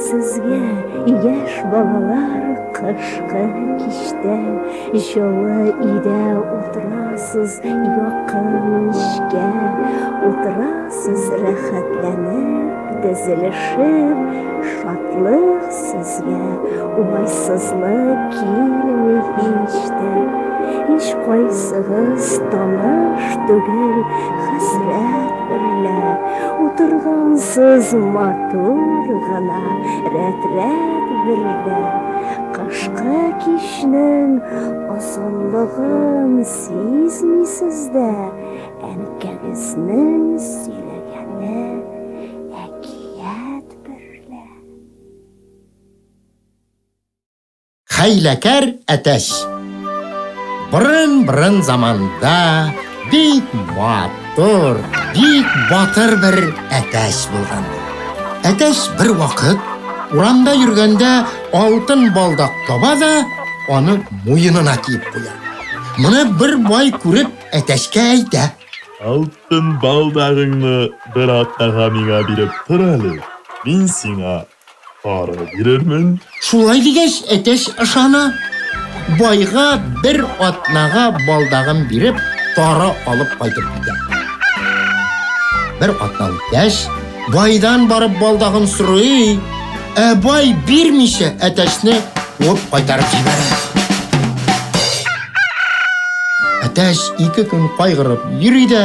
Сезгә, яшь балалар, кышкы кичтә җылы өйдә утырасыз якын мичкә, утырасыз рәхәтләнеп, тезелешеп, шатлык сезгә, уңайсызлык килми һич тә. Һичкайсыгыз таныш түгел хәсрәт берлә, утыргансыз матур гына рәт-рәт берлә. Кышкы кичнең озынлыгын сизмисез дә, әнкәгезнең сөйләгәне әкият берлә. Хәйләкәр әтәч. Борын-борын заманда бик матур, бик батыр бер әтәч булган. Әтәч бер вакыт урамда йөргәндә алтын балдак таба да аны муенына киеп куя. Моны бер бай күреп әтәчкә әйтә. Алтын балдагыңны бер атнага миңа биреп тор әле, мин сиңа Тары бирермен. Шулай дигәч, әтәч ышана. Байга бер атнага балдагын биреп, тары алып кайтып китә. Бер атна үткәч, байдан барып балдагын сорый, ә бай бирмичә әтәчне куып кайтарып җибәрә. Әтәч ике көн кайгырып йөри дә,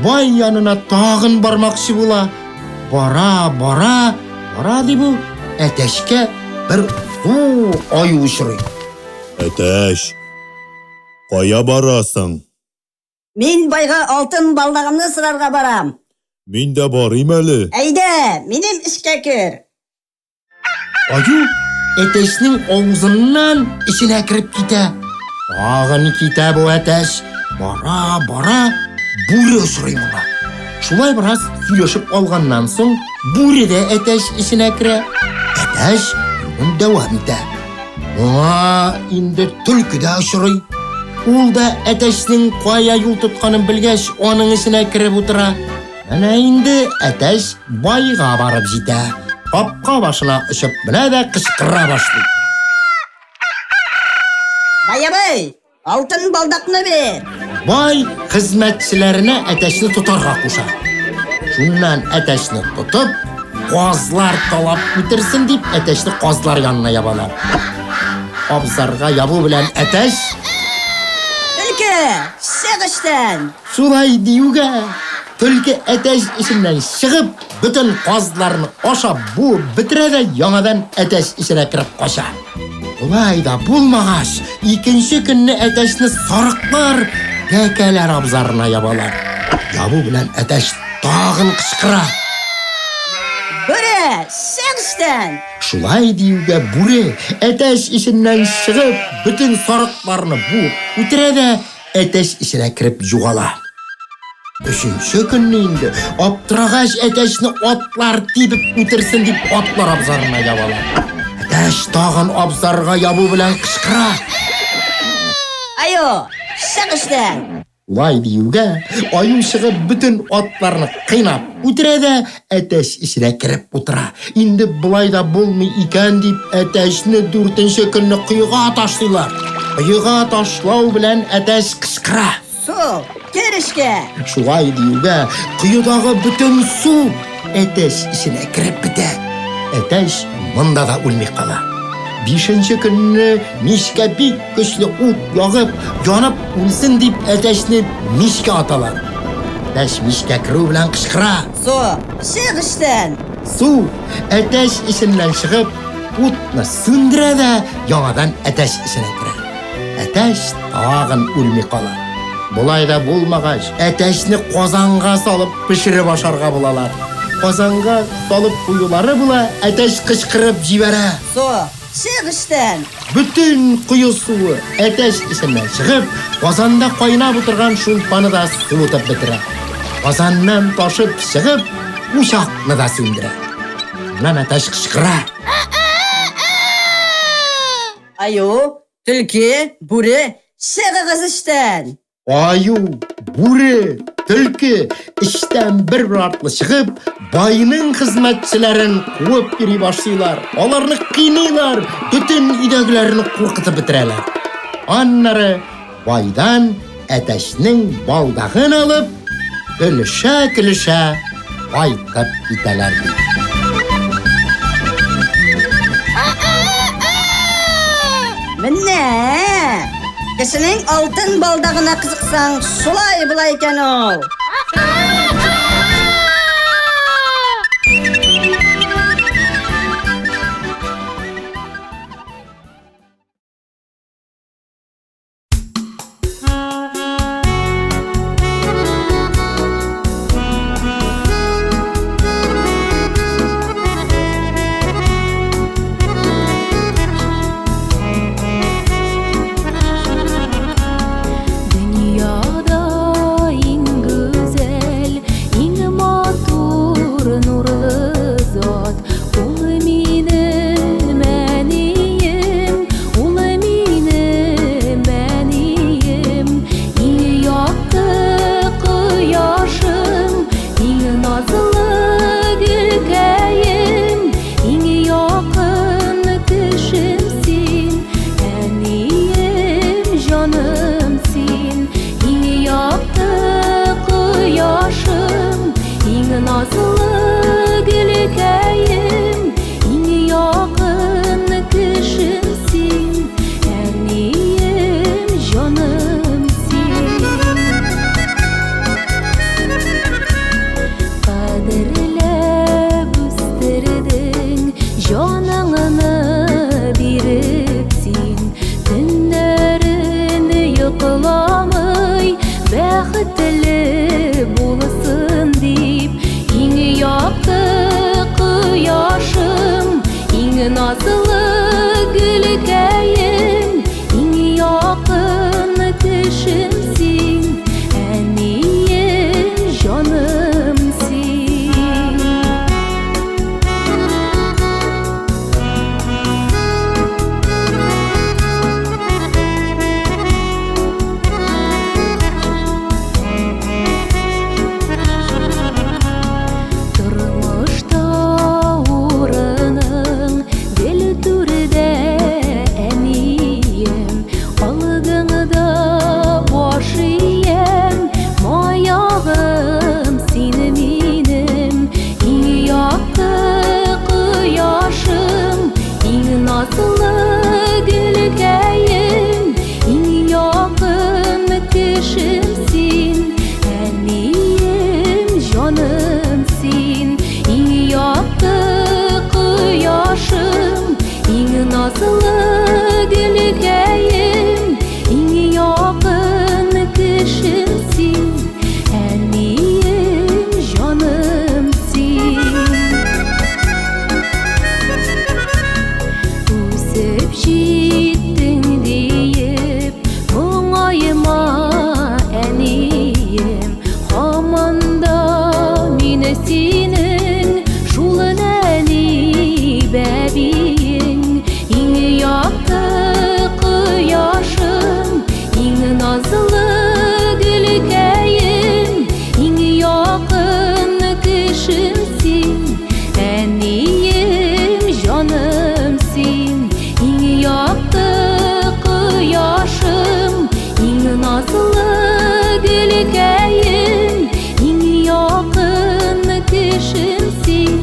бай янына тагын бармакчы була. Бара, бара, бара ди бу, әтәчкә бер зур аю очрый. Әтәч, кая барасың? Мин байга алтын балдагымны сорарга барам. Мин дә барыйм әле. Әйдә, минем эшкә кер. Аю әтәчнең авызыннан эченә кереп китә. Тагын китә бу әтәч. Бара, бара, бүре очрый моңа. Шулай бераз сөйләшеп алганнан соң, бүре дә әтәч эченә керә. Әтәч юлын дәвам итә. Моңа инде төлке дә очрый. Ул да әтәчнең кая юл тотканын белгәч, аның эченә кереп утыра. Менә инде әтәч байга барып җитә. Капка башына очып менә дә кычкыра башлый. Бай абый, алтын балдакны бир. Бай хезмәтчеләренә әтәчне тотарга куша. Шуннан әтәчне тотып, казлар талап үтерсен дип, әтәчне казлар янына ябалар. Абзарга ябу белән әтәч Төлке, чык эштән! Шулай диюгә, төлке әтәч эченнән чыгып, бөтен казларны ашап буып бетерә дә яңадан әтәч эченә кереп кача. Болай да булмагач, икенче көнне әтәчне сарыклар тәкәләр абзарына ябалар. Ябу белән әтәч тагын кычкыра. Бүре, чык эштән! Шулай диюгә бүре әтәч эченнән чыгып, бөтен сарыкларны буып үтерә дә әтәч эченә кереп югала. Өченче көнне инде аптырагач әтәчне атлар тибеп үтерсен дип атлар абзарына ябалар. Әтәч тагын абзарга ябу белән кычкыра. Аю, чык эштән! Улай диюгә, аю чыгып бөтен атларны кыйнап үтерә дә әтәч эченә кереп утыра. Инде болай да булмый икән дип, әтәчне дүртенче көнне коега ташлыйлар. Коега ташлау белән әтәч кычкыра. Су, кер эчкә! Шулай диюгә, коедагы бөтен су әтәч эченә кереп бетә. Әтәч монда да үлми кала. Бишенче көнне мичкә бик көчле ут ягып, янып үлсен дип әтәчне мичкә аталар. Әтәч мичкә керү белән кычкыра. Су, чык эштән! Су, әтәч эченнән чыгып, утны сүндерә дә яңадан әтәч эченә керә. Әтәч тагын үлми кала. Болай да булмагач, әтәчне казанга салып пешереп ашарга булалар. Казанга салып куюлары була, әтәч кычкырып җибәрә. Су, чык эштән! Бөтен кое суы әтәч эченнән чыгып, казанда кайнап утырган шулпаны да суытып бетерә. Казаннан ташып чыгып, учакны да сүндерә. Шуннан әтәч кычкыра. Аю, төлке, бүре, чыгыгыз эштән! Аю, бүре, төлке эчтән бер-бер артлы чыгып, байның хезмәтчеләрен куып йөри башлыйлар. Аларны кыйныйлар, бөтен өйдәгеләрне куркытып бетерәләр. Аннары байдан әтәчнең балдагын алып, көлешә-көлешә кайтып китәләр ди. Менә! Кешенең алтын балдагына кызыксаң, шулай була икән ул. Дөньяда иң гүзәл, иң матур нурлы зат Ул минем әнием, ул минем әнием. Иң якты кояшым, иң назлы гөлкәем, иң якын кешем син, әнием, җаным син. Иң якты кояшым, иң назлы гөлкәем, иң якын кешем син, әнием, җаным син. Кадерләп үстердең, җаныңны биреп син, төннәрен йокламый, бәхетле булсын дип, иң якты кояшым, иң назлы гөлкәем, иң якын кешем син, әнием, җаным син. Тормышта урының гел түрдә, әнием, алдыңда баш иям, маягым син минем. Иң якты кояшым, иң назлы гөлкәем, иң якын кешем син, әнием, җаным син. Иң якты кояшым, иң назлы гөлкәем, иң якын кешем син, әнием, җаным син. Үсеп җиттең диеп, моңайма, әнием, һаман да мин синең шул нәни бәбиең. Иң якты кояшым, иң назлы гөлкәем, иң якын кешем син, әнием, җаным син. Иң якты кояшым, иң назлы гөлкәем, иң якын кешем син,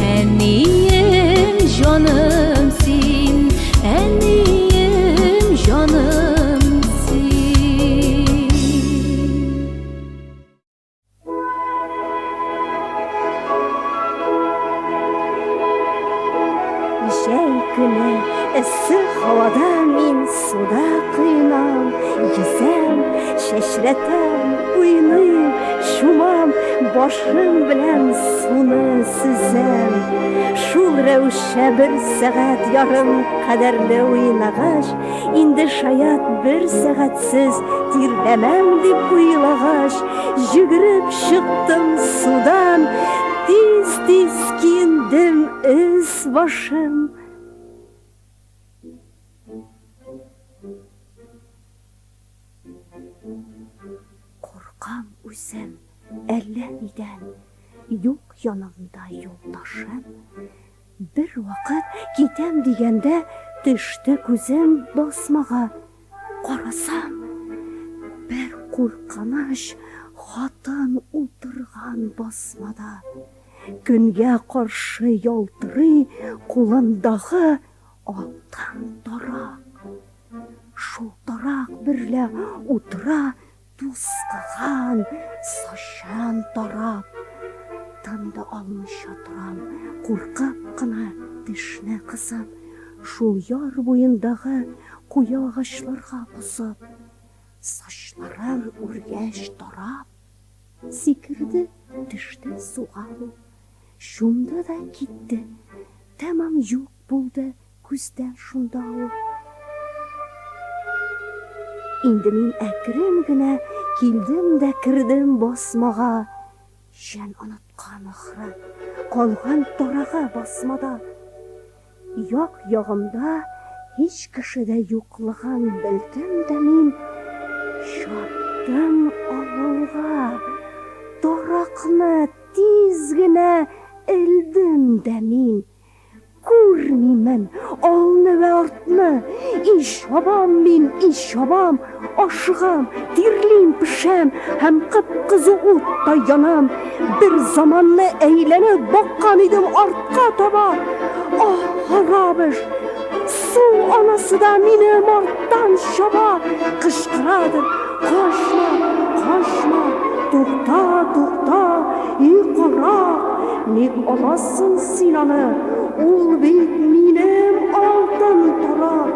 әнием, җаным син, әнием, җаным син. Җәй көне эссе һавада мин суда коенам, йөзәм, чәчрәтәм, уйныйм, чумам, башым белән суны сөзәм. Шул рәвешчә бер сәгать ярым кадәрле уйнагач, инде шаят бер сәгатьсез тирләмәм дип уйлагач, йөгереп чыктым судан, тиз-тиз киендем өс башым. үзем әллә нидән, юк янымда юлдашым. Бер вакыт китәм дигәндә төште күзем басмага. Карасам, бер куркыныч хатын утырган басмада. Көнгә каршы ялтырый кулындагы алтын тарак. Шул тарак берлә утыра тузгыган сачын тарап. Тын да алмыйча торам, куркып кына тешне кысып, шул яр буендагы куе агачларга посып, сачларын үргәч тарап, сикерде, төште суга ул. Чумды да китте, тәмам юк булды күздән шунда ул. Инде мин әкрен генә килдем дә кердем басмага. Җен оныткан ахры, калган тарагы басмада. Як-ягымда һич кеше дә юклыгын белдем дә мин чаптым авылга. Таракны тиз генә элдем дә мин. Күрмимен алны вә артны, и чабам мин, и чабам, ашыгам, тирлим, пешәм һәм кып-кызу утта янам. Бер заманны әйләнеп баккан идем артка таба. Аһ, харап эш! Су анасы да минем арттан чаба, кычкырадыр, Качма, качма, тукта, тукта, и карак, ник аласың син аны, ул бит минем алтын тарак.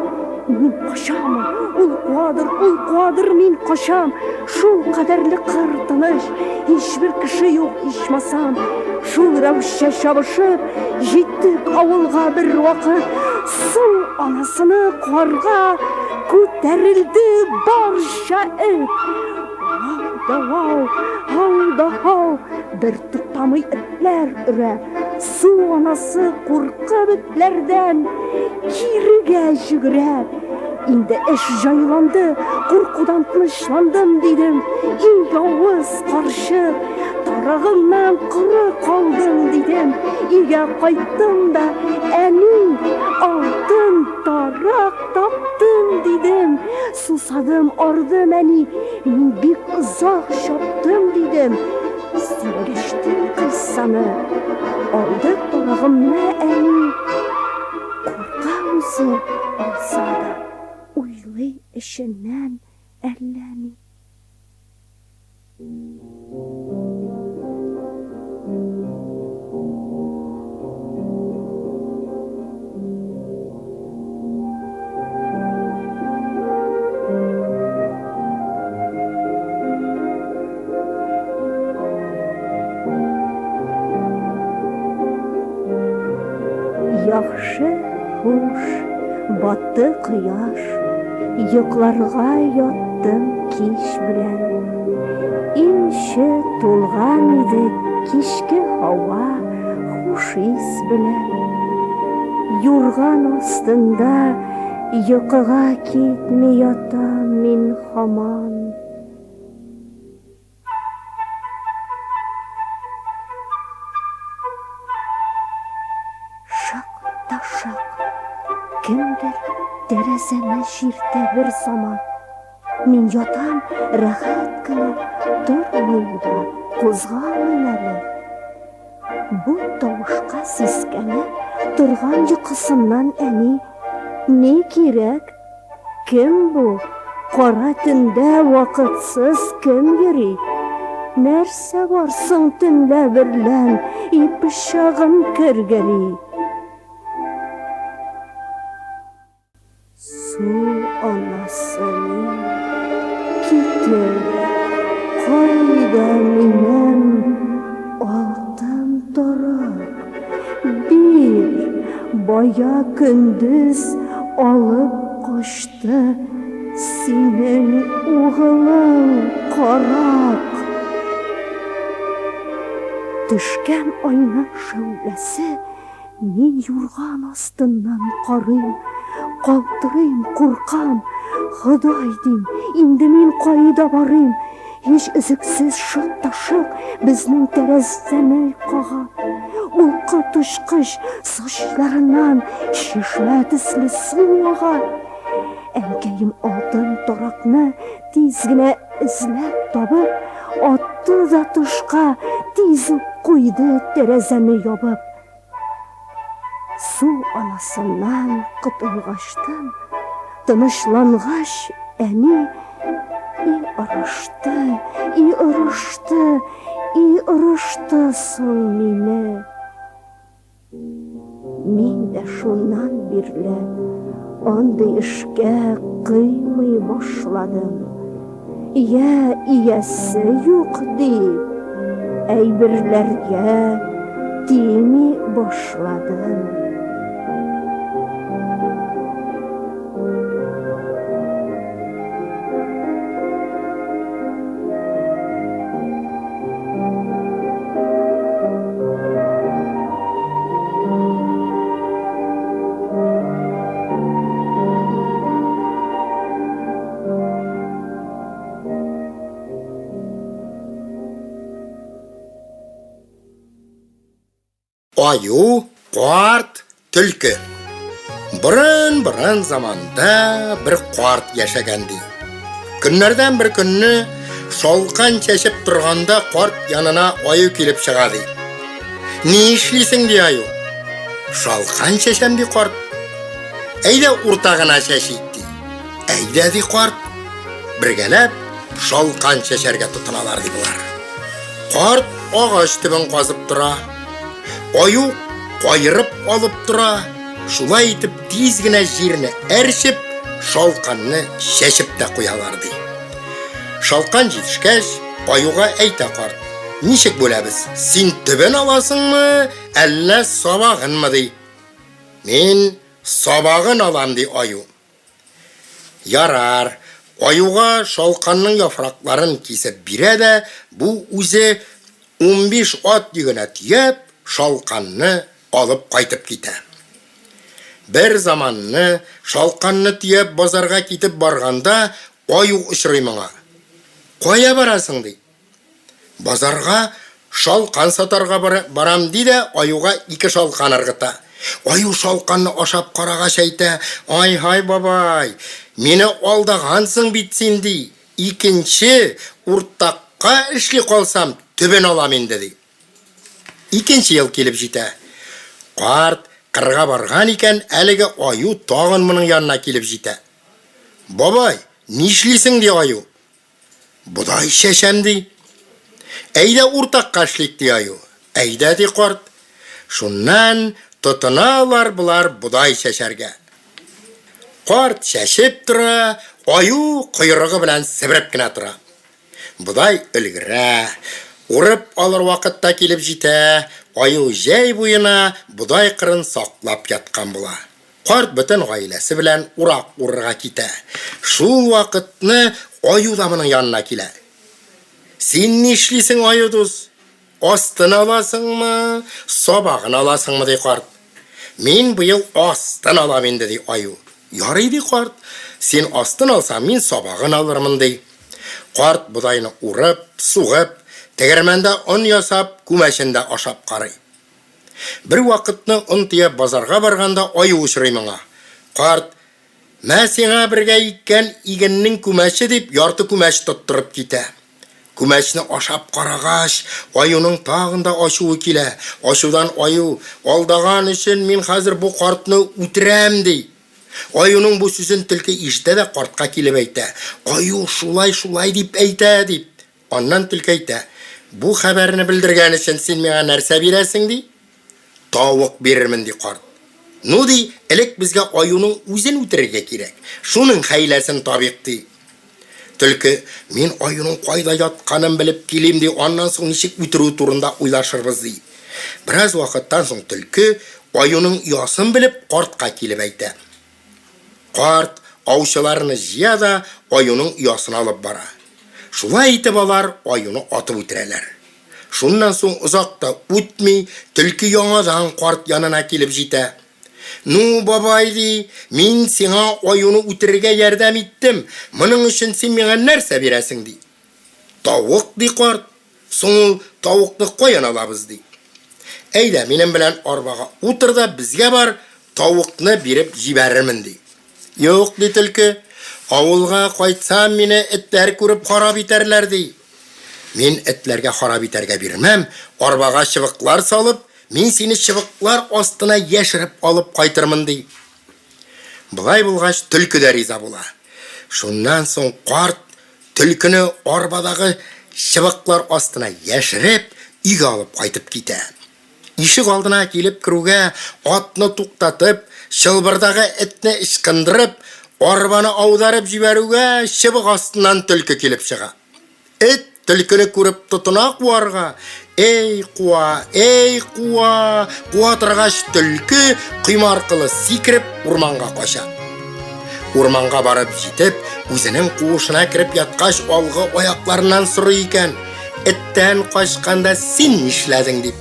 Мин качаммы, ул куадыр, ул куадыр, мин качам. Шул кадәрле кыр тыныч, һичбер кеше юк, ичмасам. Шул рәвешчә чабышып, җиттек авылга бер вакыт. Су анасыны карга күтәрелде барча эт. Вау да вау, һау да һау, бер туктамый этләр өрә. Су анасы куркып этләрдән кирегә җөгерә. Инде эш җайланды, куркудан тынычландым, дидем. И явыз карчык, тарагыңнан коры калдың, дидем. Өйгә кайттым да, әни, алтын тарак таптым, дидем. Сусадым, ардым, әни, мин бик озак чаптым, дидем. Сөйләштем кыйссаны, алды тарагымны әни. Курка үзе алса да, уйлый эченнән әллә ни. Яхшы, хуш, батты кояш, Йокларга яттым кич белән. Инче тулган иде кичке һава хуш ис белән. Юрган астында йокыга китми ятам мин һаман. Шак та шак. Кемдер тәрәзәне чиртә бер заман. Мин ятам рәхәт кенә, тормыйм да, кузгалмыйм әле. Бу тавышка сискәнеп торган йокысыннан әни, Ни кирәк? Кем бу? Кара төндә вакытсыз кем йөри? Нәрсә бар соң төнлә берлән, и пычагым кергери? Су анасы мин, китер, кайда минем алтын тарак? Бир, бая көндез алып качты синең угылың карак. Төшкән айның шәүләсе мин юрган астыннан карыйм, калтырыйм, куркам. Ходай, дим, инде мин кайда барыйм? Һич өзексез шык та шык безнең тәрәзәне кага. Ул коточкыч сачларыннан чишмә төсле су ага. Әнкәем алтын таракны тиз генә эзләп табып, атты да тышка, тиз үк куйды тәрәзәне ябып. Су анасыннан котылгачтын, тынычлангач, әни и орышты, и орышты, и орышты соң мине. Мин дә шуннан бирле андый эшкә кыймый башладым. Йә иясе юк дип, әйберләргә тими башладым. Аю, карт, төлке. Борын-борын заманда бер карт яшәгән ди. Көннәрдән бер көнне шалкан чәчеп торганда карт янына аю килеп чыга ди. Ни эшлисең, ди аю. Шалкан чәчәм, ди карт. Әйдә урта гына чәчик, ди. Әйдә, ди карт. Бергәләп шалкан чәчәргә тотыналар, ди болар. Карт агач төбен казып тора. Аю каерып алып тора. Шулай итеп тиз генә җирне әрчеп, шалканны чәчеп тә куялар, ди. Шалкан җитешкәч, аюга әйтә карт. Ничек бүләбез? Син төбен аласыңмы, әллә сабагынмы, ди. Мин сабагын алам, ди аю. Ярар, аюга шалканның яфракларын кисеп бирә дә, бу үзе 15 ат йөгенә төяп, шалканны алып кайтып китә. Бер заманны шалканны төяп базарга китеп барганда аю очрый моңа. Кая барасың, ди. Базарга шалкан сатарга барам, ди дә аюга ике шалкан ыргыта. Аю шалканны ашап карагач әйтә, Ай-һай, бабай, мине алдагансың бит син, ди. Икенче уртакка эшли калсам, төбен алам инде, ди. Икенче ел килеп җитә. Карт кырга барган икән, әлеге аю тагын моның янына килеп җитә. Бабай, нишлисең, ди аю. Бодай чәчәм, ди. Әйдә уртакка эшлик, ди аю. Әйдә, ди карт. Шуннан тотыналар болар бодай чәчәргә. Карт чәчеп тора, аю койрыгы белән себереп кенә тора. Бодай өлгерә. Урып алыр вакыт та килеп җитә, аю җәй буена бодай кырын саклап яткан була. Карт бөтен гаиләсе белән урак урырга китә. Шул вакытны аю да моның янына килә. Син нишлисең, аю дус? Астын аласыңмы, сабагын аласыңмы, ди карт. Мин быел астын алам инде, ди аю. Ярый, ди карт, син астын алсаң, мин сабагын алырмын, ди. Карт бодайны урып, сугып, тегермәндә он ясап, күмәчен дә ашап карый. Бер вакытны он төяп базарга барганда аю очрый моңа. Карт, Мә сиңа бергә иккән игеннең күмәче, дип ярты күмәч тоттырып китә. Күмәчне ашап карагач, аюның тагын да ачуы килә. Ачудан аю, Алдаган өчен мин хәзер бу картны үтерәм, ди. Аюның бу сүзен төлке ишетә дә картка килеп әйтә. Аю шулай-шулай дип әйтә, дип. Аннан төлке әйтә, Бу хәбәрне белдергән өчен син миңа нәрсә бирәсең, ди. Тавык бирермен, ди карт. Ну, ди, элек безгә аюның үзен үтерергә кирәк. Шуның хәйләсен табыйк, ди. Төлке, мин аюның кайда ятканын белеп килим, ди, аннан соң ничек үтерү турында уйлашырбыз, ди. Бераз вакыттан соң төлке, аюның оясын белеп, картка килеп әйтә. Карт аучыларны җыя да аюның оясына алып бара. Шулай итеп алар аюны атып үтерәләр. Шуннан соң озак та үтми, төлке яңадан карт янына килеп җитә. Ну, бабай, ди, мин сиңа аюны үтерергә ярдәм иттем, моның өчен син миңа нәрсә бирәсең, ди. Тавык, ди карт. Соң ул тавыкны каян алабыз, ди. Әйдә, минем белән арбага утыр да безгә бар, тавыкны биреп җибәрермен, ди. Юк, ди төлке, авылга кайтсам, мине этләр күреп харап итәрләр, ди. Мин этләргә харап итәргә бирмәм, арбага чыбыклар салып, мин сине чыбыклар астына яшереп алып кайтырмын, ди. Болай булгач, төлке дә риза була. Шуннан соң карт төлкене арбадагы чыбыклар астына яшереп, өйгә алып кайтып китә. Ишек алдына килеп керүгә, атны туктатып, чылбырдагы этне ычкындырып, арбаны аударып җибәрүгә, чыбык астыннан төлке килеп чыга. Эт төлкене күреп тотына куарга. Эй, куа, эй, куа. Куа торгач, төлке койма аркылы сикереп урманга кача. Урманга барып җитеп, үзенең куышына кереп яткач, алгы аякларыннан сорый икән. Эттән качканда син нишләдең дип.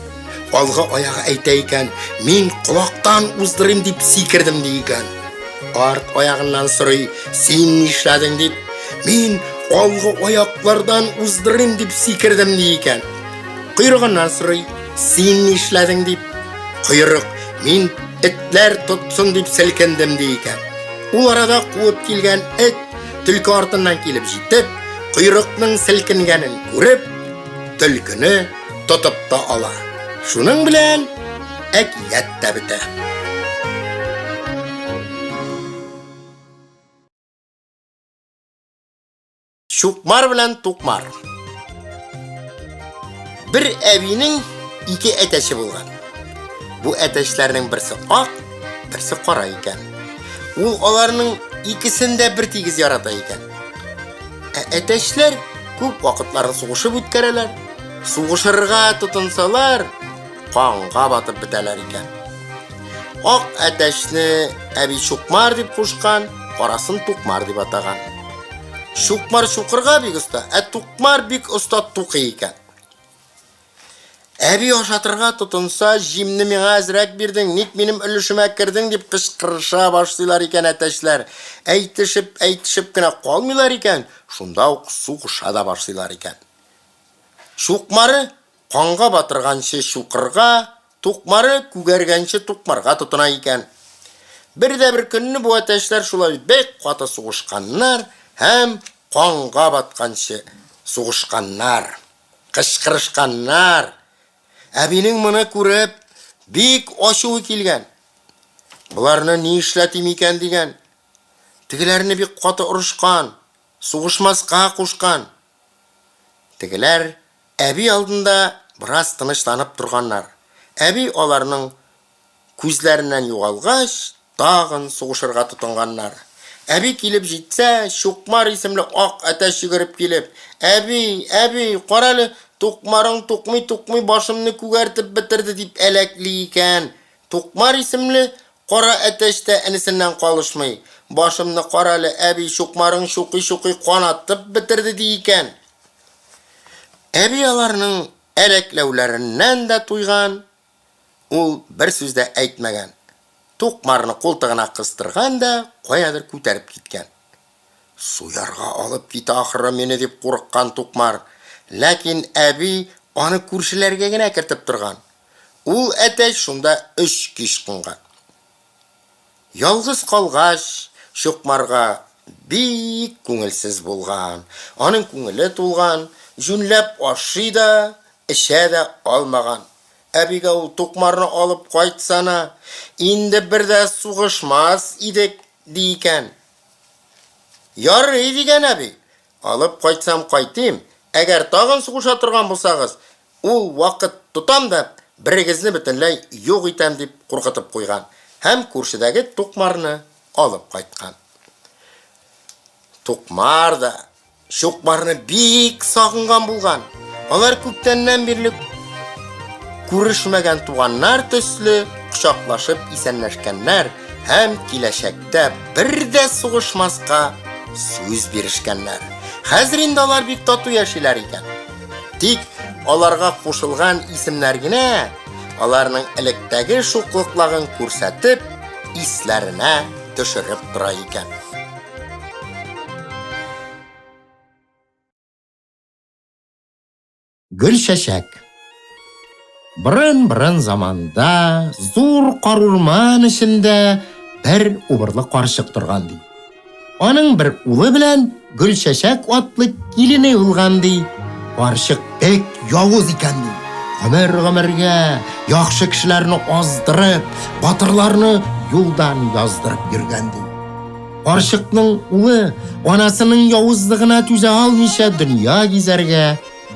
Алгы аягы әйтә икән, мин колактан уздырыйм дип сикердем ди икән. Арт аягыннан сорый, син нишләдең дип. Мин алгы аяклардан уздырыйм дип сикердем ди икән. Койрыгыннан сорый, син нишләдең дип. Койрык, мин этләр тотсын дип селкендем ди икән. Ул арада куып килгән эт төлке артыннан килеп җитеп, койрыкның селкенгәнен күреп, төлкене тотып та ала. Шуның белән әкият тә бетә. Чукмар белән Тукмар. Бер әбинең ике әтәче булган. Бу әтәчләрнең берсе ак, берсе кара икән. Ул аларның икесен дә бер тигез ярата икән. Ә әтәчләр күп вакытларын сугышып үткәрәләр. Сугышырга тотынсалар, канга батып бетәләр икән. Ак әтәчне әби Чукмар дип кушкан, карасын Тукмар дип атаган. Чукмар чукырга бик оста, ә Тукмар бик оста тукый икән. Әби ашатырга тотынса, җимне миңа әзрәк бирдең, ник минем өлешемә кердең дип кычкырыша башлыйлар икән әтәчләр. Әйтешеп, әйтешеп кенә калмыйлар икән, шунда ук сугыша да башлыйлар икән. Чукмары канга батырганчы чукырга, тукмары күгәргәнче тукмарга тотына икән. Бер дә бер көнне бу әтәчләр шулай бик каты сугышканнар һәм канга батканчы сугышканнар, кычкырышканнар. Әбинең моны күреп, бик ачуы килгән. Боларны ни эшләтим икән дигән. Тегеләрне бик каты орышкан, сугышмаска кушкан. Тегеләр әби алдында бераз тынычланып торганнар. Әби аларның күзләреннән югалгач, тагын сугышырга тотынганнар. Әби килеп җитсә, Чукмар исемле ак әтәч йөгереп килеп, Әби, әби, карале, тукмарың тукмый-тукмый башымны күгәртеп бетерде, дип әләкли икән. Тукмар исемле Кара әтәч тә энесеннән калышмый. Башымны карале, әби, чукмарың чукый-чукый канатып бетерде, ди икән. Әби аларның әләкләүләреннән дә туйган, ул бер сүз дә әйтмәгән. Тукмарны култыгына кыстырган да каядыр күтәреп киткән. Суярга алып китә ахры мине дип курыккан Тукмар. Ләкин әби аны күршеләргә генә кертеп торган. Ул әтәч шунда өч кич кунган. Ялгыз калгач, Чукмарга бик күңелсез булган. Аның күңеле тулган, җүнләп ашый да, эчә дә алмаган. Әбигә ул тукмарны алып кайтсана, инде бер дә сугышмас идек, ди икән. Ярый, дигән әби, алып кайтсам кайтыйм, әгәр тагын сугыша торган булсагыз, Ул вакыт тотам да берегезне бөтенләй юк итәм дип куркытып куйган һәм күршедәге Тукмарны алып кайткан. Тукмар да Чукмарны бик сагынган булган. Алар күптәннән бирле күрешмәгән туганнар төсле кочаклашып исәнләшкәннәр һәм киләчәктә бер дә сугышмаска сүз бирешкәннәр. Хәзер инде алар бик тату яшиләр икән. Тик аларга кушылган исемнәр генә аларның электәге шуклыкларын күрсәтеп, исләренә төшереп тора икән. Гөлчәчәк. Борын-борын заманда зур карурман эчендә бер убырлы карчык торган ди. Аның бер улы белән Гөлчәчәк атлы килене булган ди. Карчык бик явыз икән ди. Гомер-гомергә яхшы кешеләрне аздырып, батырларны юлдан яздырып йөргән ди. Карчыкның улы анасының явызлыгына түзә алмыйча дөнья гизәргә,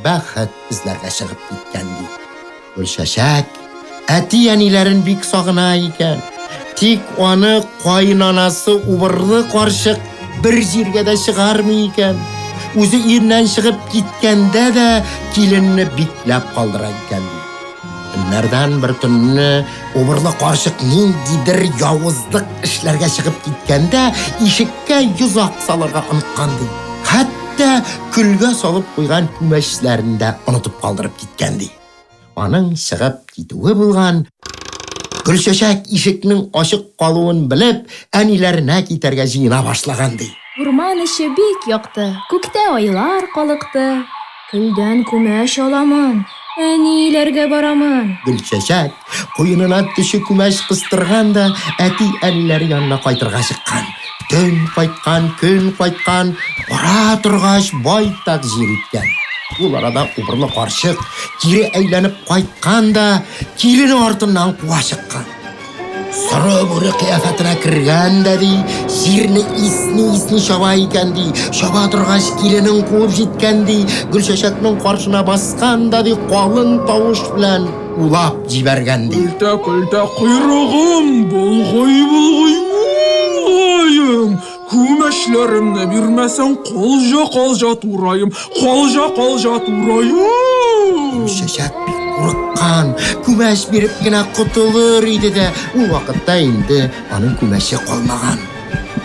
бәхет эзләргә чыгып киткән ди. Гөлчәчәк әти-әниләрен бик сагына икән. Тик аны каенанасы убырлы карчык бер җиргә дә чыгармый икән. Үзе өеннән чыгып киткәндә дә киленне бикләп калдыра икән ди. Көннәрдән бер төнне убырлы карчык ниндидер явызлык эшләргә чыгып киткәндә ишеккә йозак салырга оныткан ди. Хәтта көлгә салып куйган күмәчләрен дә онытып калдырып киткән ди. Аның чыгып китүе булган, Гөлчәчәк ишекнең ачык калуын белеп, әниләренә китәргә җыена башлаган ди. Урман эче бик якты, күктә айлар калыкты. Көлдән күмәч аламын, әниләргә барамын. Гөлчәчәк куенына төче күмәч кыстырган да әти-әниләре янына кайтырга чыккан. Төн кайткан, көн кайткан, бара торгач байтак җир үткән. Ул арада убырлы карчык кире әйләнеп кайткан да килене артыннан куа чыккан. Соры бүре кыяфәтенә кергән дә ди, җирне исни-исни чаба икән ди. Чаба торгач, киленен куып җиткән ди, Гөлчәчәкнең каршына баскан да ди, калын тавыш белән улап җибәргән ди. Көлтә-көлтә койрыгым, болгый-болгый маңгаем, күмәчләремне бирмәсәң, калҗа-калҗа тураем, калҗа-калҗа тураем. Гөлчәчәк бик курыккан, күмәч биреп кенә котылыр иде дә, ул вакытта инде аның күмәче калмаган.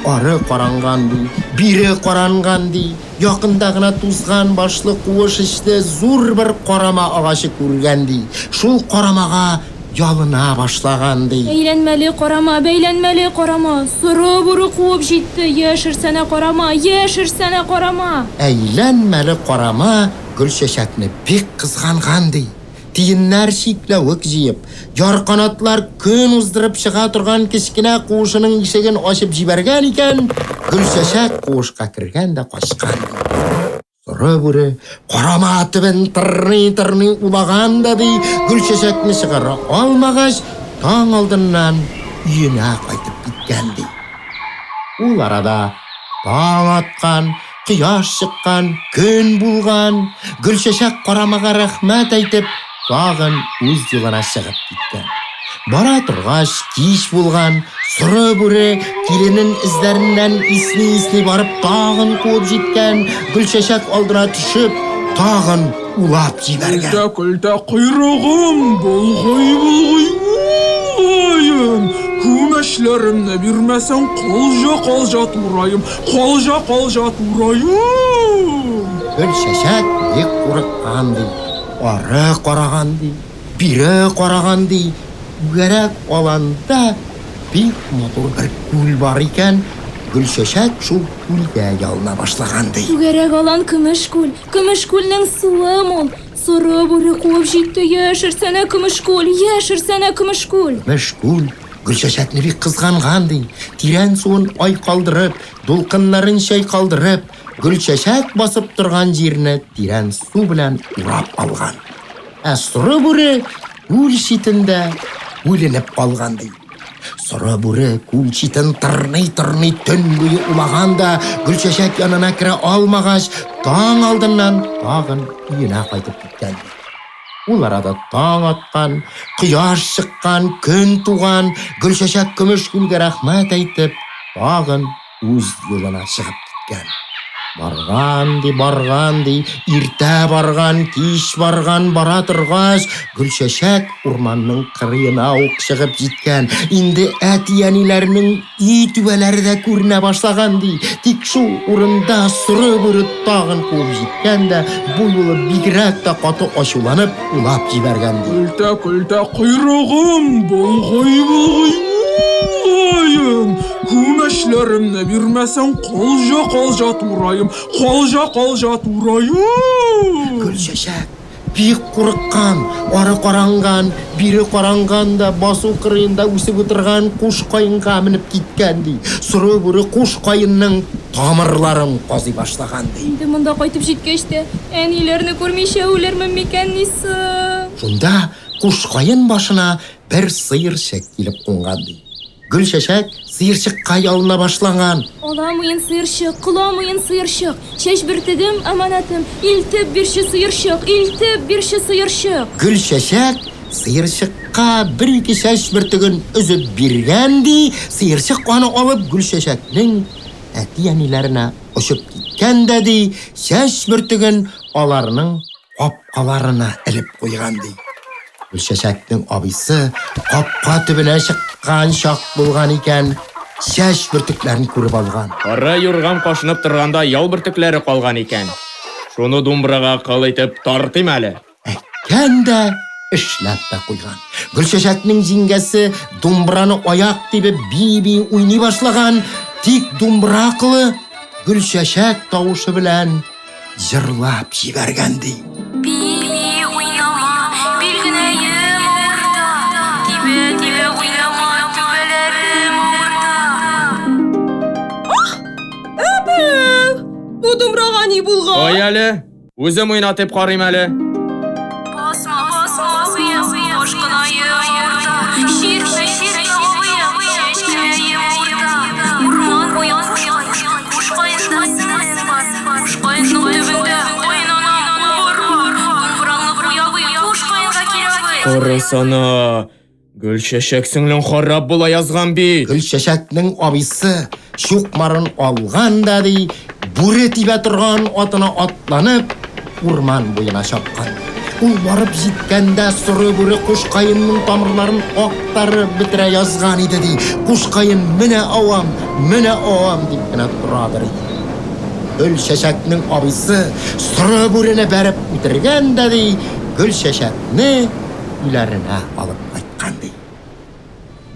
Ары каранган ди, бире каранган ди, якында гына тузган башлы куыш эчле зур бер карама агачы күргән ди. Шул карамага ялына башлаган ди. Әйләнмәле карама, бәйләнмәле карама, соры бүре куып җитте, яшерсәнә карама, яшерсәнә карама. Әйләнмәле карама Гөлчәчәкне бик кызганган ди. Тиеннәр чикләвек җыеп, ярканатлар көн уздырып чыга торган кечкенә куышының ишеген ачып җибәргән икән, Гөлчәчәк куышка кергән дә качкан ди. Соры бүре карама төбен тырный-тырный улаган да ди, Гөлчәчәкне чыгара алмагач, таң алдыннан өенә кайтып киткән ди. Ул арада таң аткан, кояш чыккан, көн булган, Гөлчәчәк карамага рәхмәт әйтеп, тагын үз юлына чыгып киткән. Бара торгач, кич булган, соры бүре киленен эзләреннән исни-исни барып тагын куып җиткән, Гөлчәчәк алдына төшеп, тагын улап җибәргән. Көлтә-көлтә койрыгым, болгый-болгый маңгаем, күмәчләремне бирмәсәң, калҗа-калҗа тураем, калҗа-калҗа тураем. Гөлчәчәк бик курыккан ди, ары караган ди, бире караган ди. Түгәрәк аланда бик матур бер күл бар икән, Гөлчәчәк шул күлгә ялына башлаган ди. Түгәрәк алан көмеш күл, көмеш күлнең суы мул. Соры бүре куып җитте, яшерсәнә көмеш күл, яшерсәнә көмеш күл. Көмеш күл Гөлчәчәкне бик кызганган ди. Тирән суын айкалдырып, дулкыннарын чайкалдырып, Гөлчәчәк басып торган җирне тирән су белән урап алган. Ә соры бүре күл читендә бүленеп калган ди. Соры бүре күл читен тырный-тырный төн буе улаган да, Гөлчәчәк янына керә алмагач, таң алдыннан тагын өенә кайтып киткән. Ул арада таң аткан, кояш чыккан, көн туган, Гөлчәчәк көмеш күлгә рәхмәт әйтеп, тагын үз юлына чыгып киткән. Барган ди, барган ди, иртә барган, кич барган, бара торгач, Гөлчәчәк урманның кырыена ук чыгып җиткән. Инде әти-әниләренең өй түбәләре дә күренә башлаган ди. Тик шул урында соры бүре тагын куып җиткән дә, бу юлы бигрәк тә каты ачуланып, улап җибәргән ди. Көлтә-көлтә койрыгым, болгый-болгый маңгаем, күмәчләремне бирмәсәң, калҗа-калҗа тураем, калҗа-калҗа тураем. Гөлчәчәк Бик курыккан, ары каранган, бире каранган да басу кырыенда үсеп утырган куш каенга менеп киткән, ди. Соры бүре куш каенның тамырларын казый башлаган, ди. Инде монда кайтып җиткәч тә, әниләрне күрмичә үлермен микәнни соң? Шунда куш каен башына бер сыерчык килеп кунган, ди. Гөлчәчәк сыерчыкка ялына башлаган. Ала муен сыерчык, кола муен сыерчык, чәч бөртегем, аманатым, илтеп бирче сыерчык, илтеп бирче сыерчык. Гөлчәчәк сыерчыкка бер-ике чәч бөртеген өзеп биргән, ди, сыерчык аны алып Гөлчәчәкнең әти-әниләренә очып киткән дә, ди, чәч бөртеген аларның капкаларына элеп куйган, ди. Гөлчәчәкнең абыйсы капка төбенә чыккан чак булган икән, чәч бөртекләрен күреп алган. Кара юрган кашынып торганда ял бөртекләре калган икән. Шуны думбрага кыл итеп тартыйм әле. Әйткән дә, эшләп тә куйган. Гөлчәчәкнең җиңгәсе думбраны аяк тибеп бии-бии уйный башлаган, тик думбра кылы Гөлчәчәк тавышы белән җырлап җибәргән ди. Бии-бии уйнама, билгенәем авырта, тибә-тибә уйнама, түбәләрем авырта. Әбәү! Бу думбрага ни булган? Кай әле, үзем уйнатып карыйм әле. Басма, басма, абыем, башкынаем авырта, чиртмә, чиртмә, абыем, чәчкәем авырта. Урман буе куш каен, куш каенда сеңлем бар, куш каенның төбендә каенанам убыр бар. Думбраңны куй, абый, куш каенга кил, абый. Карасана, Гөлчәчәк сеңлең харап була язган бит. Гөлчәчәкнең абыйсы чукмарын алган да, ди, бүре тибә торган атына атланып, урман буена чапкан. Ул барып җиткәндә соры бүре кушкаенның тамырларын актарып бетерә язган иде, ди. Кушкаен менә авам, менә авам дип кенә торадыр иде. Гөлчәчәкнең абыйсы соры бүрене бәреп үтергән дә, ди, Гөлчәчәкне өйләренә алып кайткан, ди.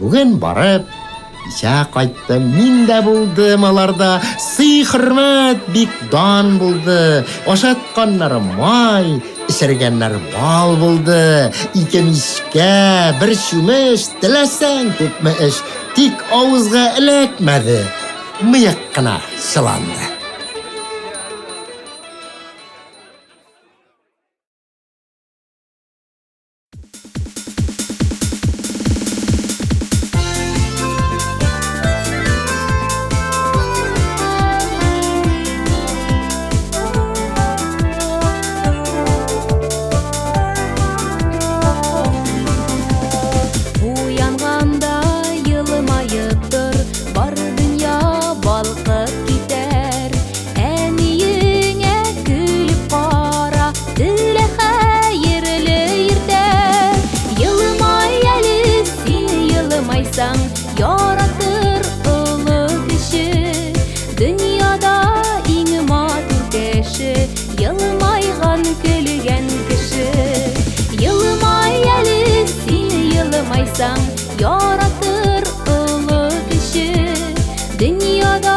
Бүген барып, кичә кайттым, мин дә булдым аларда. Сый-хөрмәт бик дан булды. Ашатканнары май, эчергәннәре бал булды. Ике мичкә, бер чүмеч, теләсәң күпме эш, тик авызга эләкмәде, мыек кына чыланды. Уянганда елмаеп тор, бар дөнья балкып китәр. Әниеңә көлеп кара, телә хәерле иртә. Елмай әле син елмайсаң, яратыр олы кеше. Дөньяда иң матур кеше, елмайган көлгән кеше. Елмай әле син елмайсаң, яратыр олы кеше. Дөньяда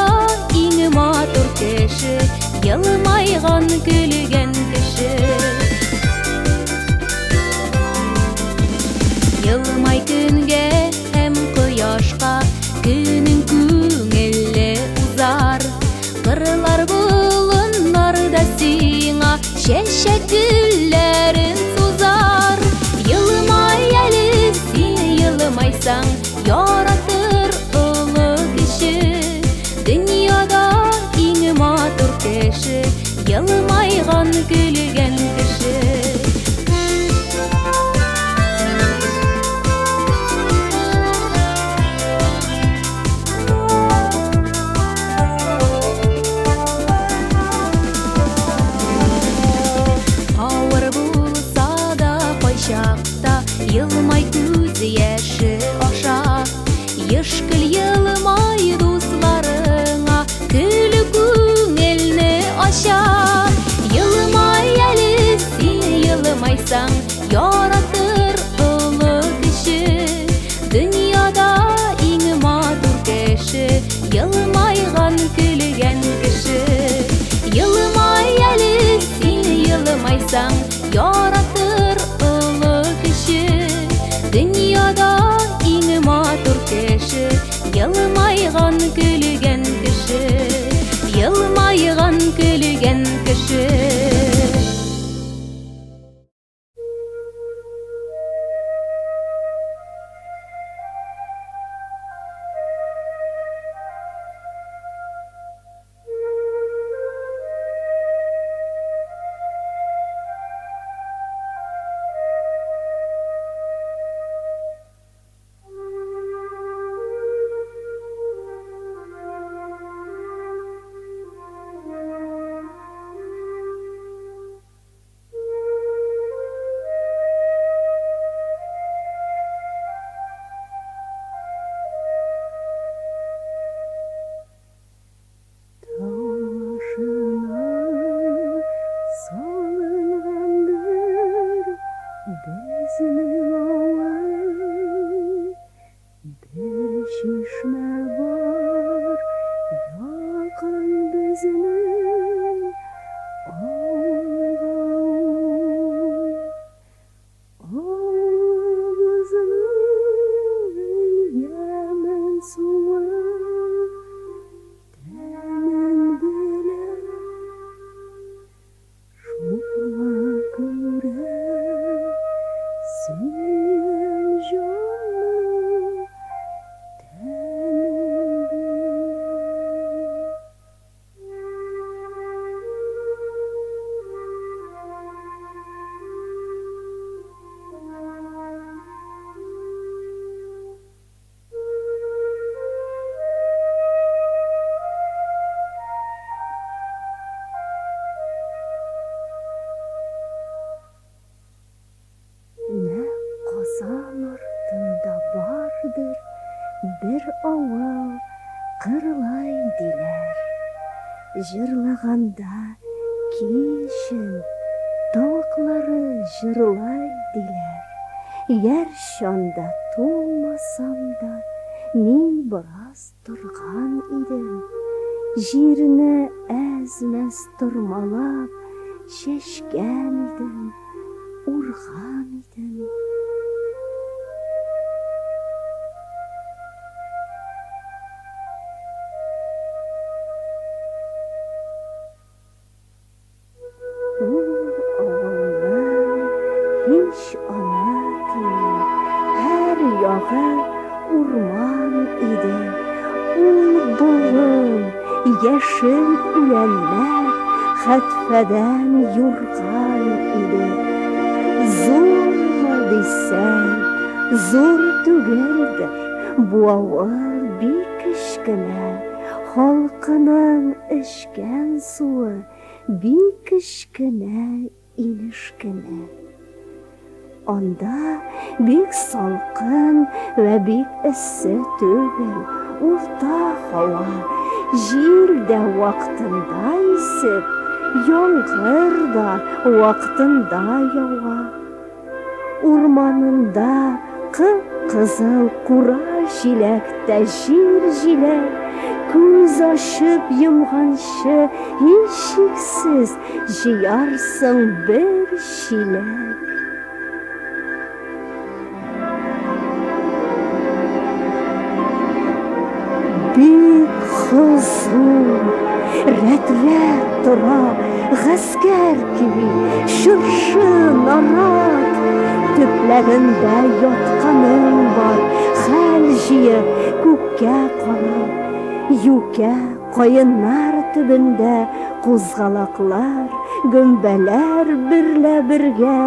иң матур кеше, елмайган көлгән кеше. Елмай көнгә һәм кояшка, көнең күңелле узар. Кырлар, болыннар да сиңа чәчәк гөлләрен сузар. Елмай әле син елмайсаң, яратыр олы кеше. Дөньяда иң матур кеше, елмайган көлгән кеше. Авыр булса да кайчакта елмай күз яше аша. Еш көл елмай дусларыңа, көлү күңелне ача. Елмай әле син елмайсаң, яратыр олы кеше. Дөньяда иң матур кеше, елмайган көлгән кеше. Елмай әле син елмайсаң, яратыр Елмайган, көлгән кеше, Елмайган, көлгән кеше. Тау башына салынгандыр безнең авыл. Бер чишмә бар, якын безнең авылга ул. Авылыбызның ямен суы, тәмен белә. Шуңа күрә сөям җаным, тәнем белән. Нәкъ Казан артында бардыр бер авыл, Кырлай диләр. Җырлаганда кичен тавыклары җырлай диләр. Гәрчә анда тумасам да, мин бераз торган идем. Җирне әз-мәз тормалап чәчкән идем, урган идем. Ул авылны һич онытмыйм, һәр ягы урман иде. Ул болын, яшел үләннәр, хәтфәдән юрган иде. Зурмы дисәң, зур түгелдер, бу авыл бик кечкенә, халкының эчкән суы бик кечкенә инеш кенә. Анда бик салкын вә бик эссе түгел, урта һава, җил дә вакытында исеп, яңгыр да вакытында ява. Урманында кып-кызыл кура җиләк тә җир җиләк, күз ачып йомганчы, һичшиксез, җыярсың бер чиләк. Бик хозур, рәт-рәт тора, гаскәр кеби, чыршы, нарат. Төпләрендә ятканым бар, хәл җыеп, күккә карап. Юкә, каеннар төбендә кузгалаклар, гөмбәләр берлә бергә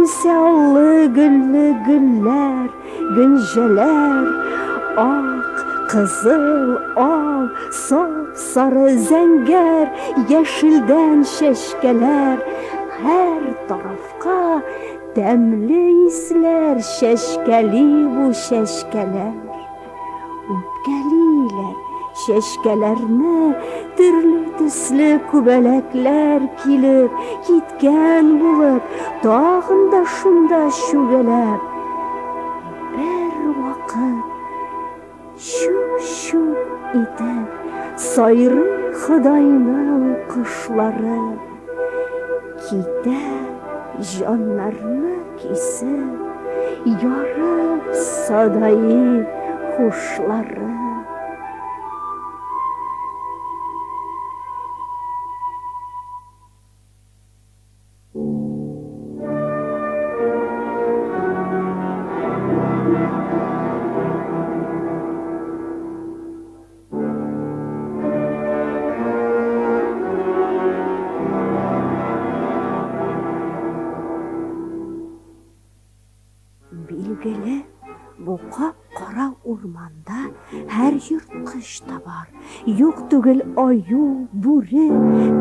үсә аллы-гөлле гөлләр, гөнҗәләр, ак, кызыл, ал, сап-сары, зәңгәр, яшелдән чәчкәләр, һәр тарафка тәмле исләр чәчкәли бу чәчкәләр. Үпкәлиләр чәчкәләрне төрле төсле күбәләкләр килеп киткән булып, тагын да шунда чүгәләп. Бервакыт чүк-чүк итеп сайрый Ходайның кошлары. Китә җаннарны кисеп, ярып садаи һушлары. Бу кап-кара урманда һәр ерткыч та бар. Юк түгел аю, бүре,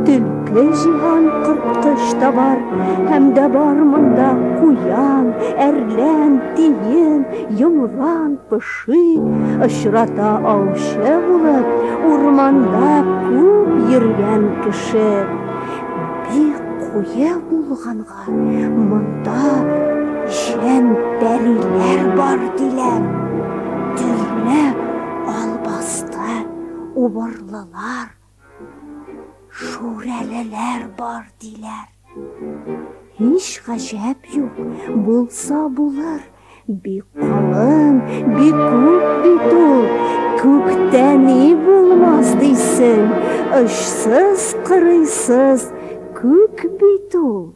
төлке җыйган корткыч та бар. Һәм дә бар монда куян, әрлән, тиен, йомран, поши. Очрата аучы булып, урманда күп йөргән кеше. Бик куе булганга, Монда җен-пәриләр бар, диләр. Төрле албасты, убырлылар, шүрәлеләр бар, диләр. Һич гаҗәп юк, булса булыр. Бик калын, бик күп бит ул. Күктә ни булмас дисең, очсыз-кырыйсыз күк бит ул.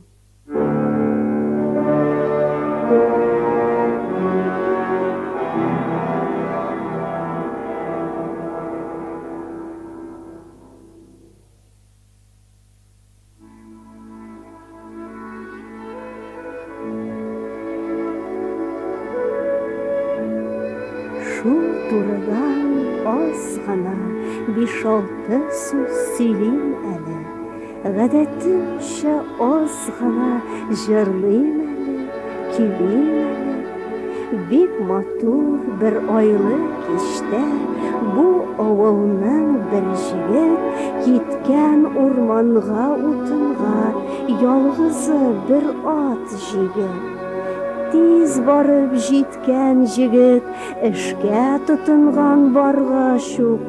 Шул турыдан аз гына биш-алты сүз сөйлим әле. Гадәтемчә аз гына җырлыйм әле, көйлим әле. Бик матур бер айлы кичтә бу авылның бер җегет киткән урманга утынга, ялгызы бер ат җигеп. Тиз барып җиткән җегет эшкә тотынган баргач ук,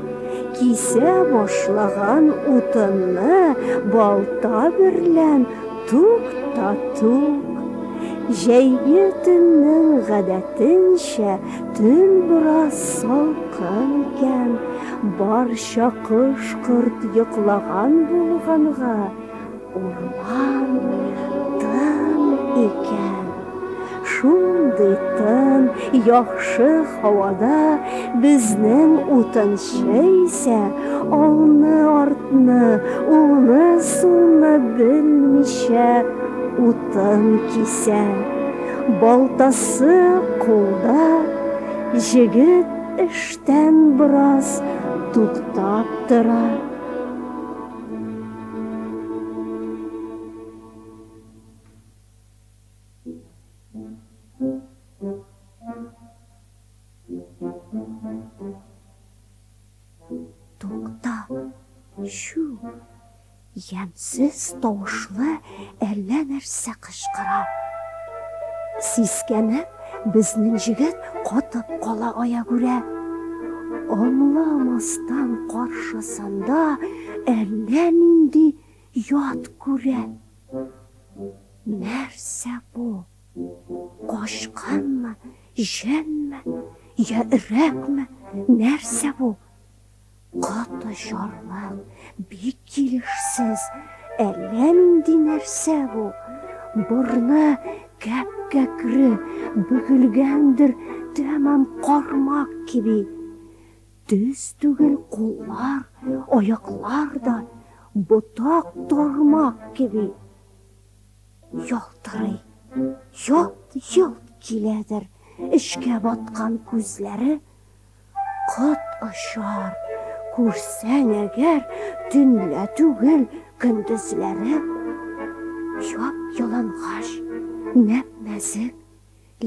кисә башлаган утынны балта берлән тук та тук. Җәйге төннең гадәтенчә, төн бераз салкын икән. Барча кош-корт йоклаган булганга, урман тын икән. Шундый тын, яхшы һавада безнең утынчы исә алны-артны, уңны-сулны белмичә утын кисә. Балтасы кулда, җегет эштән бераз туктап тора. Тукта, чү! Ямьсез тавышлы әллә нәрсә кычкыра. Сискәнеп, безнең җегет катып кала аягүрә. Аңламастан каршысында әллә нинди ят күрә. Нәрсә бу? Качканмы, җенме, я өрәкме, нәрсә бу? Каты чарлак, бик килешсез, әллә нинди нәрсә бу. Борны кәп-кәкре, бөгелгәндер, тәмам кармак кеби. Төз түгел куллар, аяклар да ботак-тармак кеби ялтырый. Ялт-йолт киләдер эчкә баткан күзләре. Кот очар, күрсәң әгәр, төнлә түгел, көндезләре. Яп-ялангач, нәп-нәзек,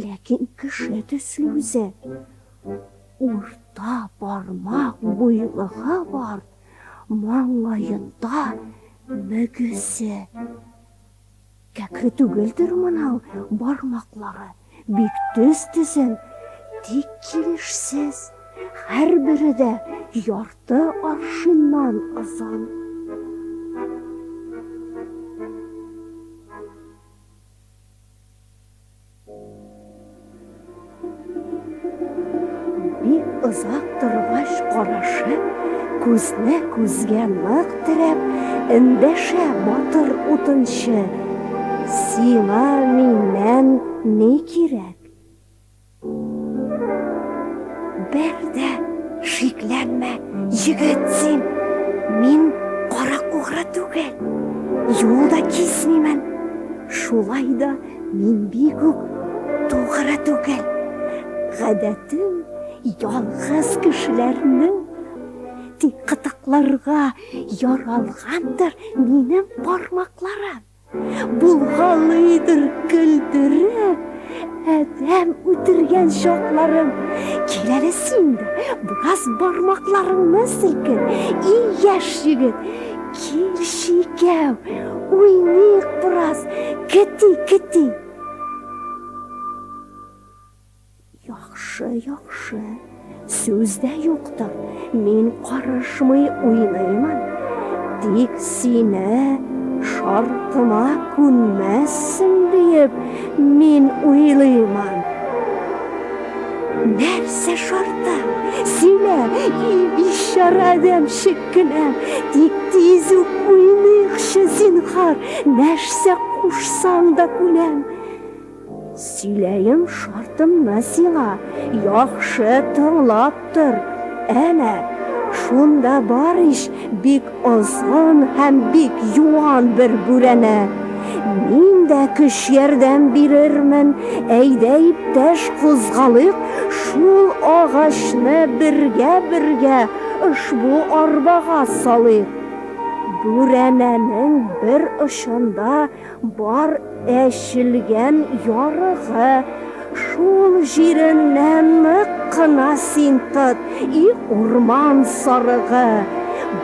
ләкин кеше төсле үзе. Урта бармак буйлыгы бар, маңгаенда мөгезе. Кәкре түгелдер моның бармаклары, бик төз төзен, тик килешсез, һәрбере дә ярты аршиннан озын. Бик озак торгач карашып, күзне күзгә нык терәп, эндәшә батыр утынчы, Сиңа миннән ни кирәк? Бер дә шикләнмә, егет син, мин карак-угры түгел, юл да кисмимен. Шулай да мин бик үк тугры түгел. Гадәтем ялгыз кешеләрне тик кытыкларга яралгандыр минем бармакларым. Булгалыйдыр көлдереп, адәм үтергән чакларым. Кил әле син дә, бераз бармакларыңны селкен, и яшь егет. Килче икәү, уйныйк бераз, кети-кети. Яхшы, яхшы, сүз дә юктыр, мин карышмый уйныймын. Тик сине шартыма күнмәссең диеп мин уйлыймын. Нәрсә шарты? Сөйлә, и бичара адәмчек кенә. Тик тиз үк уйныйкчы, зинһар, нәрсә кушсаң да күнәм. Сөйләем шартымны сиңа, яхшы тыңлап тор. Әнә, шунда бар ич бик озын һәм бик юан бер бүрәнә. Мин дә көч-ярдәм бирермен, әйдә, иптәш, кузгалыйк, шул агачны бергә-бергә ошбу арбага салыйк. Бүрәнәнең бер очында Бар әчелгән ярыгы, шул җиреннән нык кына син тот, и урман сарыгы!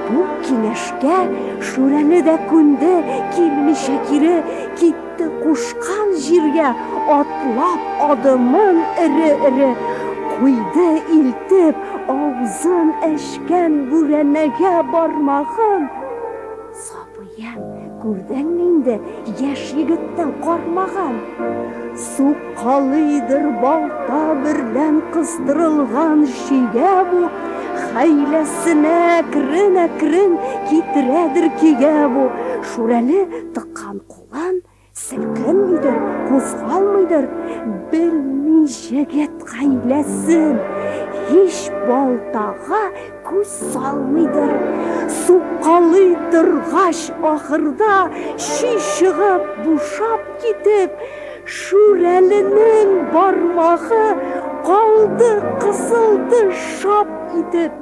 Бу киңәшкә Шүрәле дә күнде, килмичә кире китте кушкан җиргә, атлап адымын эре-эре куйды илтеп, авызын әчкән бүрәнәгә бармагын. Сабыем, күрдеңме инде яшь егетнең кармагын? Суккалыйдыр балта берлән кыстырылган чигә бу, хәйләсенә әкрен-әкрен китерәдер көйгә бу. Шүрәле тыккан кулын Селкенмидер, кузгалмыйдыр, белми җегет хәйләсен, һич балтага күз салмыйдыр. Суккалый торгач, ахырда чөй чыгып, бушап китеп, Шүрәленең бармагы калды, кысылды шап итеп.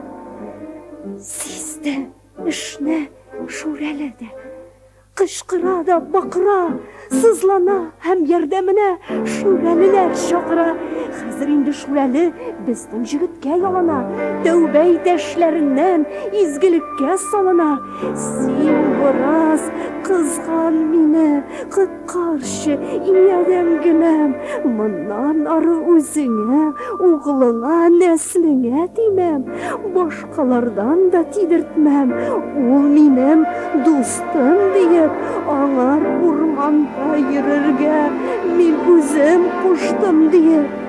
Сизде эшне Шүрәле дә. Кычкыра да бакыра, сызлана һәм ярдәменә шүрәлеләр чакыра. Хәзер инде шүрәле безнең җегеткә ялына, тәүбә итә эшләреннән, изгелеккә салына. Син бераз кызган мине, коткарчы, и адәм генәм, моннан ары үзеңә, углыңа, нәселеңә тимәм, Башкалардан да тидертмәм, ул минем дустым диеп, аңар урманда йөрергә мин үзем куштым диеп.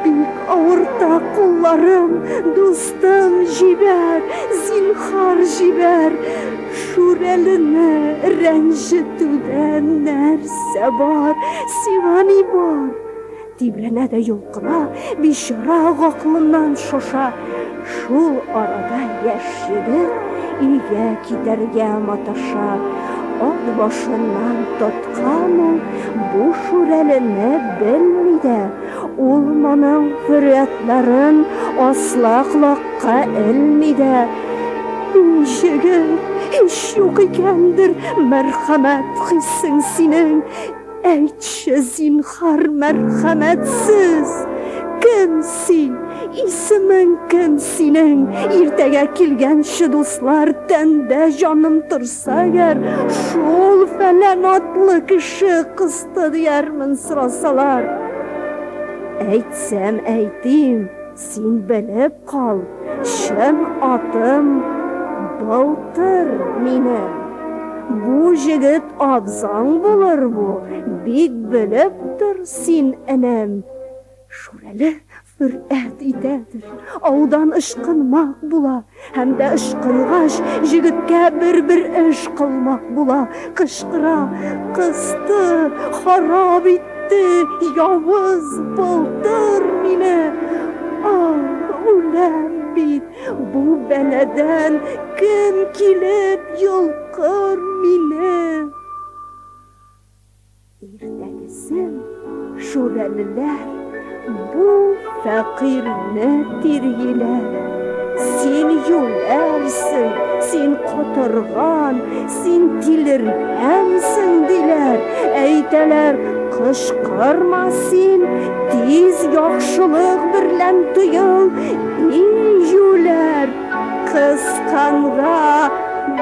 Бик авырта кулларым, дустым, җибәр, зинһар җибәр. Шүрәлене рәнҗетүдә нәрсә бар, сиңа ни бар? Тибрәнә дә йолкына, бичара гакылыннан шаша. Шул арада яшь егет өйгә китәргә маташа. Ат башыннан тоткан ул бу шүрәлене белми дә. Ул моның фөрьядларын асла колакка элми дә. И җегет, һич юк икәндер мәрхәмәт хисең синең. Әйтче, зинһар, мәрхәмәтсез! Кем син? Исемең кем синең? Иртәгә килгәнче, дуслар, тәндә җаным торса әгәр, шул фәлән атлы кеше кысты диярмен сорасалар. Әйтсәм әйтим, син белеп кал, чын атым Былтыр минем. Бу җегет абзаң булыр бу, бик белеп тор син, энем. Шүрәле фөрьәт итәдер, аудан ычкынмак була, һәм дә ычкынгач, җегеткә бер-бер эш кылмак була, кычкыра, кысты, харап итте, явыз Былтыр мине. Ах, үләм бит! Бу бәладән кем килеп йолкыр мине? Иртәгесен шүрәлеләр бу фәкыйрьне тиргиләр. Син юләрсең, син котырган, син тилергәнсең, диләр. Әйтәләр, кычкырма син, тиз яхшылык берлән тыел, и юләр, кысканга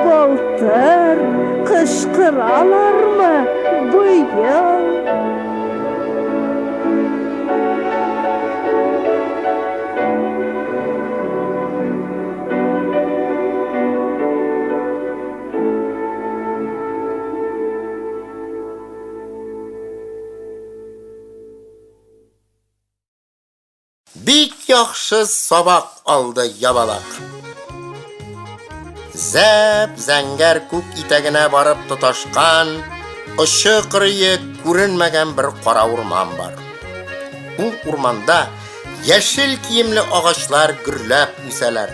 былтыр кычкыралармы быел? Бик яхшы сабак алды ябалак. Зәп зәңгәр күк итәгенә барып тоташкан, очы кырые күренмәгән бер кара урман бар. Ул урманда яшел киемле агачлар гөрләп үсәләр.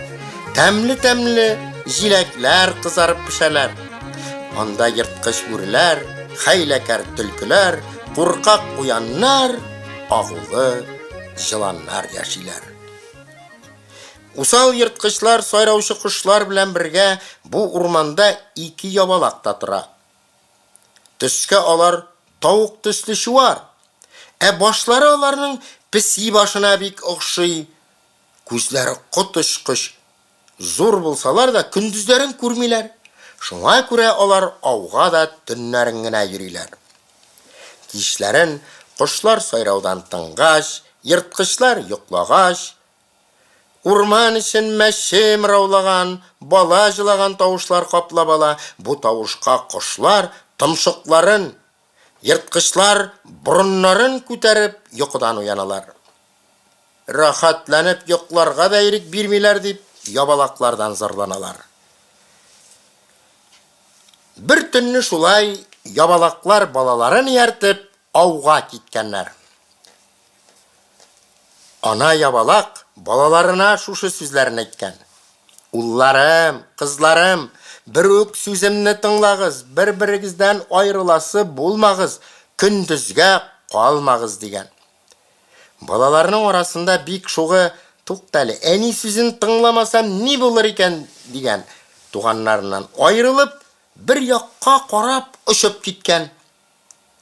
Тәмле-тәмле җиләкләр кызарып пешәләр. Анда ерткыч бүреләр, хәйләкәр төлкеләр, куркак куяннар, агулы җыланнар яшиләр. Усал ерткычлар, сайраучы кошлар белән бергә бу урманда ике ябалак та тора. Төскә алар тавык төсле чуар, ә башлары аларның песи башына бик охшый. Күзләре коточкыч зур булсалар да, көндезләрен күрмиләр. Шуңа күрә алар ауга да төннәрен генә йөриләр. Кичләрен кошлар сайраудан тынгач, ерткычлар йоклагач, урман эчен мәче мыраулаган, бала җылаган тавышлар каплап ала. Бу тавышка кошлар томшыкларын, ерткычлар борыннарын күтәреп йокыдан уяналар. Рәхәтләнеп йокларга да ирек бирмиләр, дип ябалаклардан зарланалар. Бер төнне шулай ябалаклар балаларын ияртеп ауга киткәннәр. Ана ябалак балаларына шушы сүзләрен әйткән. Улларым, кызларым, берүк сүземне тыңлагыз, бер-берегездән аерыласы булмагыз, көндезгә калмагыз, дигән. Балаларның арасында бик шугы, Туктале, әни сүзен тыңламасам ни булыр икән, дигән, туганнарыннан аерылып, бер якка карап очып киткән.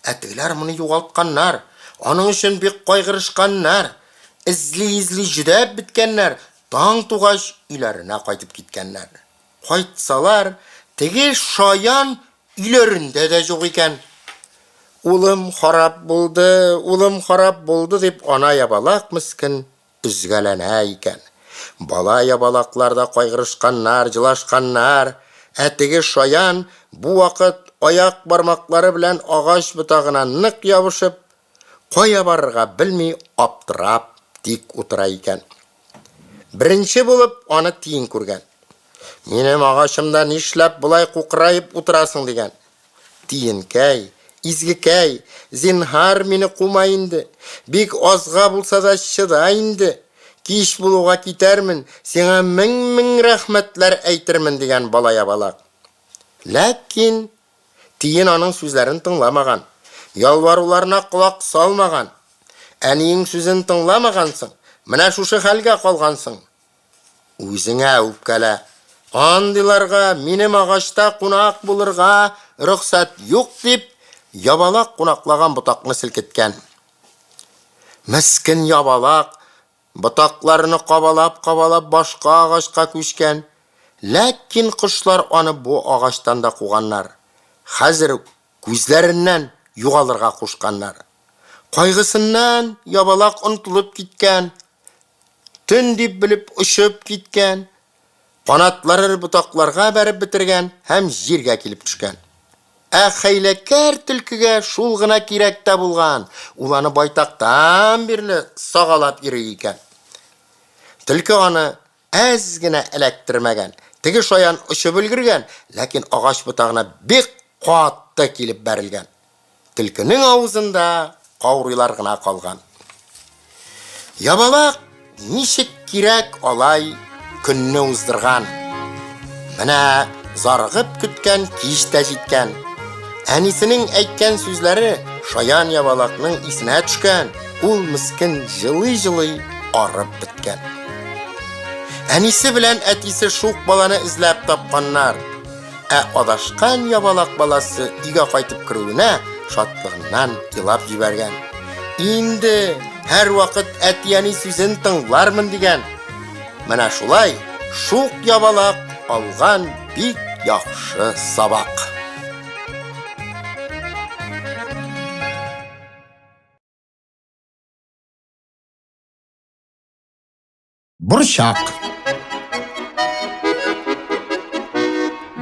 Ә тегеләр моны югалтканнар, аның өчен бик кайгырышканнар, эзли-эзли җөдәп беткәннәр, таң тугач өйләренә кайтып киткәннәр. Кайтсалар, теге шаян өйләрендә дә юк икән. Улым харап булды, улым харап булды, дип ана ябалак мескен өзгәләнә икән. Бала ябалаклар да кайгырышканнар, җылашканнар. Ә теге шаян бу вакыт аяк бармаклары белән агач ботагына нык ябышып, кая барырга белми аптырап тик утыра икән. Беренче булып аны тиен күргән. Минем агачымда нишләп болай кукыраеп утырасың, дигән. Тиенкәй, изгекәй, зинһар мине кума инде. Бик азга булса да чыда инде. Кич булуга китәрмен, сиңа мең-мең рәхмәтләр әйтермен, дигән бала ябалак. Ләкин Тиен аның сүзләрен тыңламаган, ялваруларына колак салмаган. Әниең сүзен тыңламагансың, менә шушы хәлгә калгансың. Үзеңә үпкәлә. Андыйларга минем агачта кунак булырга рөхсәт юк, дип, ябалак кунаклаган ботакны селкеткән. Мескен ябалак Ботакларны кабалап-кабалап башка агачка күчкән. Ләкин кошлар аны бу агачтан да куганнар. Хәзер күзләреннән югалырга кушканнар. Кайгысыннан ябалак онытылып киткән. Төн дип белеп очып киткән. Канатлары ботакларга бәреп бетергән һәм җиргә килеп төшкән. Ә хәйләкәр төлкегә шул гына кирәк тә булган, ул аны байтактан бирле сагалап йөри икән. Төлке аны әз генә эләктермәгән. Теге шаян очып өлгергән, ләкин агач ботагына бик каты килеп бәрелгән. Төлкенең авызында каурыйлар гына калган. Ябалак ничек кирәк алай көнне уздырган. Менә зарыгып көткән кич тә җиткән. Әнисенең әйткән сүзләре шаян ябалакның исенә төшкән. Ул мескен җылый-җылый арып беткән. Әнисе белән әтисе шук баланы эзләп тапканнар. Ә адашкан ябалак баласы өйгә кайтып керүенә шатлыгыннан елап җибәргән. Инде һәрвакыт әти-әни сүзен тыңлармын дигән. Менә шулай шук ябалак алган бик яхшы сабак. Борчак.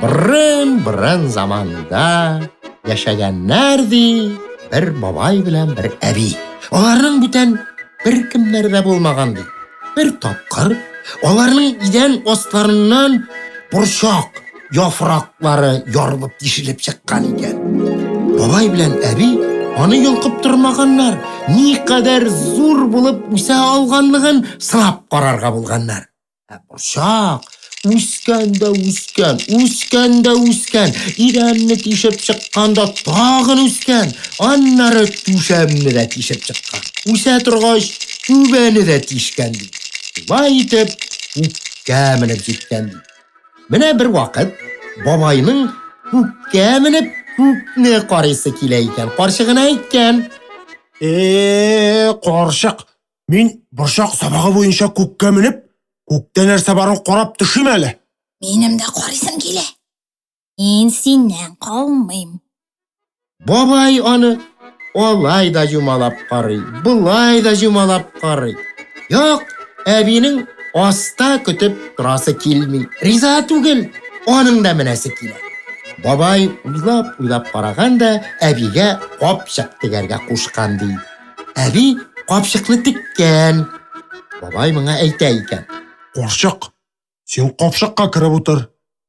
Борын-борын заманда яшәгәннәр ди бер бабай белән бер әби. Аларның бүтән беркемнәре дә булмаган ди. Бер тапкыр аларның идән асларыннан борчак яфраклары ярылып тишелеп чыккан икән. Бабай белән әби аны йолкып тормаганнар, никадәр зур булып үсә алганлыгын сынап карарга булганнар. Ә борчак үскән дә үскән, үскән дә үскән, идәнне тишеп чыккан да тагын үскән, аннары түшәмне дә тишеп чыккан. Үсә торгач, түбәне дә тишкән ди. Шулай итеп, күккә менеп җиткән ди. Менә бер вакыт бабайның күккә менеп күкне карыйсы килә икән. Карчыгына әйткән. Э, карчык, мин борчак сабагы буенча күккә менеп, күктә нәрсә барын карап төшим әле. Минем дә карыйсым килә. Мин синнән калмыйм. Бабай аны алай да юмалап карый, болай да юмалап карый. Юк, әбинең аста көтеп торасы килми. Риза түгел, аның да менәсе килә. Бабай уйлап-уйлап караган да әбигә капчык тегәргә кушкан ди. Әби капчыкны теккән. Бабай моңа әйтә икән. Карчык, син капчыкка кереп утыр.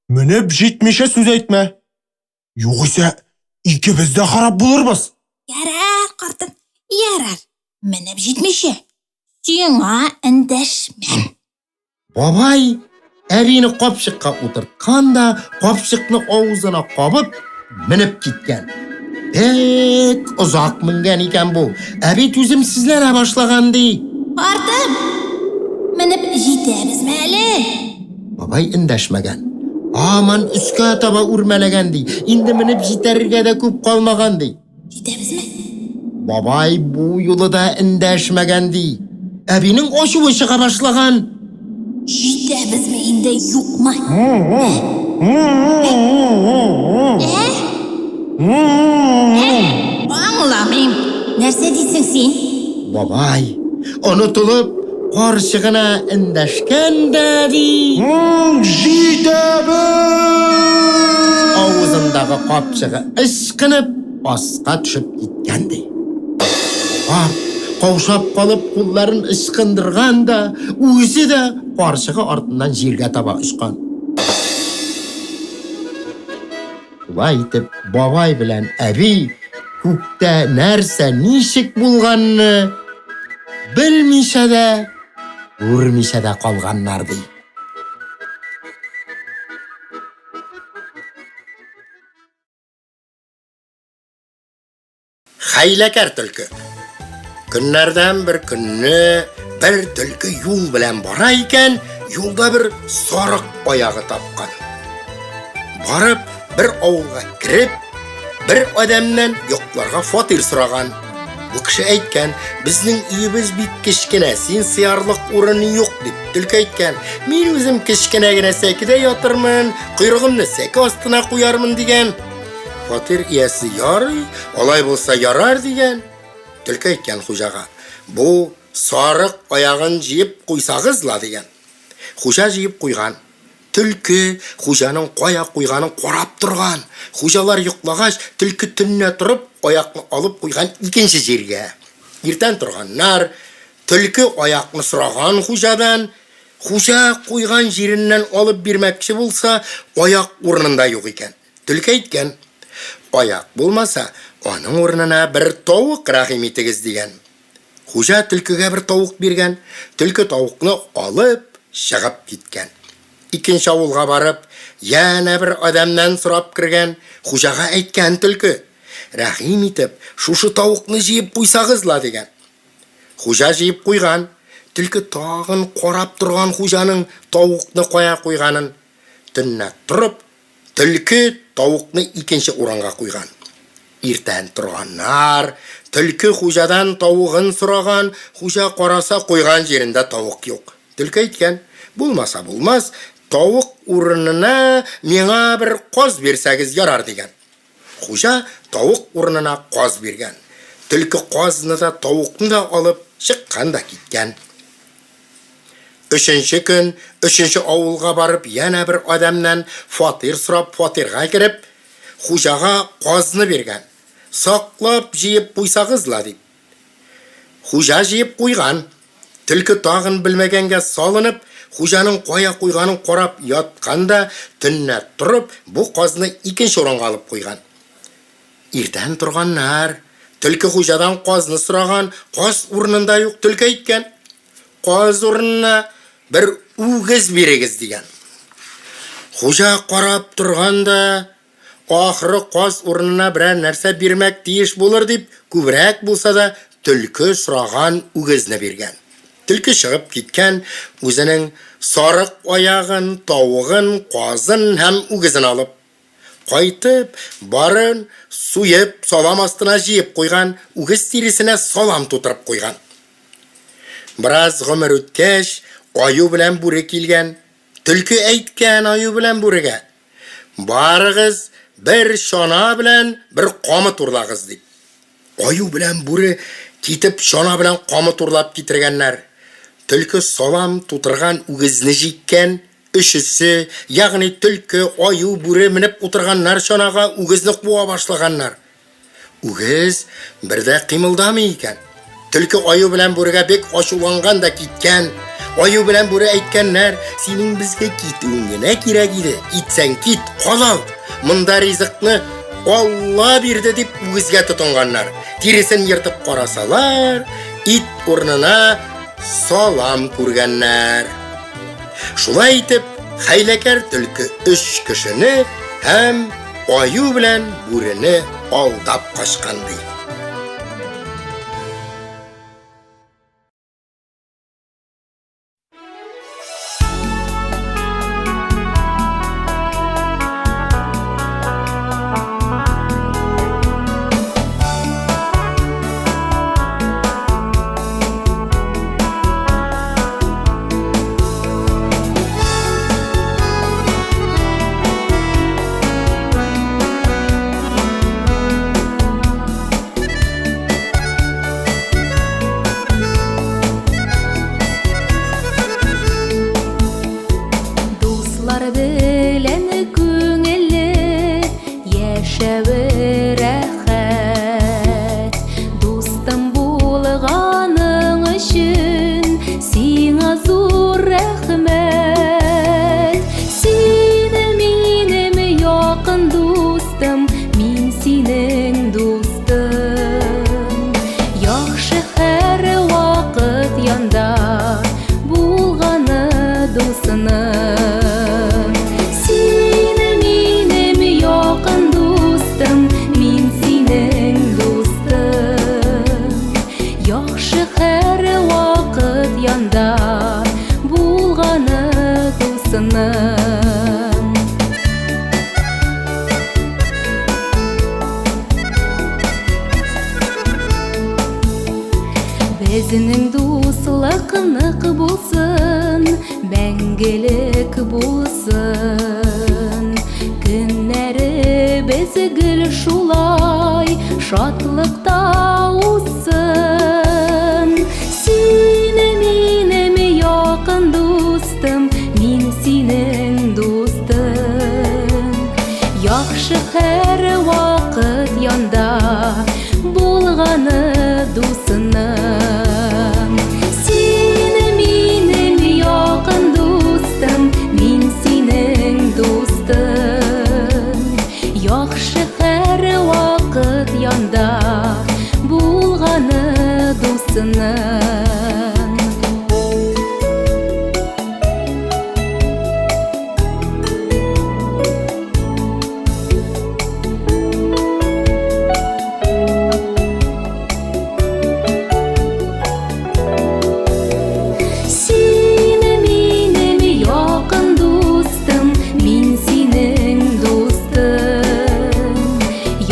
Менеп җитмичә сүз әйтмә. Югыйсә, икебез дә харап булырбыз. Ярар, картым, ярар. Менеп җитмичә, сиңа эндәшмәм. Бабай әбине капчыкка утырткан да, капчыкны авызына кабып, менеп киткән. Бик озак менгән икән бу. Әби түземсезләнә башлаган ди. Картым, менеп җитәбезме әле? Бабай эндәшмәгән. Һаман өскә таба үрмәләгән ди. Инде менеп җитәргә дә күп калмаган ди. Җитәбезме? Бабай бу юлы да эндәшмәгән ди. Әбинең ачуы чыга башлаган. Җитәбезме инде, юкмы? Ә? Аңламыйм. Нәрсә дисең син? Бабай, онытылып, карчыгына эндәшкән дә ди. Җитәбез! Авызындагы капчыгы ычкынып, аска төшеп киткән ди. Карт, каушап калып, кулларын ычкындырган да, үзе дә карчыгы артыннан җиргә таба очкан. Шулай итеп, бабай белән әби күктә нәрсә, ничек булганны белмичә дә, күрмичә дә калганнар, ди. Хәйләкәр төлке. Көннәрдән бер көнне бер төлке юл белән бара икән, юлда бер сарык аягы тапкан. Барып, бер авылга кереп, бер адәмнән йокларга фатир сораган. Бу кеше әйткән, безнең өебез бик кечкенә, син сыярлык урын юк, дип. Төлке әйткән, мин үзем кечкенә генә сәкедә ятырмын, койрыгымны сәке астына куярмын, дигән. Фатир иясе ярый, алай булса ярар дигән. Төлке әйткән хуҗага, бу сарык аягын җыеп куйсагыз ла дигән. Хуҗа җыеп куйган. Төлке хуҗаның кая куйганын карап торган. Хуҗалар йоклагач, төлке төнлә торып, аякны алып куйган икенче җиргә. Иртән торганнар, төлке аякны сораган хуҗадан. Хуҗа куйган җиреннән алып бирмәкче булса, аяк урынында юк икән. Төлке әйткән, Аяк булмаса, аның урынына бер тавык рәхим итегез, дигән. Хуҗа төлкегә бер тавык биргән, төлке тавыкны алып чыгып киткән. Икенче авылга барып, янә бер адәмнән сорап кергән, хуҗага әйткән төлке, Рәхим итеп, шушы тавыкны җыеп куйсагыз ла, дигән. Хуҗа җыеп куйган. Төлке тагын карап торган хуҗаның тавыкны кая куйганын. Төнлә торып, төлке тавыкны икенче урынга куйган. Иртән торганнар, төлке хуҗадан тавыгын сораган, хуҗа караса, куйган җирендә тавык юк. Төлке әйткән, булмаса булмас, тавык урынына миңа бер каз бирсәгез ярар, дигән. Хуҗа тавык урынына каз биргән. Төлке казны да, тавыкны да алып чыккан да киткән. Өченче көн өченче авылга барып, янә бер адәмнән фатир сорап, фатирга кереп, хуҗага казны биргән. Саклап җыеп куйсагыз ла, дип. Хуҗа җыеп куйган. Төлке тагын белмәгәнгә салынып, хуҗаның кая куйганын карап яткан да, төнлә торып, бу казны икенче урынга алып куйган. Иртән торганнар. Төлке хуҗадан казны сораган, каз урынында юк, төлке әйткән. Каз урынына бер үгез бирегез, дигән. Хуҗа карап торган да, Ахры каз урынына берәр нәрсә бирмәк тиеш булыр дип, күбрәк булса да, төлке сораган үгезне биргән. Төлке чыгып киткән, үзенең сарык аягын, тавыгын, казын һәм үгезен алып. Кайтып, барын суеп, салам астына җыеп куйган, үгез тиресенә салам тутырып куйган. Бераз гомер үткәч, аю белән бүре килгән. Төлке әйткән аю белән бүрегә. Барыгыз, бер чана белән бер камыт урлагыз, дип. Аю белән бүре китеп чана белән камыт урлап китергәннәр. Төлке салам тутырган үгезне җиккән, өчесе, ягъни төлке, аю, бүре менеп утырганнар чанага, үгезне куа башлаганнар. Үгез бер дә кыймылдамый икән. Төлке аю белән бүрегә бик ачуланган да киткән. Аю белән бүре әйткәннәр, синең безгә китүең генә кирәк иде. Китсәң кит, кал. Монда ризыкны Алла бирде дип үгезгә тотынганнар. Тиресен ертып карасалар, ит урынына салам күргәннәр. Шулай итеп, хәйләкәр төлке өч кешене һәм аю белән бүрене алдап качкан ди. Дуслар белән күңелле яшәве рәхәт. Дустым булганың өчен сиңа зур рәхмәт. Син минем якын дустым, мин синең дустың. Яхшы һәрвакыт янда булганы дусының. Син минем якын дустым, мин синең дустың. Яхшы һәрвакыт янда булганы дусының. Безнең дуслык нык булсын, мәңгелек булсын. Көннәребез гел шулай шатлыкта узсын. Син минем якын дустым, мин синең дустың. Яхшы һәрвакыт янда булганы дусының. Син минем якын дустым, мин синең дустың. Яхшы һәрвакыт янда булганы дусының.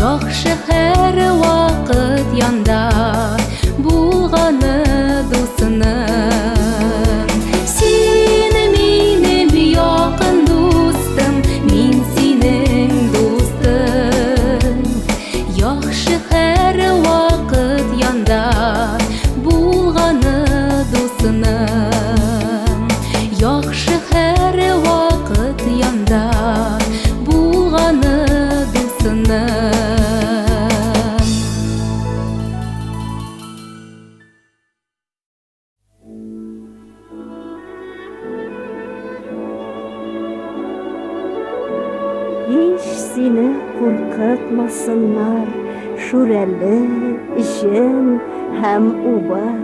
Яхшы һәрвакыт янда булганы дусының. Син минем якын дустым, мин синең дустың. Яхшы һәрвакыт янда булганы дусының. Яхшы һәрвакыт янда булганы дусының. Һич сине куркытмасыннар Шүрәле, җен һәм убыр.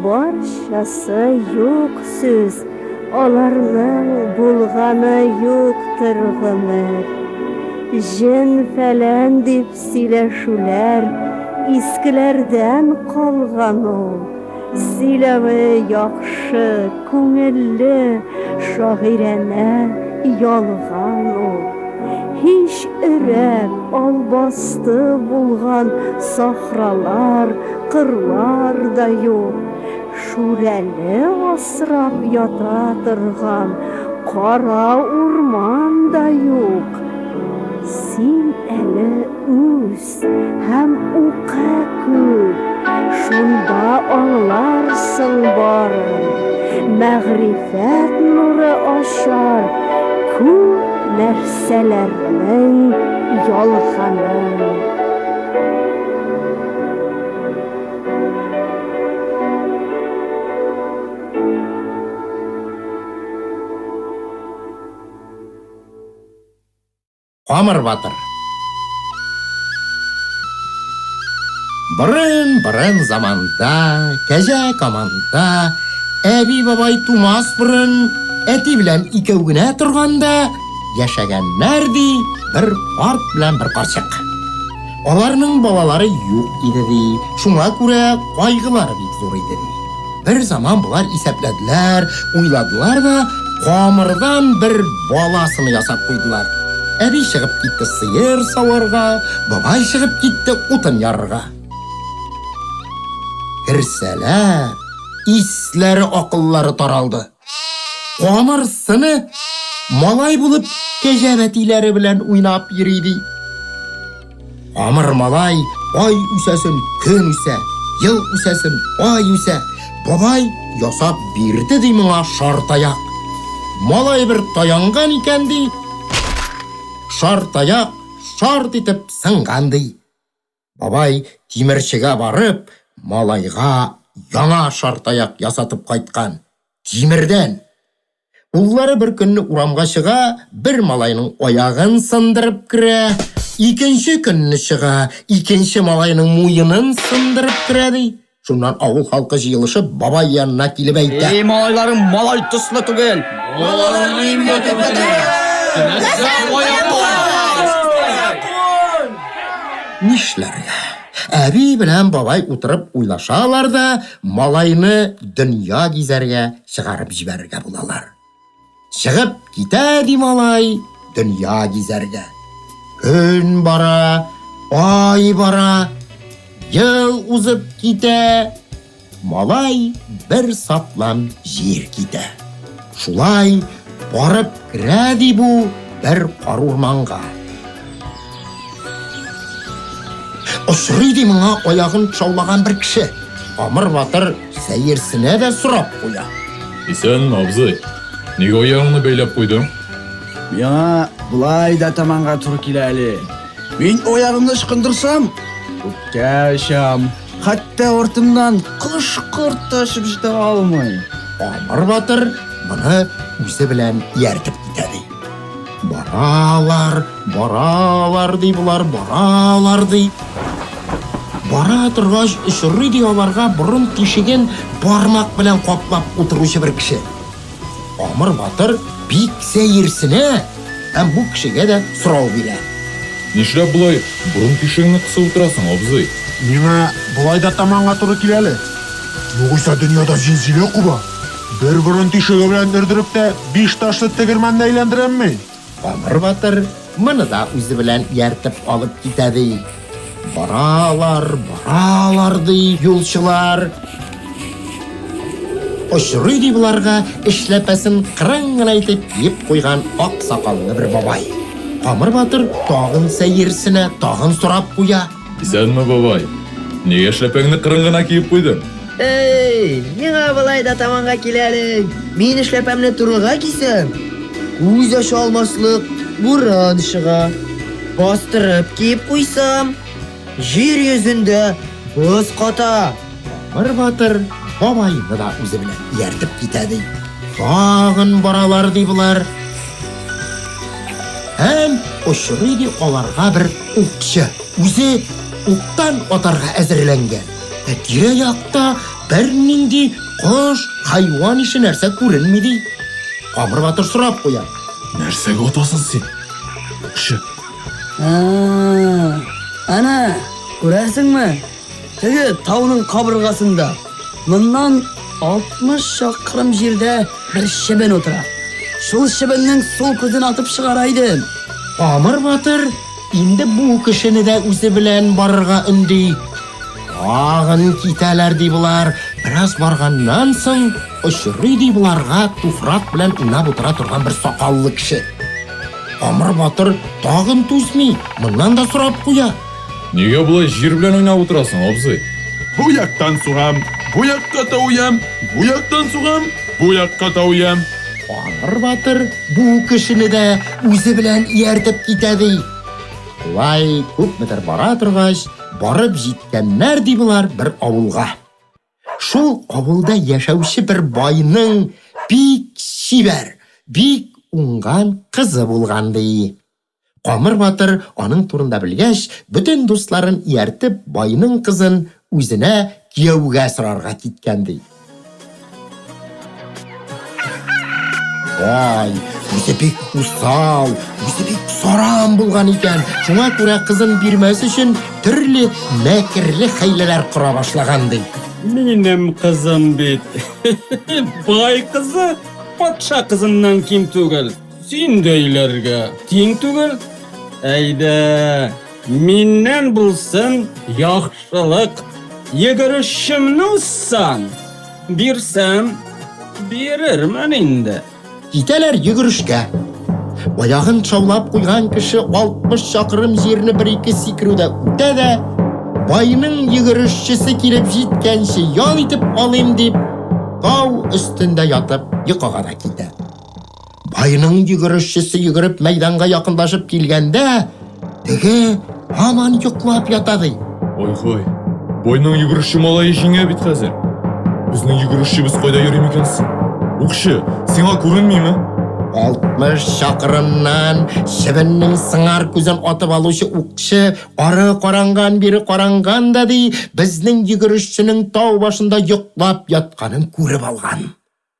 Барчасы юк сүз, аларның булганы юктыр гомер. Җен-фәлән дип сөйләшүләр искеләрдән калган ул. Сөйләве яхшы, күңелле, шагыйранә ялган ул. Һич өрәк, албасты булган сахралар, кырлар да юк. Шүрәле асрап ята торган кара урман да юк. Син әле үс һәм укы күп, шунда аңларсың барын. Мәгърифәт нуры ачар күп нәрсәләрнең ялганын. Камыр батыр. Борын-борын заманда, кәҗә каманда, әби-бабай тумас борын, әти белән икәү генә торганда, яшәгәннәр, ди, бер карт белән бер карчык. Аларның балалары юк иде, ди, шуңа күрә кайгылары бик зур иде, ди. Бер заман болар исәпләделәр, уйладылар да, камырдан бер баласыны ясап куйдылар. Әби чыгып китте сыер саварга, бабай чыгып китте утын ярырга. Керсәләр, исләре акыллары таралды. Камыр сыны малай булып кәҗә бәтиләре белән уйнап йөри ди. Камыр малай ай үсәсен көн үсә, ел үсәсен ай үсә. Бабай ясап бирде ди моңа шар таяк. Малай бер таянган икән ди, шар таяк шарт итеп сынган ди. Бабай тимерчегә барып, малайга яңа шар таяк ясатып кайткан. Тимердән. Уллары бер көнне урамга чыга, бер малайның аягын сындырып керә, икенче көнне чыга, икенче малайның муенын сындырып керә, ди. Шуннан авыл халкы җыелышып, бабай янына килеп әйтә. Эй, малайларың малай төсле түгел. Нишләргә? Әби белән бабай утырып уйлашалар да, малайны дөнья гизәргә чыгарып җибәрергә булалар. Чыгып китә ди малай дөнья гизәргә. Көн бара, ай бара, ел узып китә, малай бер саплам җир китә. Шулай барып керә ди бу бер карурманга. Очрый ди моңа аягын тышаулаган бер кеше. Камыр батыр сәерсенә дә сорап куя. Исәнме, абзый. Нигә аягыңны бәйләп куйдың? Миңа болай да таманга туры килә әле. Мин аягымны ычкындырсам, күккә очам. Хәтта артымнан кош-корт та очып җитә алмый. Камыр батыр моны үзе белән ияртеп китә ди. Баралар, баралар ди болар, баралар ди. Бара торгач, очрый ди аларга борын тишеген бармак белән каплап утыручы бер кеше. Камыр батыр бик сәерсенә һәм бу кешегә дә сорау бирә. Нишләп болай борын тишегеңне кысып утырасың, абзый? Миңа болай да таманга туры килә әле. Югыйсә дөньяда зилзилә куба. Бер борын тишеге белән өрдереп тә биш ташлы тегермәнне әйләндерәм мин. Камыр батыр моны да үзе белән ияртеп алып китә, ди. Баралар, баралар, ди юлчылар. Очрый, ди боларга эшләпәсен кырын гына итеп киеп куйган ак сакаллы бер бабай. Камыр батыр тагын сәерсенә, тагын сорап куя. Исәнме, бабай. Нигә эшләпәңне кырын гына киеп куйдың? Эй, миңа болай да таманга килә әле. Мин эшләпәмне турыга кисәм, күз ача алмаслык буран чыга. Бастырып киеп куйсам, җир йөзендә боз ката. Камыр батыр бабайны да үзе белән ияртеп китә, ди. Тагын баралар, ди болар. Һәм очрый, ди, аларга бер укчы. Үзе уктан атарга әзерләнгән. Ә тирә-якта бернинди кош, хайван ише нәрсә күренми, ди. Камыр батыр сорап куя. Нәрсәгә атасың син, укчы? А, Ана, күрәсеңме? Теге тауның кабыргасында моннан 60 чакрым җирдә бер чебен утыра. Шул чебеннең сул күзен атып чыгара идем. Камыр батыр инде бу кешене дә үзе белән барырга өнди. Тагын китәләр, ди болар. Бераз барганнан соң очрый, ди боларга туфрак белән уйнап утыра торган бер сакаллы кеше. Камыр батыр тагын түзми, моннан да сорап куя. Нигә болай җир белән уйнап утырасың, абзый? Бу яктан сугам, бу якка тауям, бу яктан сугам, бу якка тауям. Камыр батыр бу кешене дә үзе белән ияртеп китә, ди. Шулай күпмедер бара торгач, барып җиткәннәр, ди болар, бер авылга. Шул авылда яшәүче бер байның бик чибәр, бик уңган кызы булган, ди. Камыр батыр аның турында белгәч, бөтен дусларын ияртеп, байның кызын үзенә кияүгә сорарга киткән, ди. Бай, үзе бик усал, үзе бик саран булган икән. Шуңа күрә кызын бирмәс өчен төрле мәкерле хәйләләр кора башлаган, ди. Минем кызым бит бай кызы, патша кызыннан ким түгел. Синдәйләргә тиң түгел. Әйдә, миннән булсын яхшылык. Йөгерешчемне узсаң, бирсәм, бирермен инде. Китәләр йөгерешкә. Аягын шаулап куйган кеше 60 чакрым җирне бер-ике сикерүдә үтә дә, байның йөгерешчесе килеп җиткәнче ял итеп алыйм дип, тау өстендә ятып йокыга да китә. Байның йөгерешчесе йөгереп мәйданга якынлашып килгәндә, теге һаман йоклап ята ди. Ай-хай, байның йөгерешче малае җиңә бит хәзер. Безнең йөгерешчебез кайда йөри микән соң? Укчы, сиңа күренмиме? 60 чакрымнан чебеннең сыңар күзен атып алучы укчы ары каранган, бире каранган да ди, безнең йөгерешченең тау башында йоклап ятканын күреп алган.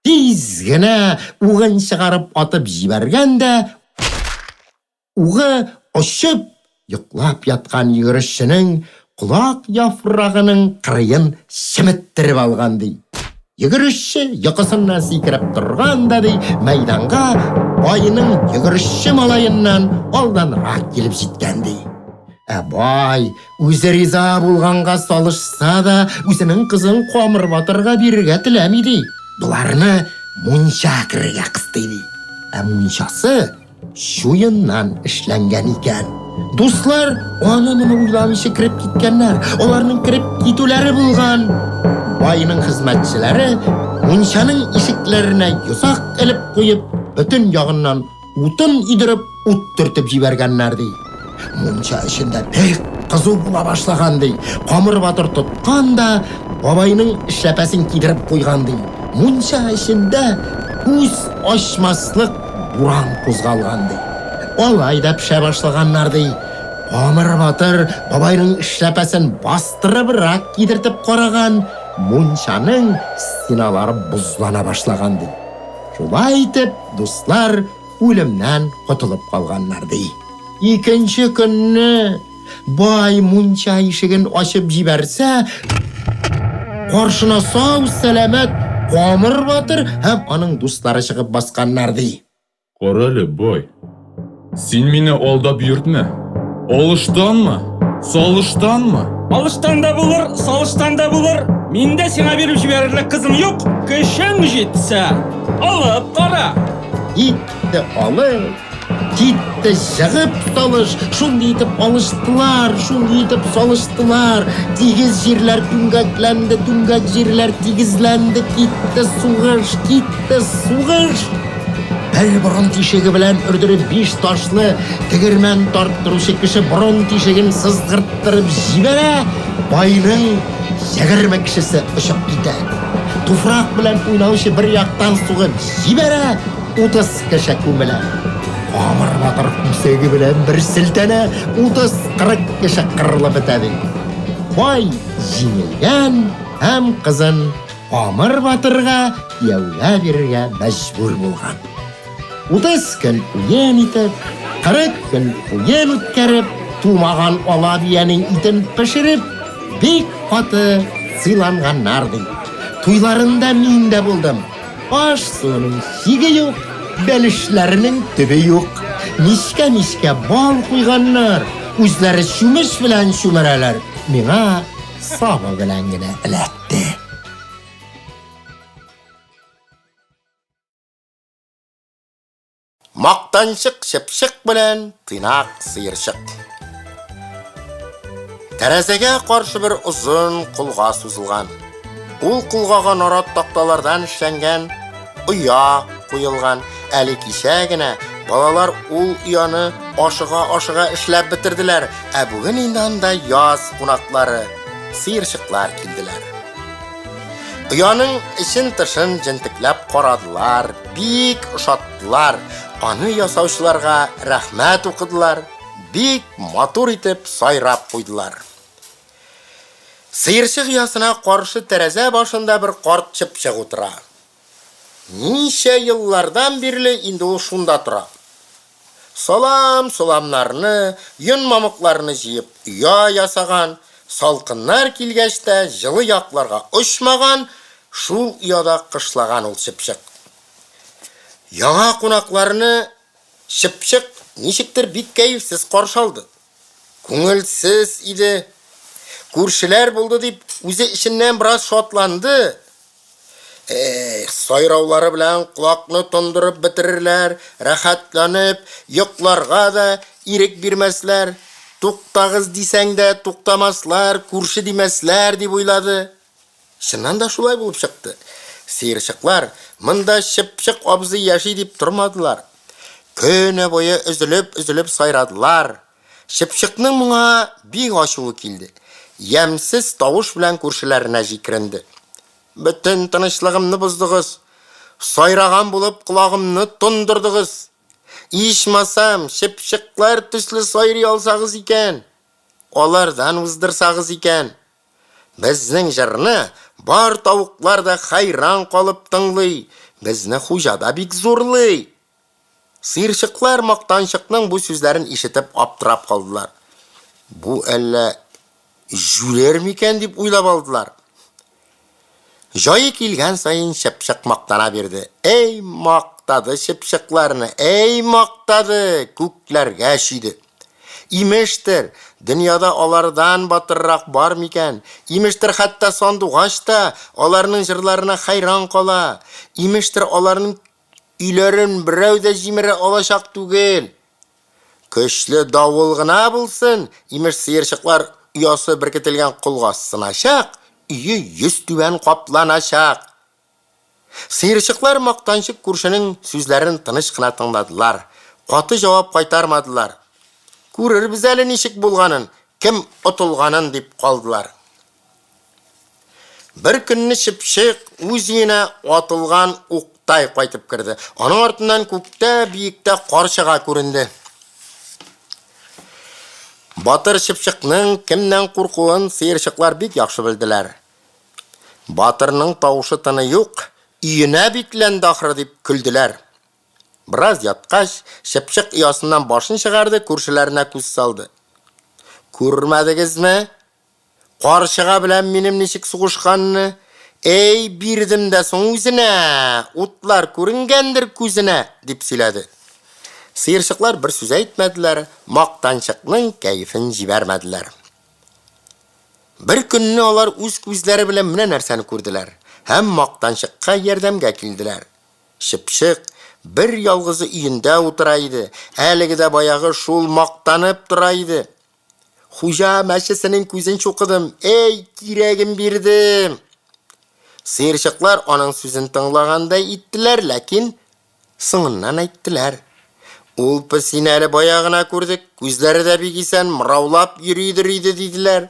Тиз генә угын чыгарып атып җибәргән дә, угы очып, йоклап яткан йөгерешченең колак яфрагының кырыен чеметтереп алган, ди. Йөгерешче йокысыннан сикереп торган да, ди, мәйданга байның йөгерешче малаеннан алданрак килеп җиткән, ди. Ә бай үзе риза булганга салышса да, үзенең кызын Камыр батырга бирергә теләми, ди. Боларны мунча керергә кыстый, ди. Ә мунчасы чуеннан эшләнгән икән. Дуслар аны-моны уйламыйча кереп киткәннәр. Аларның кереп китүләре булган. Байның хезмәтчеләре мунчаның ишекләренә йозак элеп куеп, бөтен ягыннан Утын идереп, ут төртеп җибәргәннәр, ди. Мунча эчендә бик кызу була башлаган, ди. Камыр батыр тоткан да, бабайның эшләпәсен кидереп куйган, ди. Мунча эчендә күз ачмаслык буран кузгалган, ди. Алай да пешә башлаганнар, ди. Камыр батыр бабайның эшләпәсен бастырыбрак кидертеп караган, мунчаның стеналары бозлана башлаган, ди. Шулай итеп, дуслар үлемнән котылып калганнар, ди. Икенче көнне бай мунча ишеген ачып җибәрсә, каршына сау-сәламәт Камыр батыр һәм аның дуслары чыгып басканнар, ди. Карале, бай. Син мине алдап йөртмә. Алыштанмы? Салыштанмы? Алыштан да булыр, салыштан да булыр. Миндә сиңа биреп җибәрерлек кызым юк. Көчең җитсә, алып кара. Китте алып, китте җыгып салыш. Шундый итеп алыштылар, шундый итеп салыштылар. Тигез җирләр түмгәкләнде, түмгәк җирләр тигезләнде. Китте сугыш, китте сугыш. Бер борын тишеге белән өрдереп биш ташлы тегермән тарттыручы кеше борын тишеген сызгырттырып җибәрә, байның 20 кешесе очып китә. Туфрак белән уйнаучы бер яктан сугып җибәрә, 30 кеше күмелә. Камыр батыр күсәге белән бер селтәнә, 30-40 кеше кырылып бетә ди. Бай җиңелгән һәм кызын Камыр батырга кияүгә бирергә мәҗбүр булган. 30 көн уен итеп, 40 көн уен үткәреп, тумаган ала биянең итен пешереп, бик каты сыйланганнар ди. Туйларында мин дә булдым. Аш суының чиге юк, бәлешләренең төбе юк. Мичкә-мичкә бал куйганнар, үзләре чүмеч белән чүмерәләр. Миңа сабы белән генә эләкте. Мактанчык чыпчык белән тыйнак сыерчык. Тәрәзәгә каршы бер озын колга сузылган. Ул колгага нарат такталардан эшләнгән оя куелган. Әле кичә генә балалар ул ояны ашыга-ашыга эшләп бетерделәр, ә бүген инде анда яз кунаклары, сыерчыклар килделәр. Ояның эчен-тышын җентекләп карадылар, бик ошаттылар, аны ясаучыларга рәхмәт укыдылар, бик матур итеп сайрап куйдылар. Сыерчык оясына каршы тәрәзә башында бер карт чыпчык утыра. Ничә еллардан бирле инде ул шунда тора. Салам, соламнарны, йон-мамыкларны җыеп оя ясаган, салкыннар килгәч тә җылы якларга очмаган, шул ояда кышлаган ул чыпчык. Яңа кунакларны чыпчык ничектер бик кәефсез каршы алды. Күңелсез иде. Күршеләр булды дип, үзе эченнән бераз шатланды. Эх, сайраулары белән колакны тондырып бетерерләр, рәхәтләнеп йокларга да ирек бирмәсләр, туктагыз дисәң дә туктамаслар, күрше димәсләр, дип уйлады. Чыннан да шулай булып чыкты. Сыерчыклар монда Чыпчык абзый яши дип тормадылар. Көне буе өзелеп-өзелеп сайрадылар. Чыпчыкның моңа бик ачуы килде. Ямьсез тавыш белән күршеләренә җикеренде. Бөтен тынычлыгымны боздыгыз. Сайраган булып колагымны тондырдыгыз. Ичмасам, чыпчыклар төсле сайрый алсагыз икән. Алардан уздырсагыз икән. Безнең җырны бар тавыклар да хәйран калып тыңлый. Безне хуҗа да бик зурлый. Сыерчыклар мактанчыкның бу сүзләрен ишетеп аптырап калдылар. Бу әллә җүләр микән дип уйлап алдылар. Җае килгән саен чыпчык мактана бирде. Эй, мактады чыпчыкларны, эй, мактады, күкләргә чөйде. Имештер, дөньяда алардан батыррак бар микән? Имештер, хәтта сандугач та аларның җырларына хәйран кала. Имештер, аларның Өйләрен берәү дә җимерә алачак түгел. Көчле давыл гына булсын, имеш сыерчыклар оясы беркетелгән колга сыначак, өе йөзтүбән капланачак. Сыерчыклар мактанчык күршенең сүзләрен тыныч кына тыңладылар, каты җавап кайтармадылар. Күрербез әле ничек булганын, кем отылганын, дип калдылар. Бер көнне чыпчык үз өенә атылган уктай кайтып керде. Аның артыннан күктә биектә карчыга күренде. Батыр чыпчыкның кемнән куркуын сыерчыклар бик яхшы белделәр. Батырның тавышы тыны юк, өенә бикләнде ахры дип көлделәр. Бераз яткач, чыпчык оясыннан башын чыгарды, күршеләренә күз салды. Күрмәдегезме? Карчыга белән минем ничек сугышканны, әй, бирдем дә соң үзенә, утлар күренгәндер күзенә, дип сөйләде. Сыерчыклар бер сүз әйтмәделәр, мактанчыкның кәефен җибәрмәделәр. Бер көнне алар үз күзләре белән менә нәрсәне күрделәр һәм мактанчыкка ярдәмгә килделәр. Чыпчык бер ялгызы өендә утыра иде, әлеге дә баягы шул мактанып тора иде. Хуҗа мәчесенең күзен чукыдым, әй, кирәген бирдем. Сыерчыклар аның сүзен тыңлагандай иттеләр, ләкин соңыннан әйттеләр. Ул песине әле бая гына күрдек, күзләре дә бик исән, мыраулап йөридер иде, диделәр.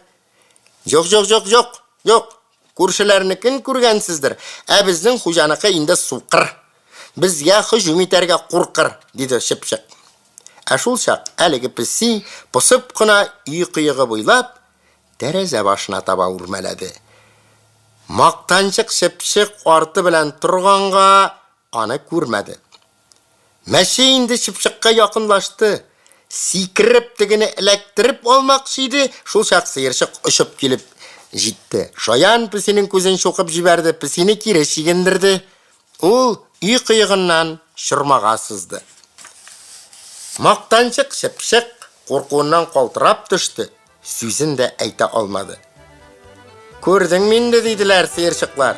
Юк, юк, юк, юк, юк. Күршеләрнекен күргәнсездер, ә безнең хуҗаныкы инде сукыр. Безгә һөҗүм итәргә куркыр, диде чыпчык. Ә шул чак әлеге песи посып кына өй кыегы буйлап тәрәзә башына таба үрмәләде. Мактанчык чыпчык арты белән торганга аны күрмәде. Мәче инде чыпчыкка якынлашты. Сикереп тегене эләктереп алмакчы иде, шул чак сыерчык очып килеп җитте. Шаян песинең күзен чукып җибәрде, песине кире чигендерде. Ул өй кыегыннан чормага сызды. Мактанчык чыпчык куркуыннан калтырап төште. Сүзен дә әйтә алмады. Күрдеңме инде, диделәр сыерчыклар.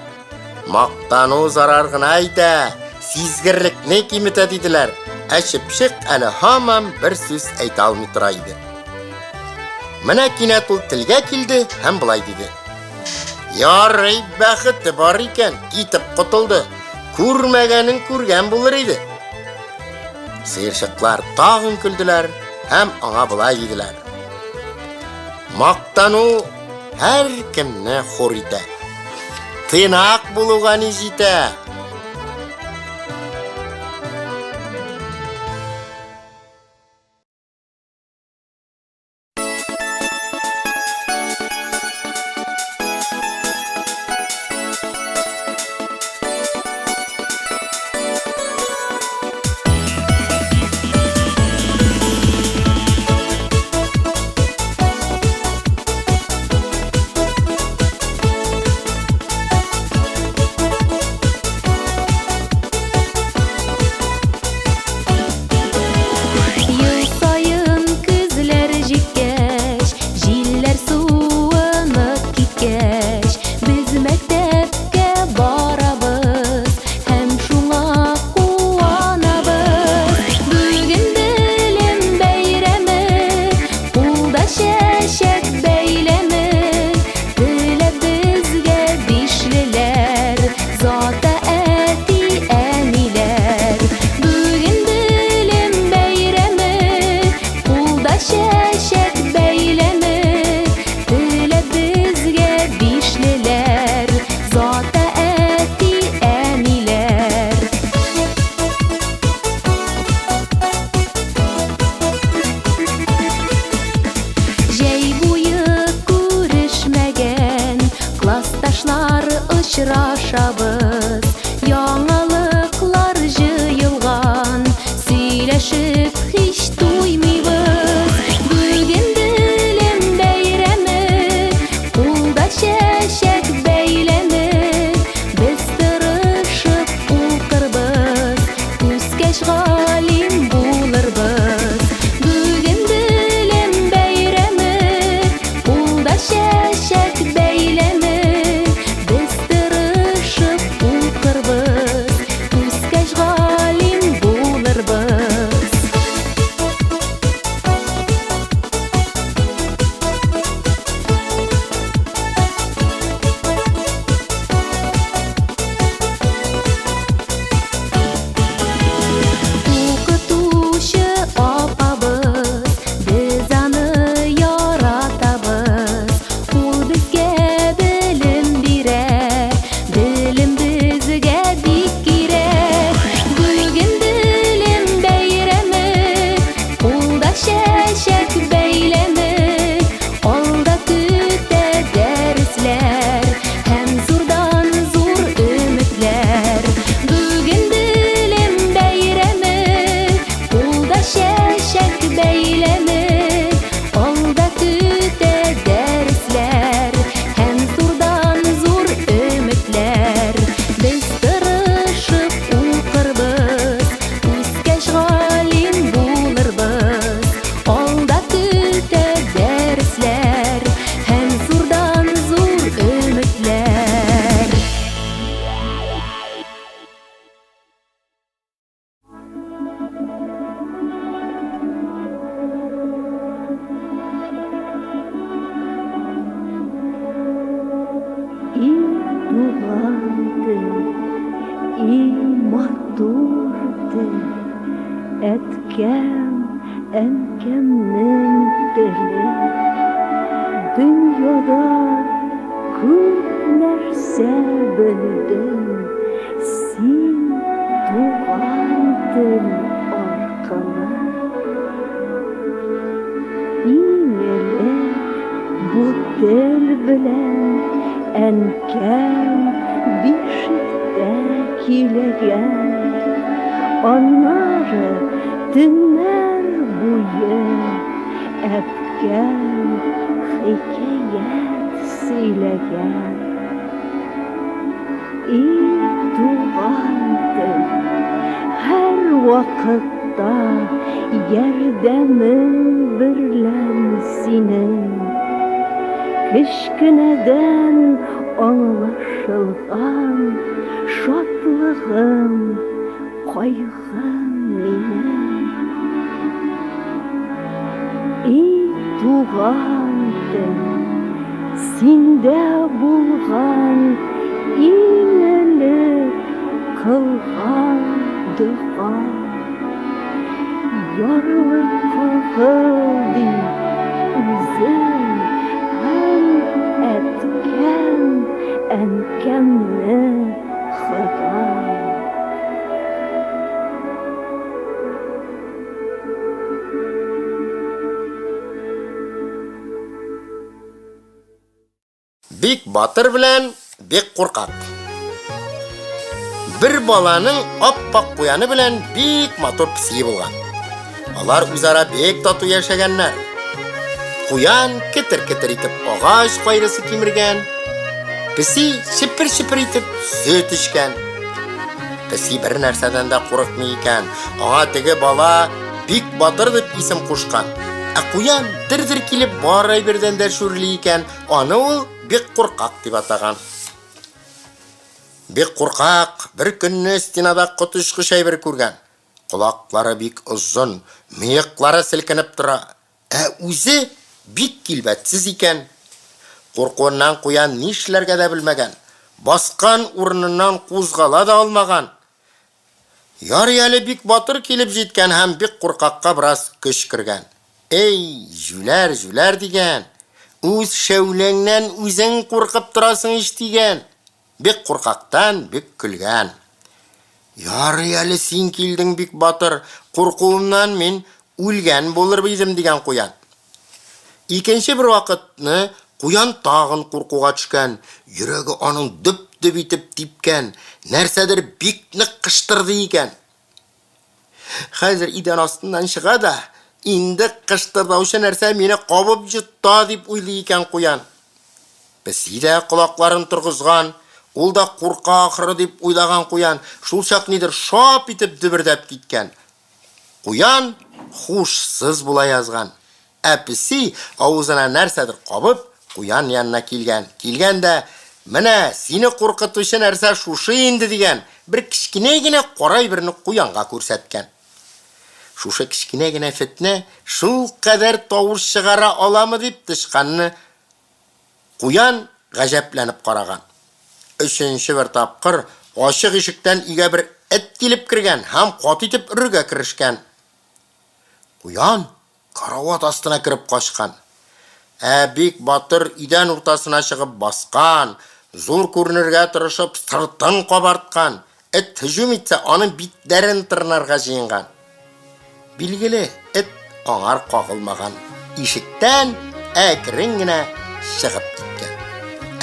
Мактану зарар гына итә, сизгерлекне киметә, диделәр. Ә чыпчык әле һаман бер сүз әйтә алмый тора иде. Менә кинәт ул телгә килде һәм болай диде. Ярый, бәхете бар икән, китеп котылды. Күрмәгәнен күргән булыр иде. Сыерчыклар тагын көлделәр һәм аңа болай диделәр. Мактану һәркемне хур итә. Тыйнак булуга ни җитә? Ел саен көзләр җиткәч, җилләр суынып киткәч, без мәктәпкә барабыз һәм шуңа куанабыз. Бүген белем бәйрәме, кулда чәчәк бәйләме, теләп безгә бишлеләр, зата әти-әниләр. Бүген белем бәйрәме, кулда чәчәк бәйләме, теләп безгә бишлеләр, зата әти-әниләр. Җәй буе күрешмәгән классташлар очрашабыз. Яңалыклар җыелган, сөйләшеп һич туймыйбыз. Бүген белем бәйрәме, кулда чәчәк бәйләме. Без тырышып укырбыз, үскәч галим булырбыз. Бүген белем бәйрәме, кулда чәчәк бәйләме. Без тырышып Туган тел, иң матур тел, Әткәм, әнкәмнең теле. Дөньяда күп нәрсә белдем, Син туган тел аркылы. Иң элек бу тел белән әнкәм бишектә көйләгән. Аннары төннәр буе әбкәм хикәят сөйләгән. И туган тел, һәрвакытта ярдәмең берлән синең. Кечкенәдән аңлашылган шатлыгым, кайгым минем. И туган тел, синдә булган иң элек кылган дога. Ярлыкагыл дип үзем һәм әткәм, әнкәмне Ходай. Бик батыр белән бик куркак. Бер баланың ап-ак куяны белән бик матур песие булган. Алар үзара бик тату яшәгәннәр. Куян кетер-кетер итеп агач кайрысы кимергән, песи чепер-чепер итеп сөт эчкән. Песи бер нәрсәдән дә курыкмый икән. Аңа теге бала бик батыр дип исем кушкан. Ә куян дер-дер килеп бар әйбердән дә шүрли икән. Аны ул бик куркак дип атаган. Бик куркак бер көнне стенада коточкыч әйбер күргән. Колаклары бик озын, мыеклары селкенеп тора. Ә үзе бик килбәтсез икән. Куркуыннан куян нишләргә дә белмәгән. Баскан урыныннан кузгала да алмаган. Ярый әле бик батыр килеп җиткән һәм бик куркакка бераз көч кергән. Эй, җүләр, җүләр, дигән. Үз шәүләңнән үзең куркып торасың ич, дигән. Бик куркактан бик көлгән. Ярый әле син килдең, бик батыр, куркуымнан мин үлгән булыр идем, дигән куян. Икенче бер вакытны куян тагын куркуга төшкән, йөрәге аның дөп-дөп итеп типкән, нәрсәдер бик нык кыштырдый икән. Хәзер идән астыннан чыга да, инде кыштырдаучы нәрсә мине кабып йота, дип уйлый икән куян. Песи дә колакларын торгызган, ул да курка ахры, дип уйлаган куян, шулчак нидер шап итеп дөбердәп киткән. Куян хушсыз була язган. Ә песи, авызына нәрсәдер кабып, куян янына килгән. Килгән дә, Менә, сине куркытучы нәрсә шушы инде, дигән, бер кечкенә генә кара әйберне куянга күрсәткән. Шушы кечкенә генә фетнә шулкадәр тавыш чыгара аламы дип, тычканны Куян гаҗәпләнеп караган. Өченче бер тапкыр ачык ишектән өйгә бер эт килеп кергән һәм каты итеп өрергә керешкән. Куян карават астына кереп качкан. Ә бик батыр идән уртасына чыгып баскан, зур күренергә тырышып сыртын кабарткан, эт һөҗүм итсә, аның битләрен тырнарга җыенган. Билгеле, эт аңар кагылмаган. Ишектән әкрен генә чыгып киткән.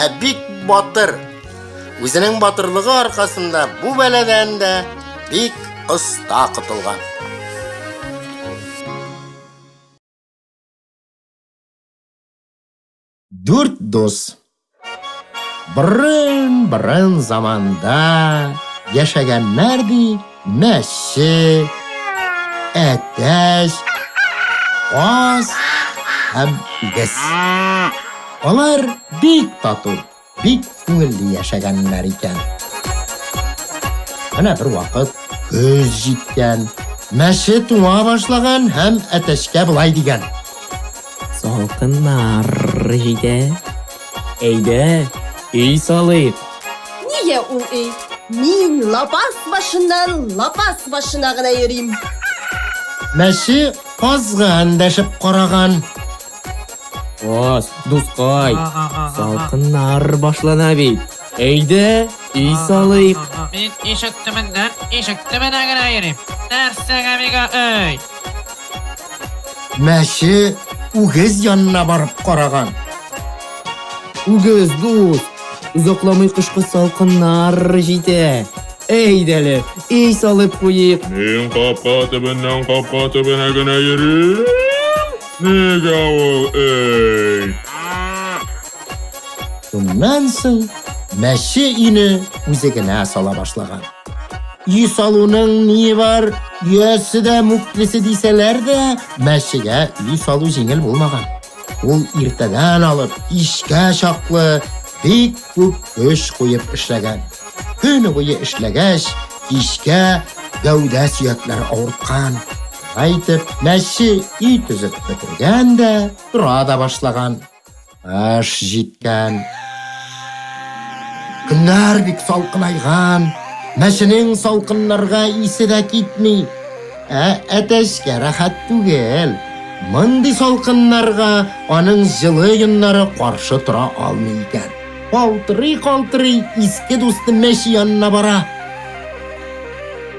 Ә бик батыр үзенең батырлыгы аркасында бу бәладән дә бик оста котылган. Дүрт дус. Борын-борын заманда яшәгәннәр ди мәче, әтәч, каз һәм үгез. Алар бик тату, бик күңелле яшәгәннәр икән. Менә бер вакыт көз җиткән, мәче туңа башлаган һәм әтәчкә болай дигән. Салкыннар җитә. Әйдә, өй салыйк. Кая ул өй? Мин лапас башыннан лапас башына гына йөрим. Мәче казга эндәшеп караган. Каз, дускай, салкыннар башлана бит. Әйдә, өй салыйк. Мин ишек төбеннән ишек төбенә генә йөрим. Нәрсәгә миңа өй? Мәче үгез янына барып караган. Үгез, дус, озакламый кышкы салкыннар җитә. Әйдәле, өй салып куйыйк. Мин капка төбеннән капка төбенә генә йөрим. Нигә ул өй? Шуннан соң мәче өйне үзе генә сала башлаган. Өй салуның ние бар, өясе дә мүклесе дисәләр дә, мәчегә өй салу җиңел булмаган. Ул иртәдән алып кичкә чаклы бик күп көч куеп эшләгән. Көне буе эшләгәч, кичкә гәүдә сөякләре авырткан. Шулай итеп, мәче өй төзеп бетергән дә, тора да башлаган. Кыш җиткән. Көннәр бик салкынайган. Мәченең салкыннарга исе дә китми. Ә әтәчкә рәхәт түгел. Мондый салкыннарга аның җылы йоннары каршы тора алмый икән. Калтырый-калтырый иске дусты мәче янына бара.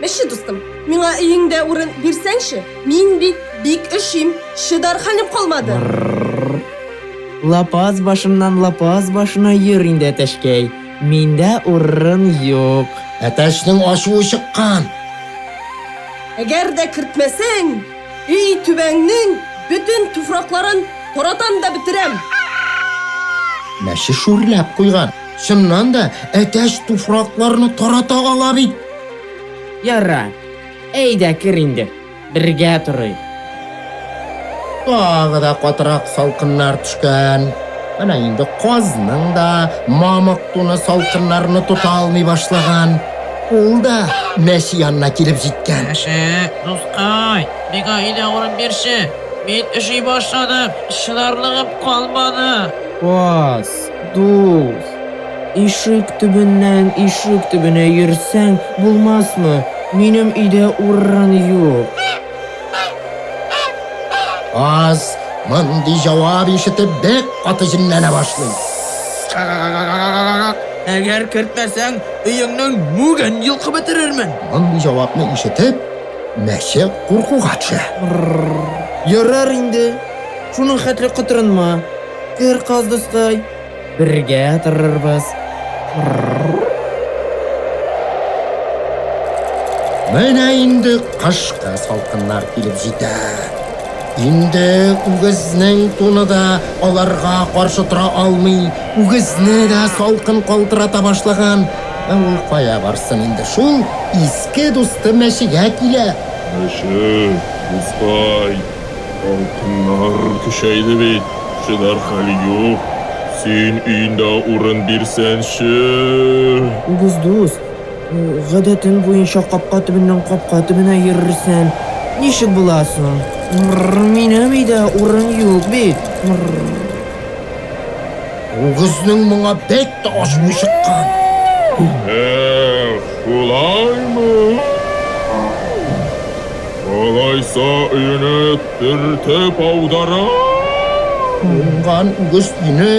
Мәче дустым, миңа өеңдә урын бирсәңче? Мин бит бик өшим, чыдар хәлем калмады. Лапас башыннан лапас башына йөр инде, әтәчкәй. Миндә урын юк. Әтәчнең ачуы чыккан. Әгәр дә кертмәсәң, өй түбәңнең бөтен туфракларын таратам да бетерәм. Мәче шүрләп куйган. Чыннан да, әтәч туфракларны тарата ала бит. Ярар, әйдә кер инде, бергә торыйк. Тагы да катырак салкыннар төшкән. Менә инде казның да мамык туны салкыннарны тота алмый башлаган. Ул да мәче янына килеп җиткән. Мәче, дускай, миңа өйдә урын бирче. Мин өши башладым, чыдарлыгым калмады. Каз, дус, ишек төбеннән ишек төбенә йөрсәң булмасмы? Минем өйдә урын юк. Каз мондый җавап ишетеп бик каты җенләнә башлый. Әгәр кертмәсәң, өеңнең мүген йолкып бетерермен. Мондый җавапны ишетеп, мәче куркуга төшә. Ярар инде, шуның хәтле котырынма. Кер, каз дускай, бергә торырбыз. Менә инде кышкы салкыннар килеп җитә. Инде үгезнең туны да аларга каршы тора алмый. Үгезне дә салкын калтырата башлаган. Ә ул кая барсын инде, шул иске дусты мәчегә килә. Мәче, дускай, Салкыннар көчәйде бит, чыдар хәл юк. Син өендә урын бирсәнче. Үгез дус, гадәтең буенча капка төбеннән капка төбенә йөрерсән, ничек була соң? Минем өйдә урын юк бит. Үгезнең моңа бик тә ачуы чыккан. Эх, шулаймы? Алайса өене төртеп аударам! Уңган үгез өйне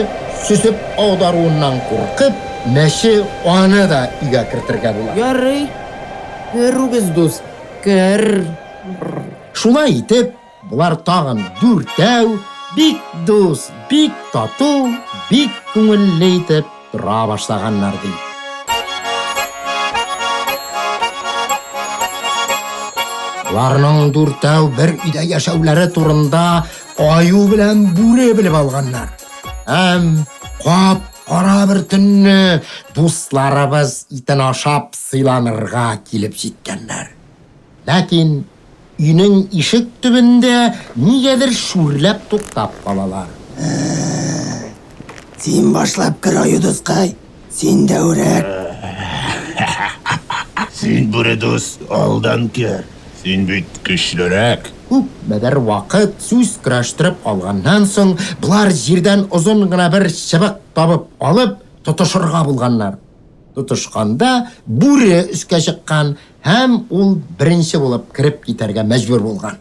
сөзеп аударуыннан куркып, мәче аны да өйгә кертергә була. Ярый, кер, үгез дус, кер. Шулай итеп, болар тагын дүртәү бик дус, бик тату, бик күңелле итеп тора башлаганнар, ди. Боларның дүртәү бер өйдә яшәүләре турында аю белән бүре белеп алганнар. Һәм кап-кара бер төнне дусларыбыз итен ашап сыйланырга килеп җиткәннәр. Ләкин өйнең ишек төбендә нигәдер шүрләп туктап калалар. Син башлап кер, аю дускай. Син дәүрәк. Син, бүре дус, алдан кер. Син бит көчлерәк. Күпмедер вакыт сүз көрәштереп алганнан соң, болар җирдән озын гына бер чыбык табып алып, тотышырга булганнар. Тотышканда бүре өскә чыккан һәм ул беренче булып кереп китәргә мәҗбүр булган.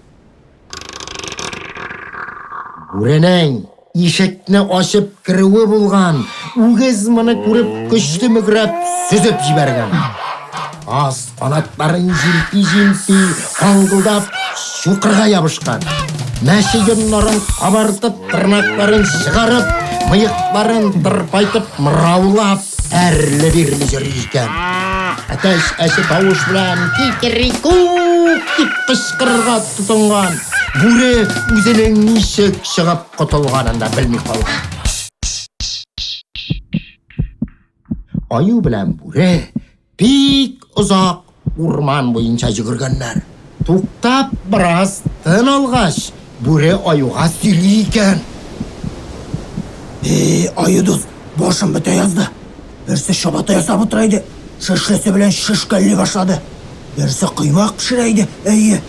Бүренең ишекне ачып керүе булган, үгез моны күреп көчле мөгрәп сөзеп җибәргән. Ас канатларын җилпи-җилпи, каңгылдап чукырга ябышкан. Мәче йоннарын кабартып, тырнакларын чыгарып, мыекларын тырпайтып, мыраулап, әрле-бирле йөри икән. Әтәч әче тавыш белән кикрикүк дип кычкырырга тотынган. Бүре үзенең ничек чыгып котылганын да белми калган. Аю белән бүре бик озак урман буенча йөгергәннәр. Туктап бераз тын алгач, бүре аюга сөйли икән. Эй, аю дус, башым бетә язды. Берсе чабата ясап утыра иде, шөшлесе белән шөшкәлли башлады. Берсе коймак пешерә иде, әйе,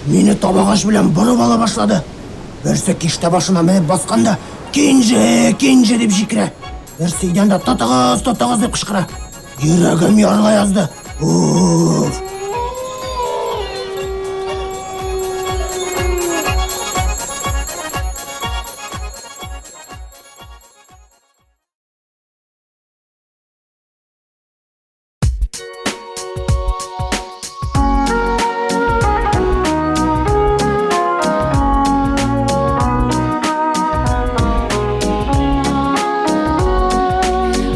мине табагач белән борып ала башлады. Берсе киштә башына менеп баскан да, Кинҗе, кинҗе дип җикерә. Берсе идәндә тотыгыз, тотыгыз дип кычкыра. Йөрәгем ярыла язды. Уф!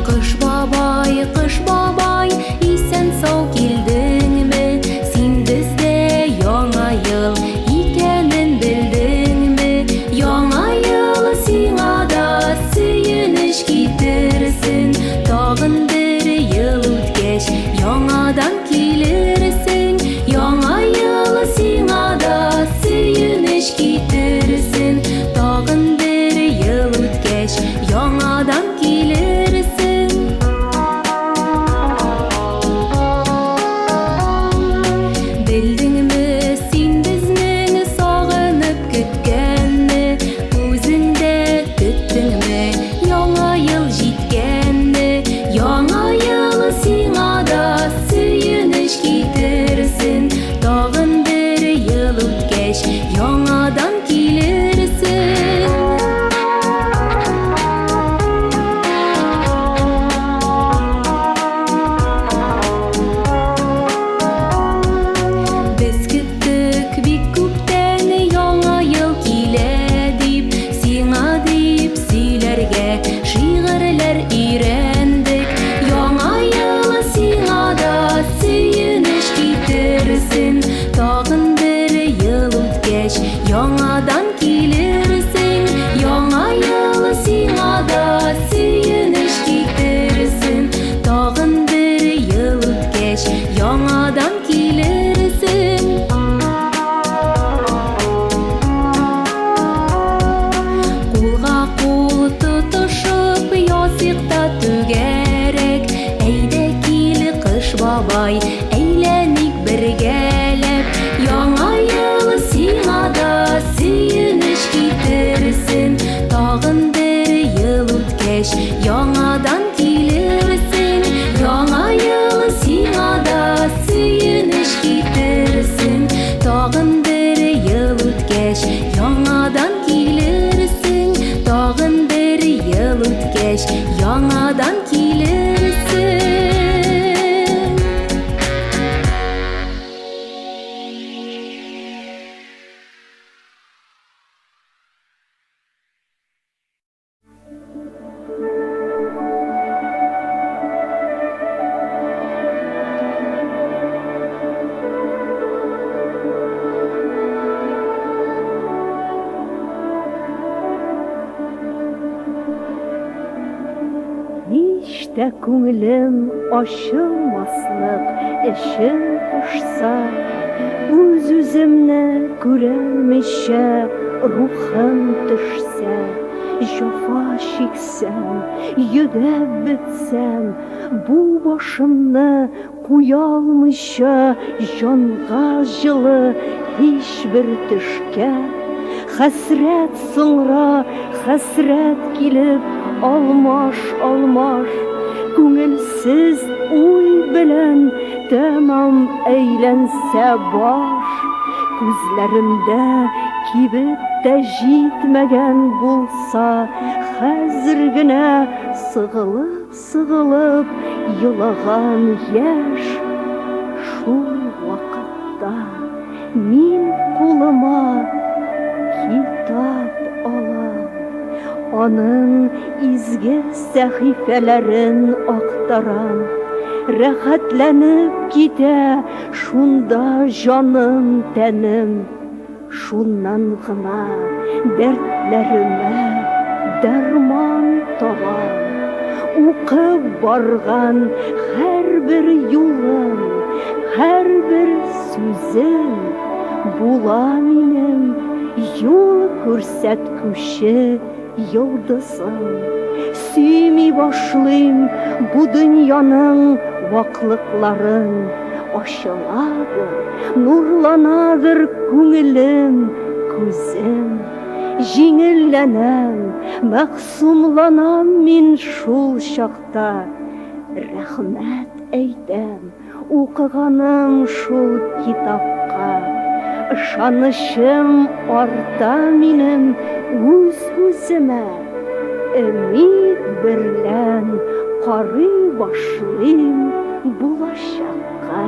Кыш бабай, кыш бабай, исән-сау килдеңме? Син бездә яңа ел икәнен белдеңме? Яңа ел сиңа да сөенеч китерсен. Тагын бер ел үткәч, яңадан килерсең. Яңа ел сиңа да сөенеч китерсен. Тагын бер ел үткәч, яңадан килерсең. Белдеңме син безнең сагынып көткәнне? Үзең дә көттеңме яңа ел җиткәнне? Яңа ел сиңа да сөенеч китерсен. Тагын бер ел үткәч, яңадан килерсең. Без көттек бик күптән яңа ел килә дип, сиңа дип сөйләргә шигырьләр өйрәндек. Яңа ел сиңа да сөенеч китерсен. Тагын бер ел үткәч, яңадан килерсең. Яңа ел сиңа да сөенеч китерсен. Тагын бер ел үткәч, яңадан килерсең. Кулга кул тотышып ясыйк та түгәрәк. Әйдә кил, кыш бабай, әйләник бергәләп. Яңа ел сиңа да сөенеч китерсен. Тагын бер ел үткәч, яңадан килерсең. Яңа ел сиңа да сөенеч китерсен. Тагын бер ел үткәч, яңадан килерсең. Тагын бер ел үткәч, яңадан килерсең. Һич тә күңелем ачылмаслык эчем пошса, Үз-үземне күрәлмичә рухым төшсә, Җәфа чиксәм, йөдәп бетсәм, Бу башымны куялмыйча җанга җылы һичбер төшкә, Хәсрәт соңра хәсрәт килеп алмаш-алмаш. Күңелсез уй белән тәмам әйләнсә баш, Күзләремдә кибеп тә җитмәгән булса, Хәзер генә сыгылып-сыгылып елаган яшь, Шул вакытта мин кулыма китап алам, Аның изге сәхифәләрен актарам. Рәхәтләнеп китә шунда җаным-тәнем. Шуннан гына дәртләремә дәрман табам. Укып барган һәрбер юлым, һәрбер сүзем була минем юл күрсәткүче йолдызым. Сөйми башлыйм бу дөньяның ваклыкларын, Ачыладыр, нурланадыр күңелем, күзем. Җиңелләнәм, мәгъсумланам мин шул чакта. Рәхмәт әйтәм Укыганым шул китапка. Ышанычым арта минем үз-үземә. Өмид берлән карый башлыйм булачакка.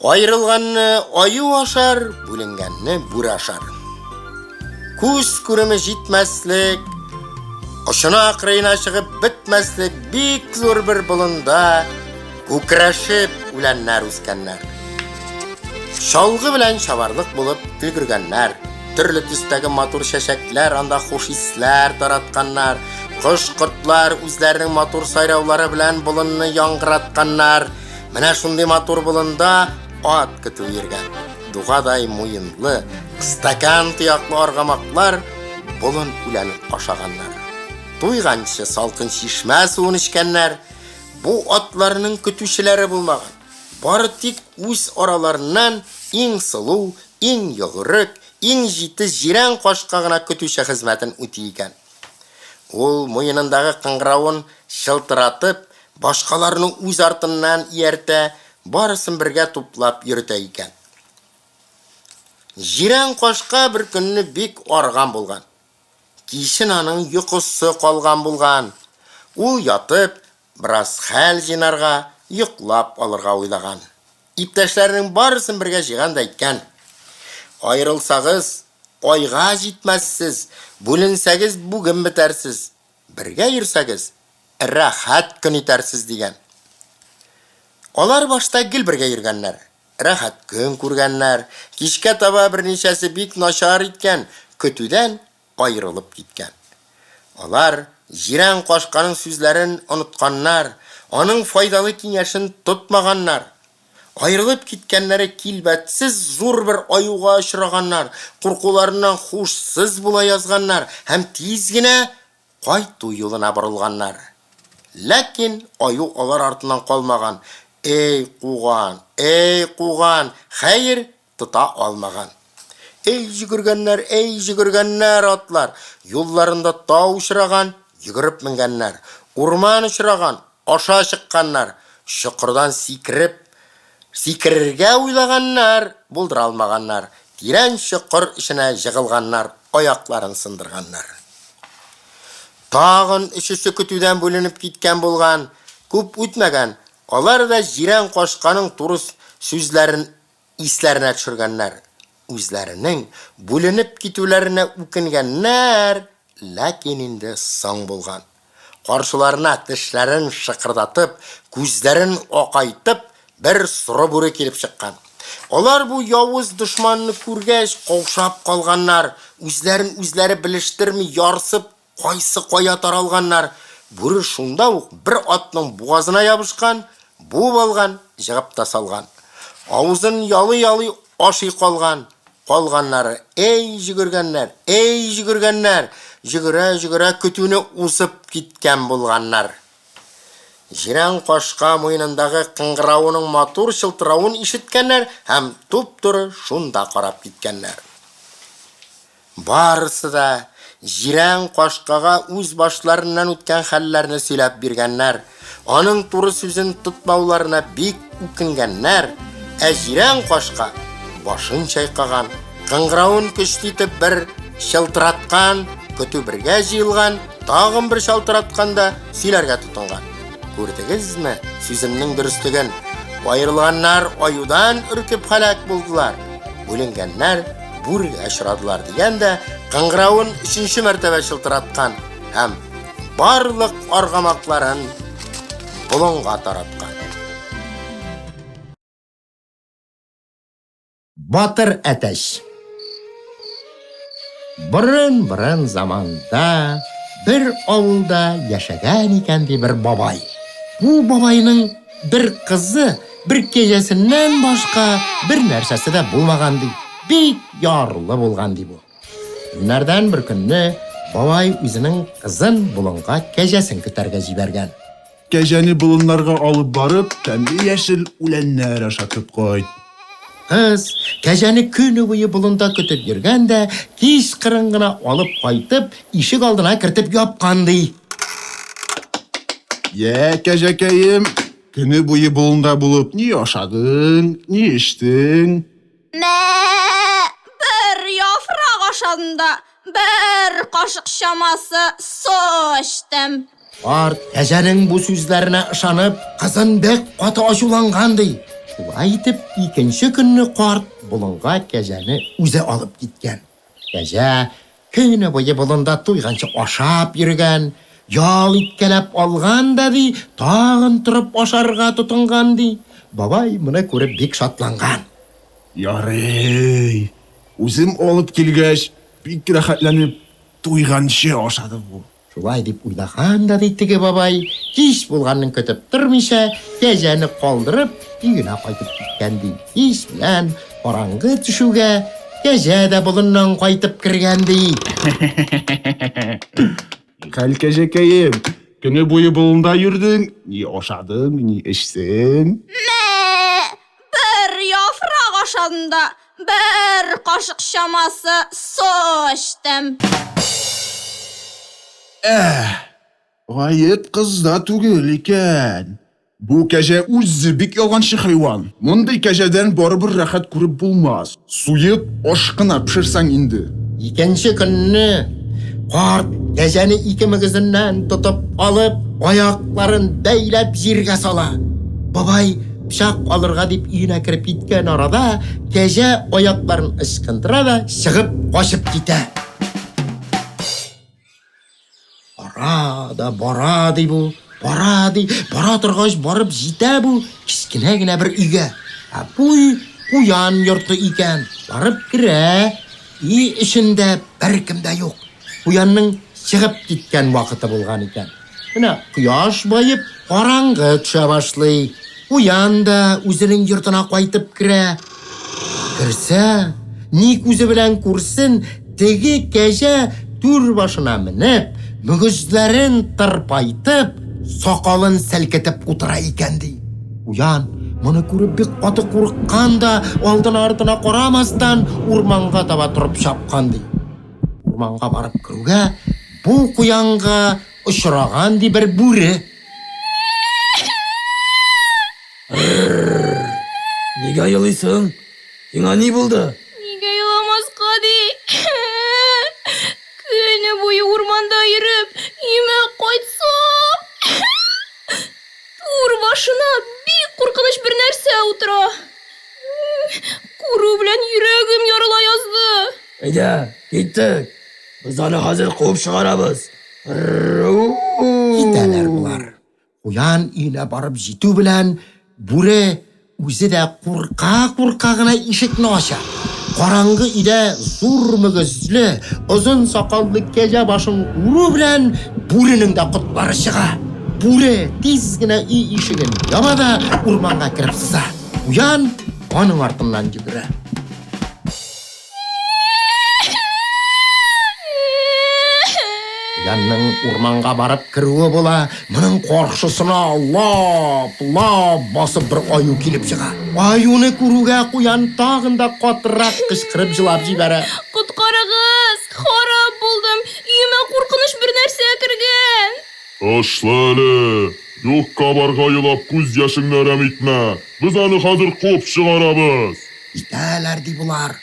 Аерылганны аю ашар, бүленгәнне бүре ашар. Күз күреме җитмәслек, очына кырыена чыгып бетмәслек бик зур бер болында күкрәшеп үләннәр үскәннәр. Чалгы белән чабарлык булып өлгергәннәр. Төрле төстәге матур чәчәкләр анда хуш исләр таратканнар. Кош-кортлар үзләренең матур сайраулары белән болынны яңгыратканнар. Менә шундый матур болында ат көтү йөргән. Дугадай муенлы, стакан тояклы аргамаклар болын үләнен ашаганнар. Туйганчы салкын чишмә суын эчкәннәр. Бу атларның көтүчеләре булмаган. Бары тик үз араларыннан иң сылу, иң йөгерек, иң җитез җирән кашка гына көтүче хезмәтен үти икән. Ул муенындагы кыңгыравын чылтыратып, башкаларны үз артыннан ияртә, барысын бергә туплап йөртә икән. Җирән кашка бер көнне бик арыган булган. Кичен аның йокысы калган булган. Ул ятып, бераз хәл җыйнарга, йоклап алырга уйлаган. Иптәшләренең барысын бергә җыйган да әйткән, Аерылсагыз, айга җитмәссез, бүленсәгез, бүген бетәрсез, бергә йөрсәгез, рәхәт көн итәрсез, дигән. Алар башта гел бергә йөргәннәр, рәхәт көн күргәннәр. Кичкә таба берничәсе бик начар иткән, көтүдән аерылып киткән. Алар Җирән кашканың сүзләрен онытканнар, аның файдалы киңәшен тотмаганнар. Аерылып киткәннәре килбәтсез зур бер аюга очраганнар, куркуларыннан хушсыз була язганнар һәм тиз генә кайту юлына борылганнар. Ләкин аю алар артыннан калмаган, эй куган, эй куган, хәер, тота алмаган. Эй җөгергәннәр, эй җөгергәннәр атлар! Юлларында тау очраган, йөгереп менгәннәр. Урман очраган, аша чыкканнар. Чокырдан сикереп, сикерергә уйлаганнар, булдыра алмаганнар. Тирән чокыр эченә җыгылганнар, аякларын сындырганнар. Тагын өчесе көтүдән бүленеп киткән булган. Күп үтмәгән, алар да җирән кашканың туры сүзләрен исләренә төшергәннәр, үзләренең бүленеп китүләренә үкенгәннәр, ләкин инде соң булган. Каршыларына тешләрен шыкырдатып, күзләрен акайтып, бер соры бүре килеп чыккан. Алар бу явыз дошманны күргәч, каушап калганнар, үзләрен үзләре белештерми, ярсып Кайсы кая таралганнар, бүре шунда ук бер атның бугазына ябышкан, буып алган, җыгып та салган. Авызын ялый-ялый ашый калган. Калганнары әй җөгергәннәр, әй җөгергәннәр, җөгерә-җөгерә көтүне узып киткән булганнар. Җирән кашка муенындагы кыңгыравының матур чылтыравын ишеткәннәр һәм туп-туры шунда карап киткәннәр. Барысы да Җирән кашкага үз башларыннан үткән хәлләрне сөйләп биргәннәр, аның туры сүзен тотмауларына бик үкенгәннәр, ә Җирән кашка башын чайкаган, кыңгыравын көчле итеп бер чылтыраткан, көтү бергә җыелган, тагын бер чалтыраткан да сөйләргә тотынган. Күрдегезме сүземнең дөреслеген? Аерылганнар аюдан өркеп һәлак булдылар. Бүленгәннәр бүрегә очрадылар дигән дә кыңгыравын өченче мәртәбә чылтыраткан һәм барлык аргамакларын болынга тараткан. Батыр әтәч. Борын-борын заманда бер авылда яшәгән икән ди бер бабай. Бу бабайның бер кызы, бер кәҗәсеннән башка бер нәрсәсе дә булмаган ди. Бик ярлы булган ди бу. Көннәрдән бер көнне бабай үзенең кызын болынга кәҗәсен көтәргә җибәргән. Кәҗәне болыннарга алып барып, тәмле яшел үләннәр ашатып кайт. Кыз кәҗәне көне буе болында көтеп йөргән дә, кич кырын гына алып кайтып, ишек алдына кертеп япкан, ди. Йә, кәҗәкәем, көне буе болында булып ни ашадың, ни эчтең? Мә, бер яфрак ашадым да, бер кашык чамасы су эчтем. Карт, кәҗәнең бу сүзләренә ышанып, кызын бик каты ачуланган, ди. Шулай итеп, икенче көнне карт болынга кәҗәне үзе алып киткән. Кәҗә көне буе болында туйганчы ашап йөргән, ял иткәләп алган да, ди, тагын торып ашарга тотынган, ди. Бабай моны күреп бик шатланган. Ярый, үзем алып килгәч, бик рәхәтләнеп, туйганчы ашады бу. Шулай дип уйлаган да ди теге бабай, кич булганын көтеп тормыйча, кәҗәне калдырып, өенә кайтып киткән ди. Кич белән караңгы төшүгә, кәҗә дә болыннан кайтып кергән ди. Хәл, кәҗәкәем, көне буе болында йөрдең, ни ашадың, ни эчтең? Мә, бер яфрак ашадым да, бер кашык чамасы су эчтем. Әһ, гаеп кызда түгел икән. Бу кәҗә үзе бик ялганчы хайван. Мондый кәҗәдән барыбер рәхәт күреп булмас. Суеп, аш кына пешерсәң инде. Икенче көнне карт кәҗәне ике мөгезеннән тотып алып, аякларын бәйләп җиргә сала. Бабай пычак алырга дип өенә кереп киткән арада, кәҗә аякларын ычкындыра да чыгып качып китә. Бара да бара, ди бу, бара, ди. Бара торгач, барып җитә бу кечкенә генә бер өйгә. Ә бу өй куян йорты икән. Барып керә, өй эчендә беркем дә юк. Куянның чыгып киткән вакыты булган икән. Менә кояш баеп, караңгы төшә башлый. Куян да үзенең йортына кайтып керә. Керсә, ни күзе белән күрсен, теге кәҗә түр башына менеп, мөгезләрен тырпайтып, сакалын селкетеп утыра икән, ди. Куян, моны күреп, бик каты курыккан да, алдына-артына карамастан, урманга таба торып чапкан, ди. Урманга барып керүгә, бу куянга очраган, ди, бер бүре. Нигә елыйсың? Сиңа ни булды? Нигә еламаска ди? Көне буе урманда йөреп, өемә кайтсам, түр башына бик куркыныч бер нәрсә утыра. Күрү белән йөрәгем ярыла язды. Әйдә, киттек. Без аны хәзер куып чыгарабыз. Китәләр болар. Куян өенә барып җитү белән, бүре үзе дә курка-курка гына ишекне ача. Караңгы өйдә зур мөгезле, озын сакаллы кәҗә башын күрү белән, бүренең дә котлары чыга. Бүре тиз генә өй ишеген яба да урманга кереп сыза. Куян аның артыннан йөгерә. Янның урманга барып керүе була, моның каршысына лап-лап басып бер аю килеп чыга. Аюны күрүгә куян тагын да катырак кычкырып җылап җибәрә. Коткарыгыз! Ташла әле! Юкка-барга елап күз яшеңне әрәм итмә! Без аны хәзер куып чыгарабыз! Китәләр, ди болар.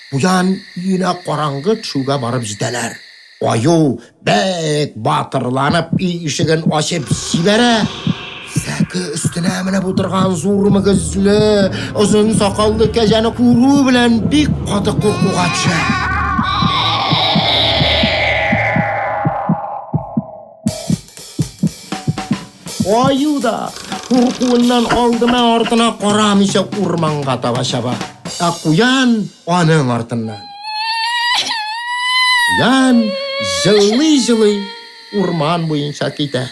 Куян өенә караңгы төшүгә барып җитәләр. Аю бик батырланып өй ишеген ачып җибәрә. Сәке өстенә менеп утырган зур мөгезле, озын сакаллы кәҗәне күрү белән бик каты куркуга төшә. Аю да куркуыннан алдына-артына карамыйча урманга таба чаба. Ә куян аның артыннан. Куян җылый-җылый урман буенча китә.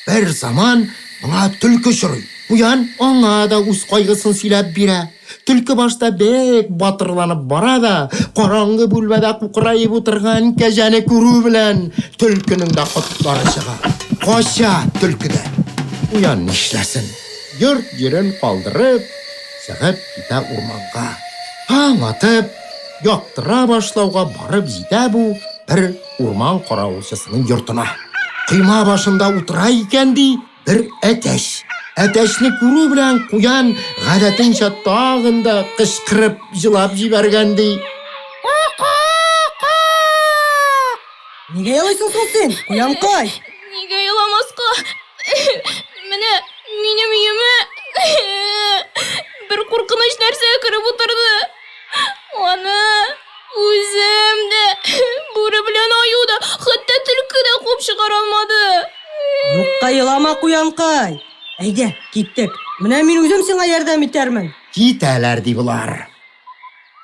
Бер заман моңа төлке очрый. Куян аңа да үз кайгысын сөйләп бирә. Төлке башта бик батырланып бара да, караңгы бүлмәдә кукыраеп утырган кәҗәне күрү белән төлкенең дә котлары чыга. Кача төлке дә. Куян нишләсен? Йорт-җирен калдырып, чыгып китә урманга. Таң атып, яктыра башлауга барып җитә бу бер урман каравылчысының йортына. Койма башында утыра икән, ди, Бер әтәч. Әтәчне күрү белән куян гадәтенчә тагын да кычкырып җылап җибәргән ди. Нигә елыйсың соң син, куянкай? Нигә еламаска? Менә минем өемә бер куркыныч нәрсә кереп утырды. Аны үзем дә, бүре белән аю да, хәтта төлке дә куып чыгара алмады. Юкка елама, куянкай. Әйдә, киттек. Менә мин үзем сиңа ярдәм итәрмен. Китәләр, ди болар.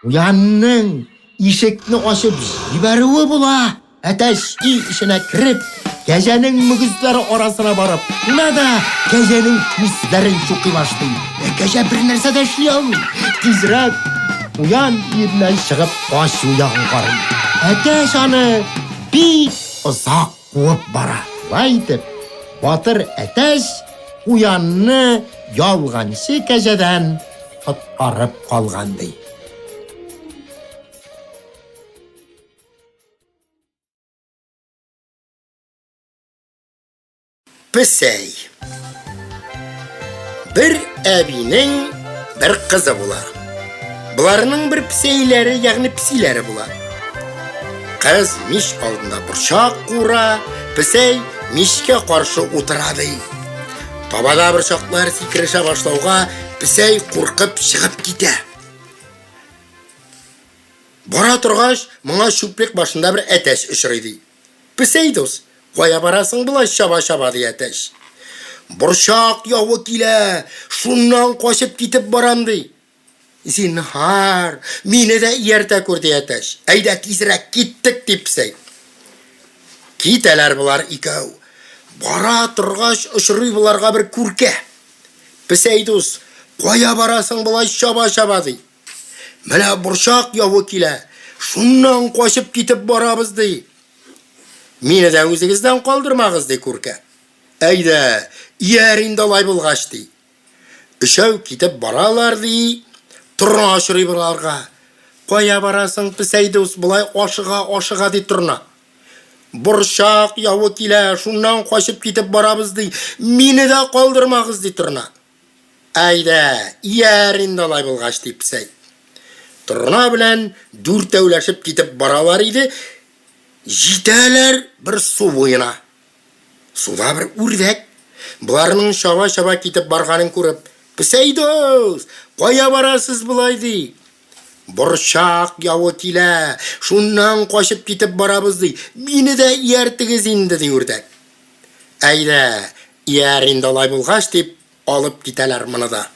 Куянның ишекне ачып җибәрүе була, Әтәч өй эченә кереп, кәҗәнең мөгезләре арасына барып куна да кәҗәнең күзләрен чукый башлый. Ә кәҗә бер нәрсә дә эшли алмый. Тизрәк куян өеннән чыгып качу ягын карый. Әтәч аны бик озак куып бара. Шулай итеп, батыр әтәч куянны ялганчы кәҗәдән коткарып калган ди. Песәй. Бер әбинең бер кызы була. Боларның бер песәйләре, ягъни песиләре була. Кыз мич алдында борчак кура, песәй мичкә каршы утыра ди. Табада борчаклар сикерешә башлауга, песәй куркып чыгып китә. Бара торгач, моңа чүплек башында бер әтәч очрый ди. Песәй дус, кая барасың болай чаба-чаба, ди әтәч. Борчак явы килә, шуннан качып китеп барам, ди. Зинһар, мине дә ияртә күр, ди әтәч. Әйдә тизрәк киттек, ди песәй. Китәләр болар икәү. Бара торгач, очрый боларга бер күркә. Песәй дус, кая барасың болай чаба-чаба, ди. Менә борчак явы килә, шуннан качып китеп барабыз, ди. Мине дә үзегездән калдырмагыз, ди күркә. Әйдә, ияр инде алай булгач, ди. Өчәү китеп баралар, ди. Торна очрый боларга. Кая барасың, песәй дус, болай ашыга-ашыга, ди торна. Борчак явы килә, шуннан качып китеп барабыз, ди. Мине дә калдырмагыз, ди торна. Әйдә, ияр инде алай булгач, ди Песәй. Торна белән дүртәүләшеп китеп баралар иде, җитәләр бер су буена. Суда бер үрдәк. Боларның чаба-чаба китеп барганын күреп, Песәй дус, кая барасыз болай, ди. Борчак явы килә, шуннан качып китеп барабыз, ди. Мине дә ияртегез инде, ди үрдәк. Әйдә, ияр инде алай булгач, дип алып китәләр моны да.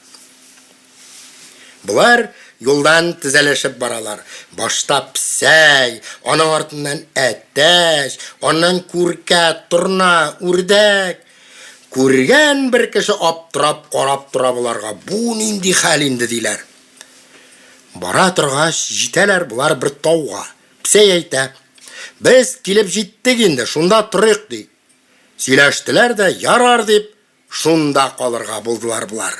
Болар юлдан тезелешеп баралар. Башта песәй, аның артыннан әтәч, аннан күркә, торна, үрдәк. Күргән бер кеше аптырап карап тора боларга. Бу нинди хәл инде, диләр. Бара торгач, җитәләр болар бер тауга. Песәй әйтә, Без килеп җиттек инде, шунда торыйк, ди. Сөйләштеләр дә, ярар дип, шунда калырга булдылар болар.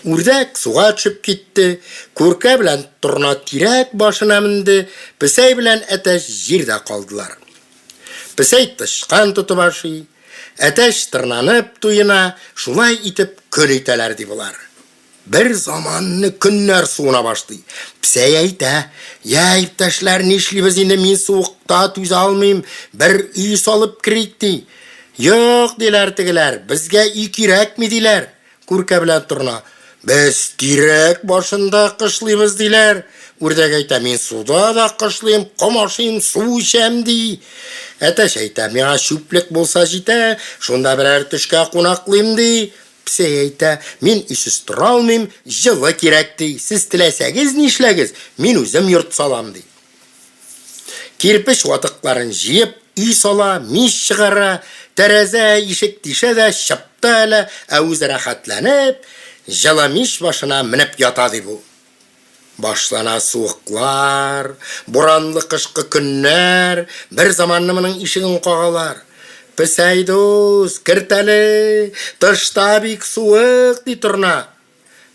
Үрдәк суга төшеп китте, күркә белән торна тирәк башына менде, песәй белән әтәч җирдә калдылар. Песәй тычкан тотып ашый. Әтәч тырнанып туена, шулай итеп көн итәләр, ди болар. Бер заманны көннәр суына башлый. Песәй әйтә, «Йә, иптәшләр, нишлибез инде, мин суыкта түзә алмыйм, бер өй салып керик», ди. «Юк», диләр тегеләр, «безгә өй кирәкми», диләр. Күркә белән торна, «Без тирәк башында кышлыйбыз», диләр. Үрдәк әйтә, «Мин суда да кышлыйм, ком ашыйм, су эчәм», ди. Әтәч әйтә, «Миңа чүплек булса җитә, шунда берәр төшкә кунаклыйм», ди. Песәй әйтә, «Мин өйсез тора алмыйм, җылы кирәк», ди. «Сез теләсәгез нишләгез, мин үзем йорт салам», ди. Кирпеч ватыкларын җыеп, өй сала, мич чыгара, тәрәзә, ишек тишә дә, чыпта элә, ә үзе рәхәтләнеп, җылы мич башына менеп ята, ди бу. Башлана суыклар, буранлы кышкы көннәр, бер заманны моның ишеген кагалар. Песәй дус, керт әле, тышта бик суык, ди торна.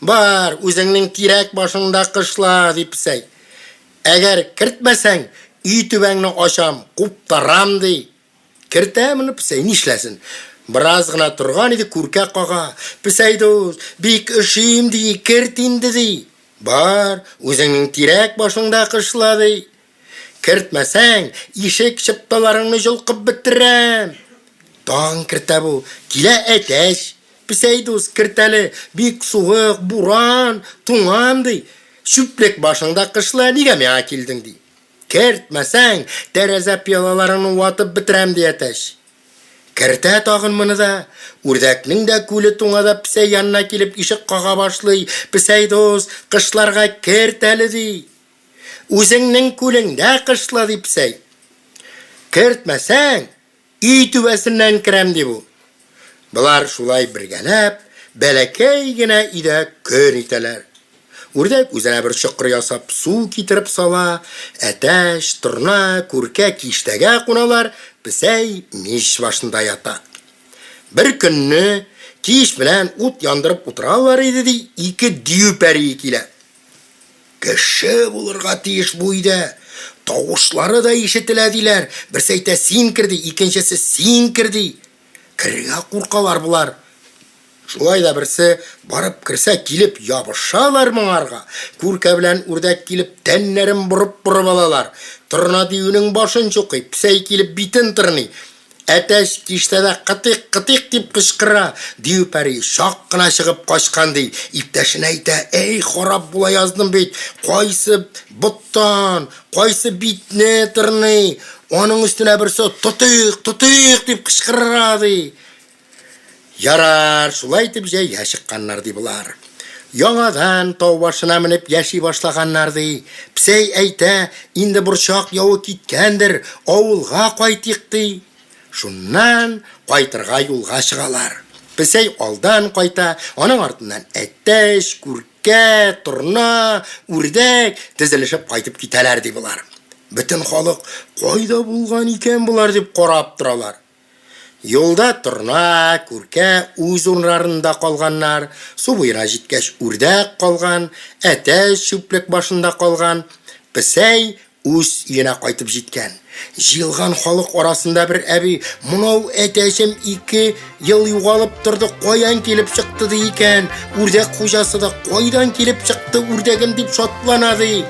Бар, үзеңнең тирәк башыңда кышла, ди песәй. Әгәр кертмәсәң, өй түбәңне ачам, куптарам, ди. Кертә моны песәй, нишләсен? Бераз гына торган иде, күркә кага. Песәй дус, бик өшим, ди, керт инде, ди. Бар, үзеңнең тирәк башыңда кышла, ди. Кертмәсәң, ишек чыпталарыңны җолкып бетерәм. Таң кертә бу. Килә әтәч. Песәй дус, керт әле, бик суык, буран, туңам, ди. Чүплек башыңда кышла, нигә миңа килдең, ди. Кертмәсәң, тәрәзә пыялаларыңны ватып бетерәм, ди әтәч. Кертә тагын моны да. Үрдәкнең дә күле туңа да песәй янына килеп ишек кага башлый. Песәй дус, кышларга керт әле, ди. Үзеңнең күлеңдә кышла, ди песәй. Кертмәсәң, өй түбәсеннән керәм, ди бу. Болар шулай бергәләп, бәләкәй генә өйдә көн итәләр. Үрдәк үзенә бер чокыр ясап су китереп сала, әтәч, торна, күркә киштәгә куналар, песәй мич башында ята. Бер көнне кич белән ут яндырып утыралар иде, ди, ике дию пәрие килә. Кеше булырга тиеш бу өйдә. Тавышлары да ишетелә, диләр. Берсе әйтә, син кер, ди, икенчесе, син кер, ди. Керергә куркалар болар. Шулай да берсе барып керсә, килеп ябышалар моңарга. Күркә белән үрдәк килеп тәннәрен борып-борып алалар. Торна диюнең башын чукый, песәй килеп битен тырный. Әтәч киштәдә кытыйк, кытыйк дип кычкыра. Дию пәри чак кына чыгып качкан, ди. Иптәшенә әйтә, әй, харап була яздым бит. Кайсы боттан, кайсы битне тырный. Аның өстенә берсе тотыйк, тотыйк дип кычкыра, ди. Ярар, шулай итеп җәйгә чыкканнар, ди болар. Яңадан тау башына менеп яши башлаганнар, ди. Песәй әйтә, инде борчак явы киткәндер, авылга кайтыйк, ди. Шуннан кайтырга юлга чыгалар. Песәй алдан кайта, аның артыннан әтәч, күркә, торна, үрдәк тезелешеп кайтып китәләр, ди болар. Бөтен халык кайда булган икән болар дип карап торалар. Юлда торна, күркә үз урыннарында калганнар, су буена җиткәч үрдәк калган, әтәч чүплек башында калган, песәй үз өенә кайтып җиткән. Җыелган халык арасында бер әби, Монау әтәчем ике ел югалып торды, каян килеп чыкты ди икән, үрдәк хуҗасы да кайдан килеп чыкты үрдәгем дип шатлана ди.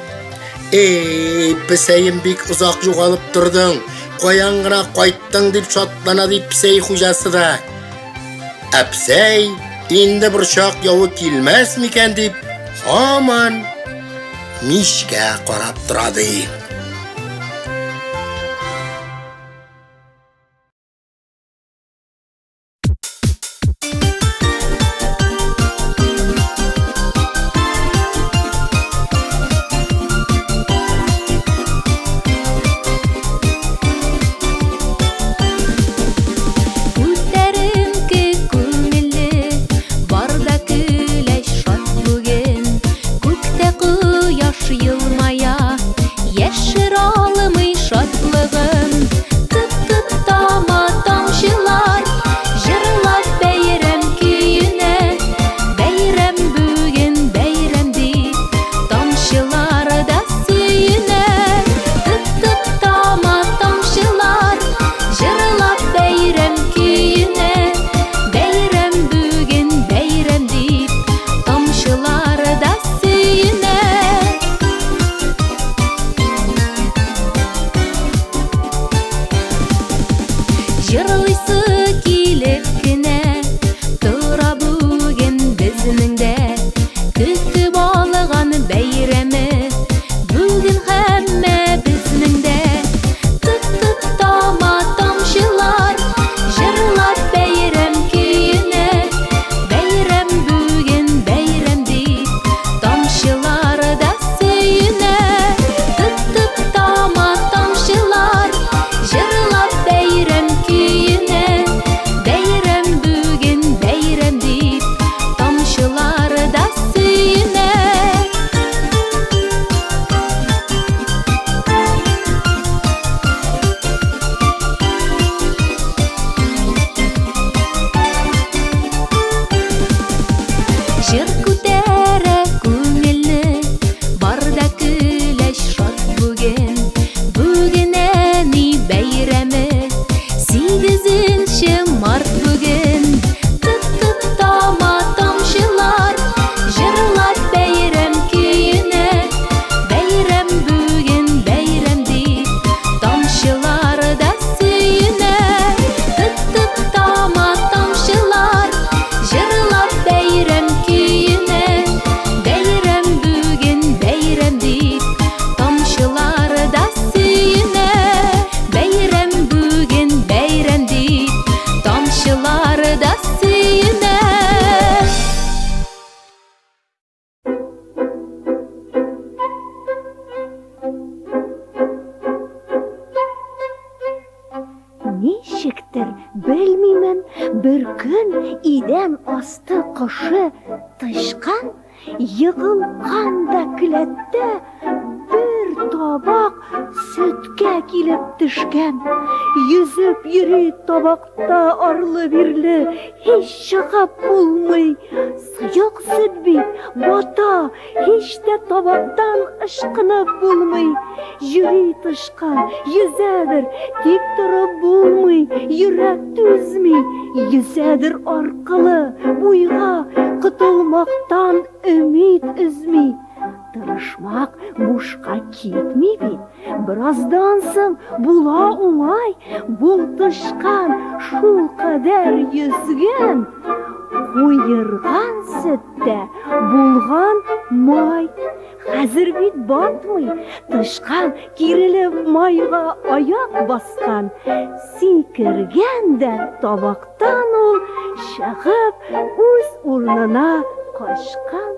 Эй, песәем бик озак югалып тордың. Каян гына кайттың дип шатлана ди песәй хуҗасы да. Ә песәй инде борчак явы килмәс микән дип, һаман мичкә карап тора ди. Күтәренке күңелле, бар да көләч, шат бүген. Күктә кояш елмая, яшь Ничектер, белмимен, бер көн идән асты кошы тычкан егылган да келәттә бер табак сөткә килеп төшкән. Йөзеп йөри табакта арлы-бирле, һич чыгып булмый. Сыек сөт бит, бата, һич тә табактан ычкынып булмый. Йөри тычкан, йөзәдер, тик торып булмый, йөрәк түзми. Йөзәдер аркылы, буйга, котылмактан өмид өзми. Тырышмак бушка китми бит. Бераздан соң була уңай, бу тычкан шулкадәр йөзгән, куерган сөттә булган май. Хәзер бит батмый, тычкан кирелеп майга аяк баскан, сикергән дә табактан ул чыгып үз урынына качкан.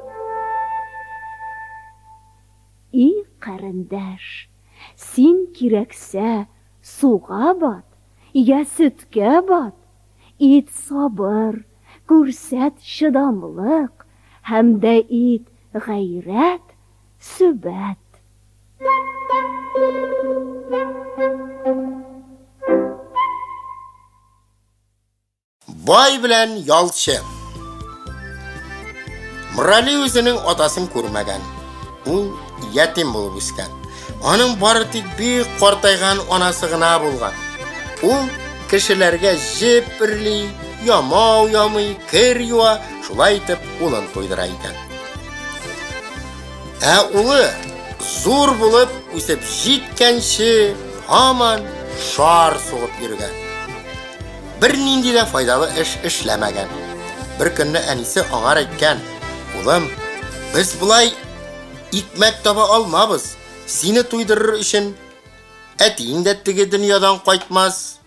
И карендәш, син кирәксә суга бат, я сөткә бат, ит сабыр, күрсәт чыдамлык һәм дә ит гайрәт, сөбәт. Бай белән ялчы. Морали үзенең атасын күрмәгән. Ул ятим булып үскән. Аның бары тик бик картайган анасы гына булган. Ул кешеләргә җеп эрли, ямау ямый, кер юа, шулай итеп улын туйдыра икән. Ә улы зур булып үсеп җиткәнче һаман шар сугып йөргән. Бернинди дә файдалы эш эшләмәгән. Бер көнне әнисе аңар әйткән: "Улым, без болай икмәк таба алмабыз. Сине туйдырыр өчен әтиең дә теге дөньядан кайтмас.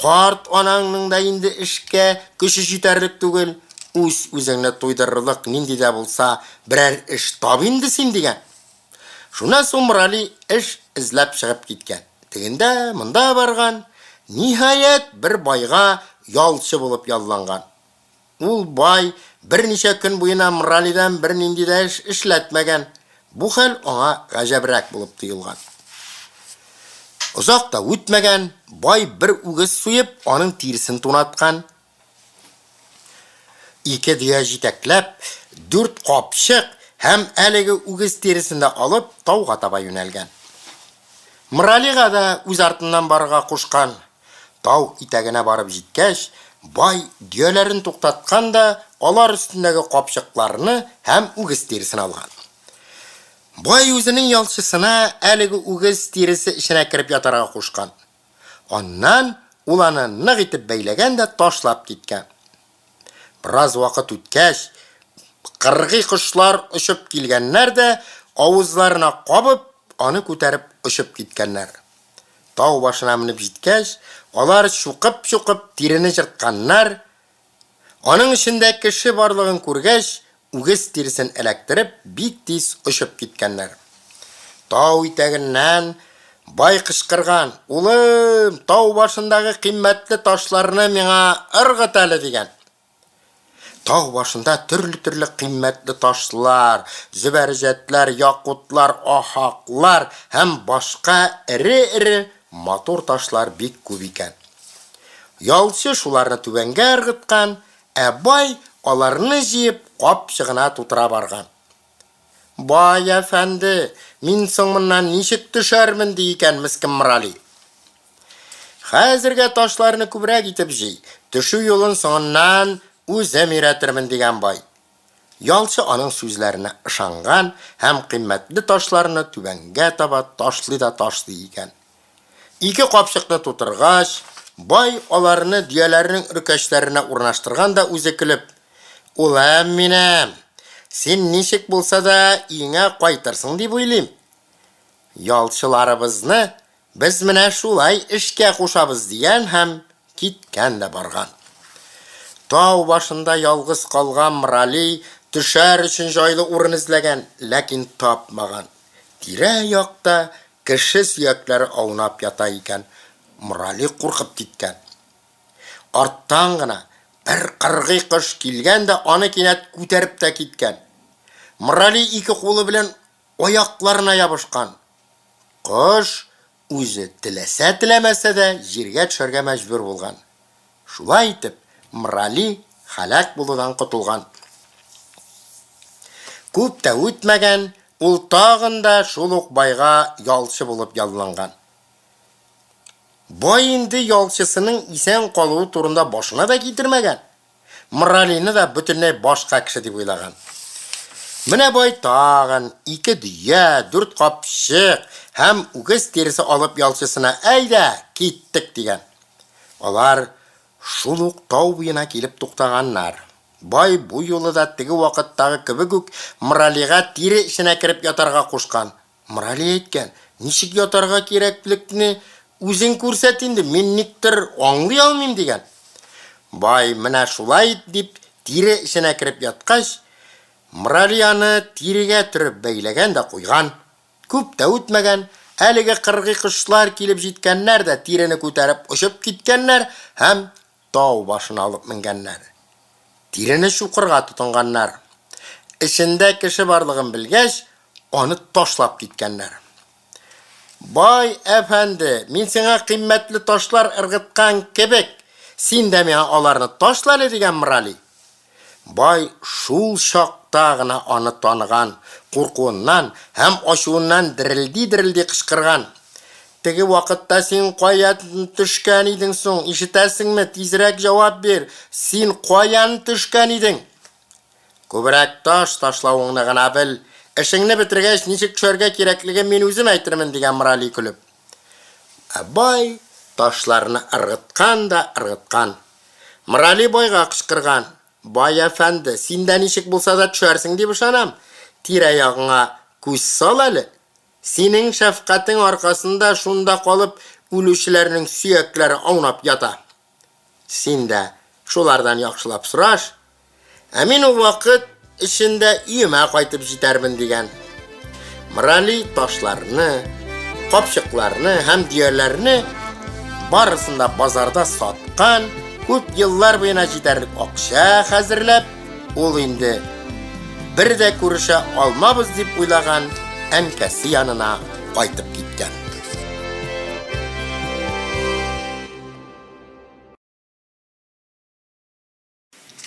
Карт анаңның да инде эшкә көче җитәрлек түгел. Үз-үзеңне туйдырырлык нинди дә булса берәр эш тап инде син", дигән. Шуннан соң Морали эш эзләп чыгып киткән. Тегендә, монда барган, ниһаять, бер байга ялчы булып ялланган. Ул бай берничә көн буена Моралидан бернинди дә эш эшләтмәгән. Бу хәл аңа гаҗәбрәк булып тоелган. Озак та үтмәгән, бай бер үгез суеп, аның тиресен тунаткан. Ике дөя җитәкләп, дүрт капчык һәм әлеге үгез тиресен дә алып, тауга таба юнәлгән. Мыралига да үз артыннан барырга кушкан. Тау итәгенә барып җиткәч, бай дөяләрен туктаткан да алар өстендәге капчыкларны һәм үгез тиресен алган. Бай үзенең ялчысына әлеге үгез тиресе эченә кереп ятарга кушкан. Аннан ул аны нык итеп бәйләгән дә ташлап киткән. Бераз вакыт үткәч, кыргый кошлар очып килгәннәр дә, авызларына кабып, аны күтәреп очып киткәннәр. Тау башына менеп җиткәч, алар чукып-чукып тирене җыртканнар, Аның эчендә кеше барлыгын күргәч, үгез тиресен эләктереп, бик тиз очып киткәннәр. Тау итәгеннән бай кычкырган, Улым, тау башындагы кыйммәтле ташларны миңа ыргыт әле, дигән. Тау башында төрле-төрле кыйммәтле ташлар, зөбәрҗәтләр, якутлар, ахаклар һәм башка эре-эре матур ташлар бик күп икән. Ялчы шуларны түбәнгә ыргыткан, ә бай аларны җыеп капчыгына тутыра барган. Бай әфәнде, мин соң моннан ничек төшәрмен, ди икән мескен Морали. Хәзергә ташларны күбрәк итеп җый, төшү юлын соңыннан үзем өйрәтермен, дигән бай. Ялчы аның сүзләренә ышанган һәм кыйммәтле ташларны түбәнгә таба ташлый да ташлый икән. Ике капчыкны тутыргач, бай аларны дөяләрнең өркәчләренә урнаштырган да үзе көлеп, Улым минем, син ничек булса да өеңә кайтырсың дип уйлыйм. Ялчыларыбызны без менә шулай эшкә кушабыз, дигән һәм киткән дә барган. Тау башында ялгыз калган Мрали төшәр өчен җайлы урын эзләгән, ләкин тапмаган. Тирә-якта кеше сөякләре аунап ята икән. Морали куркып киткән. Арттан гына бер кыргый кош килгән дә аны кинәт күтәреп тә киткән. Морали ике кулы белән аякларына ябышкан. Кош үзе теләсә-теләмәсә дә җиргә төшәргә мәҗбүр булган. Шулай итеп, Морали һәлак булудан котылган. Күп тә үтмәгән, ул тагын да шул ук байга ялчы булып ялланган. Бай инде ялчысының исән калуы турында башына да китермәгән. Моралины да бөтенләй башка кеше дип уйлаган. Менә бай тагын ике дөя, дүрт капчык һәм үгез тиресе алып ялчысына әйдә, киттек дигән. Алар шул ук тау буена килеп туктаганнар. Бай бу юлы да теге вакыттагы кебек үк Моралига тире эченә кереп ятарга кушкан. Морали әйткән, ничек ятарга кирәклекне үзең күрсәт инде, мин никтер аңлый алмыйм, дигән. Бай менә шулай дип тире эченә кереп яткач, Морали аны тирегә төреп бәйләгән дә куйган. Күп тә үтмәгән, әлеге кыргый кошлар килеп җиткәннәр дә тирене күтәреп очып киткәннәр һәм тау башына алып менгәннәр. Тирене чукырга тотынганнар. Эчендә кеше барлыгын белгәч, аны ташлап киткәннәр. Бай әфәнде, мин сиңа кыйммәтле ташлар ыргыткан кебек, син дә миңа аларны ташла әле, дигән Морали. Бай шул чакта гына аны таныган, куркуыннан һәм ачуыннан дерелди-дерелди кычкырган. Теге вакытта син кая төшкән идең соң, ишетәсеңме, тизрәк җавап бир, син каян төшкән идең? Күбрәк таш ташлавыңны гына бел, эшеңне бетергәч, ничек төшәргә кирәклеген мин үзем әйтермен, дигән Морали көлеп. Ә бай ташларны ыргыткан да ыргыткан. Морали байга кычкырган, Бай әфәнде, син дә ничек булса да төшәрсең дип ышанам. Тирә-ягыңа күз сал әле. Синең шәфкатең аркасында шунда калып үлүчеләрнең сөякләре аунап ята. Син дә шулардан яхшылап сораш. Ә мин ул вакыт эчендә өемә кайтып җитәрмен, дигән. Морали ташларны, капчыкларны һәм дөяләрне барысын да базарда саткан, күп еллар буена җитәрлек акча хәзерләп, ул инде бер дә күрешә алмабыз дип уйлаган әнкәсе янына кайтып киткән.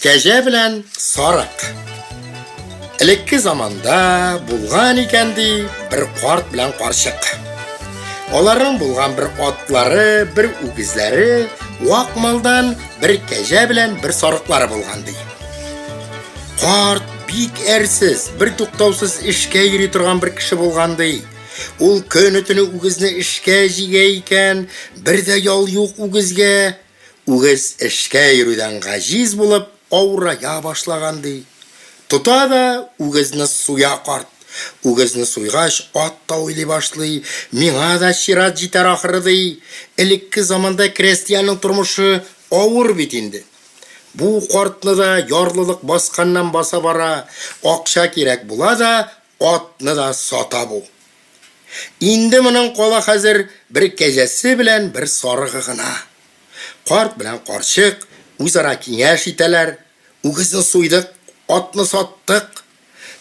Кәҗә белән сарык. Элекке заманда булган икән ди бер карт белән карчык. Аларның булган бер атлары, бер үгезләре, вак малдан бер кәҗә белән бер сарыклары булган ди. Карт бик әрсез, бер туктаусыз эшкә йөри торган бер кеше булган ди. Ул көне-төне үгезне эшкә җигә икән, бер дә ял юк үгезгә. Үгез эшкә йөрүдән гаҗиз булып авырая башлаган, ди. Тота да үгезне суя карт. Үгезне суйгач, ат та уйлый башлый, миңа да чират җитәр ахры, ди. Элекке заманда крәстияннең тормышы авыр бит инде. Бу картны да ярлылык басканнан баса бара, акча кирәк була да, атны да сата бу. Инде моның кала хәзер бер кәҗәсе белән бер сарыгы гына. Карт белән карчык үзара киңәш итәләр, Үгезне суйдык, атны саттык.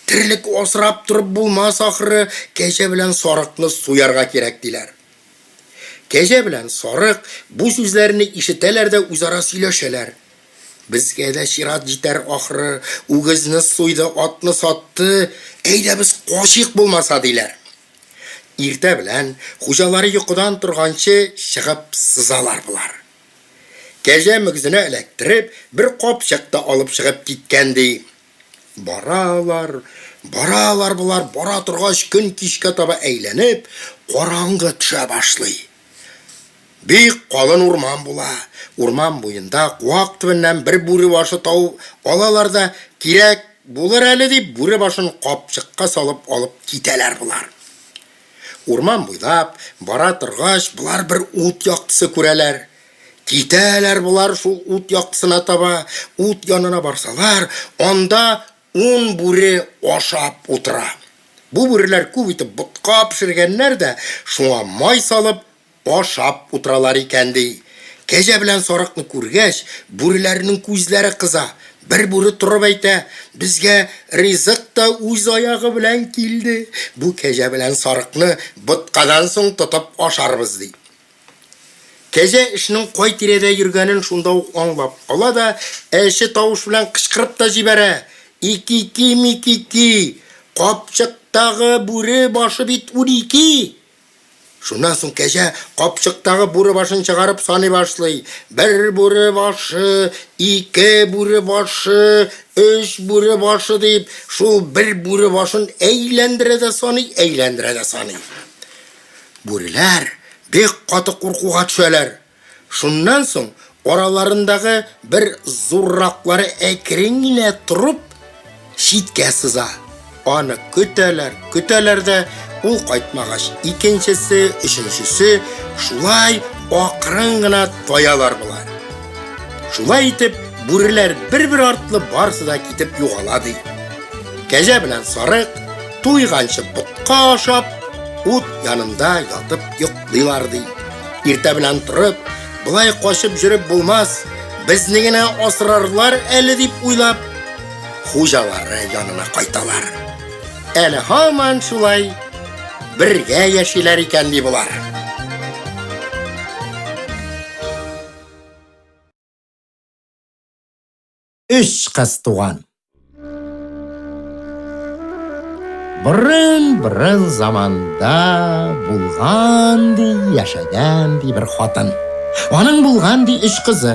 Терлек асрап торып булмас ахры, кәҗә белән сарыкны суярга кирәк, диләр. Кәҗә белән сарык бу сүзләрне ишетәләр дә үзара сөйләшәләр. Безгә дә чират җитәр ахры, үгезне суйды, атны сатты, әйдә без качыйк булмаса, диләр. Иртә белән хуҗалары йокыдан торганчы чыгып сызалар болар. Кәҗә мөгезенә эләктереп, бер капчык та алып чыгып киткән, ди. Баралар, баралар болар, бара торгач, көн кичкә таба әйләнеп, караңгы төшә башлый. Бик калын урман була. Урман буенда куак төбеннән бер бүре башы табып алалар да, кирәк булыр әле дип, бүре башын капчыкка салып алып китәләр болар. Урман буйлап бара торгач, болар бер ут яктысы күрәләр. Китәләр болар шул ут яктысына таба. Ут янына барсалар, анда ун бүре ашап утыра. Бу бүреләр күп итеп ботка пешергәннәр дә, шуңа май салып, ашап утыралар икән, ди. Кәҗә белән сарыкны күргәч, бүреләрнең күзләре кыза. Бер бүре торып әйтә, безгә ризык та үз аягы белән килде. Бу кәҗә белән сарыкны боткадан соң тотып ашарбыз, ди. Кәҗә эшнең кай тирәдә йөргәнен шунда ук аңлап ала да, әче тавыш белән кычкырып та җибәрә, Икики-микики, капчыктагы бүре башы бит 12! Шуннан соң кәҗә капчыктагы бүре башын чыгарып саный башлый. Бер бүре башы, ике бүре башы, өч бүре башы дип, шул бер бүре башын әйләндерә дә саный, әйләндерә дә саный. Бүреләр бик каты куркуга төшәләр. Шуннан соң араларындагы бер зурраклары әкрен генә торып, читкә сыза. Аны көтәләр, көтәләр дә, ул кайтмагач, икенчесе, өченчесе шулай акрын гына таялар болар. Шулай итеп, бүреләр бер-бер артлы барысы да китеп югала ди. Кәҗә белән сарык туйганчы ботка ашап, ут янында ятып йоклыйлар ди. Иртә белән торып, болай качып йөреп булмас, безне генә асрарлар әле дип уйлап, хуҗалары янына кайталар. Әле һаман шулай бергә яшиләр икән ди болар. Өч кыз туган. Борын-борын заманда булган ди, яшәгән ди бер хатын. Аның булган ди өч кызы.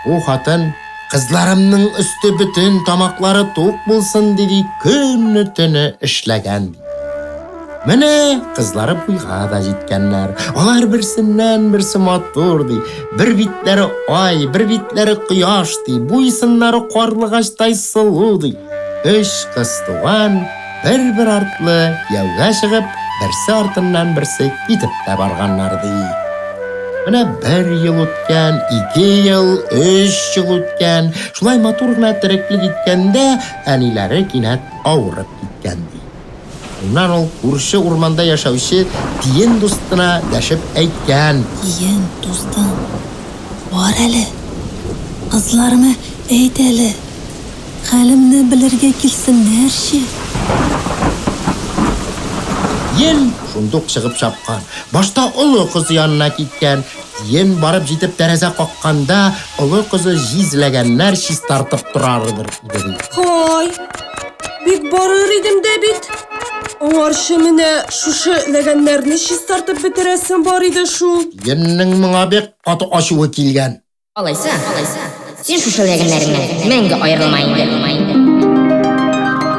Бу хатын кызларымның өсте бөтен, тамаклары тук булсын ди ди көне-төне эшләгән ди. Менә кызлары буйга да җиткәннәр. Алар берсеннән-берсе матур, ди. Бер битләре ай, бер битләре кояш, ди. Буй-сыннары карлыгачтай сылу, ди. Өч кыз туган, бер-бер артлы кияүгә чыгып, берсе артыннан берсе китеп тә барганнар, ди. Менә бер ел үткән, ике ел, өч ел үткән. Шулай матур гына тереклек иткәндә, әниләре кинәт авырып киткән, ди. Шуннан ул күрше урманда яшәүче тиен дустына дәшеп әйткән. Тиен дустым, бар әле, кызларыма әйт әле, хәлемне белергә килсеннәрче. Тиен шундук чыгып чапкан. Башта олы кызы янына киткән. Тиен барып җитеп тәрәзә какканда, олы кызы җиз ләгәннәр чистартып торардыр иде, ди. Һай, бик барыр идем дә бит. Аңарчы менә шушы ләгәннәрне чистартып бетерәсем бар иде шул. Тиеннең моңа бик каты ачуы килгән. Алайса, син шушы ләгәннәреңнән мәңге аерылма инде.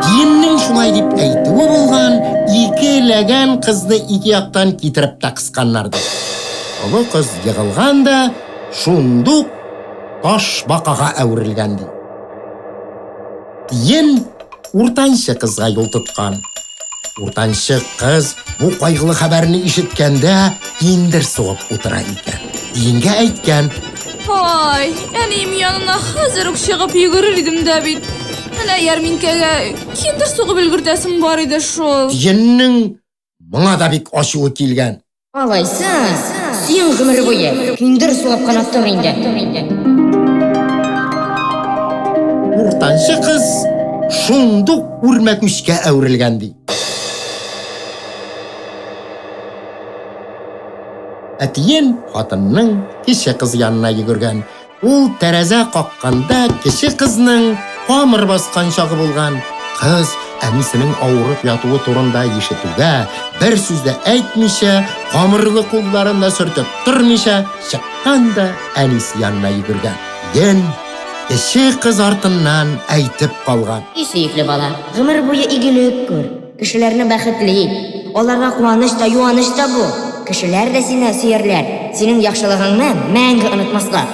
Тиеннең шулай дип әйтүе булган, ике ләгән кызны ике яктан китереп тә кысканнар, ди. Олы кыз егылган да, шундук ташбакага әверелгән, ди. Тиен уртанчы кызга юл тоткан. Уртанчы кыз бу кайгылы хәбәрне ишеткәндә киндер сугып утыра икән. Тиенгә әйткән. Ай, әнием янына хәзер үк чыгып йөгерер идем дә бит. Менә ярминкәгә киндер сугып өлгертәсем бар иде шул. Тиеннең Моңа да бик ачуы килгән. Алайса, син гомер буе киндер сугып кына тор инде. Уртанчы кыз шундук үрмәкүчкә әверелгән, ди. Ә тиен хатынның кече кызы янына йөгергән. Ул тәрәзә какканда кече кызның камыр баскан чагы булган. Кыз әнисенең авырып ятуы турында ишетүгә, бер сүз дә әйтмичә, камырлы кулларын да сөртеп тормыйча, чыккан да әнисе янына йөгергән. Ен кече кыз артыннан әйтеп калган. И сөекле бала, гомер буе игелек күр. Кешеләрне бәхетле ит. Аларга куаныч та, юаныч та бул. Кешеләр дә сине сөярләр, синең яхшылыгыңны мәңге онытмаслар.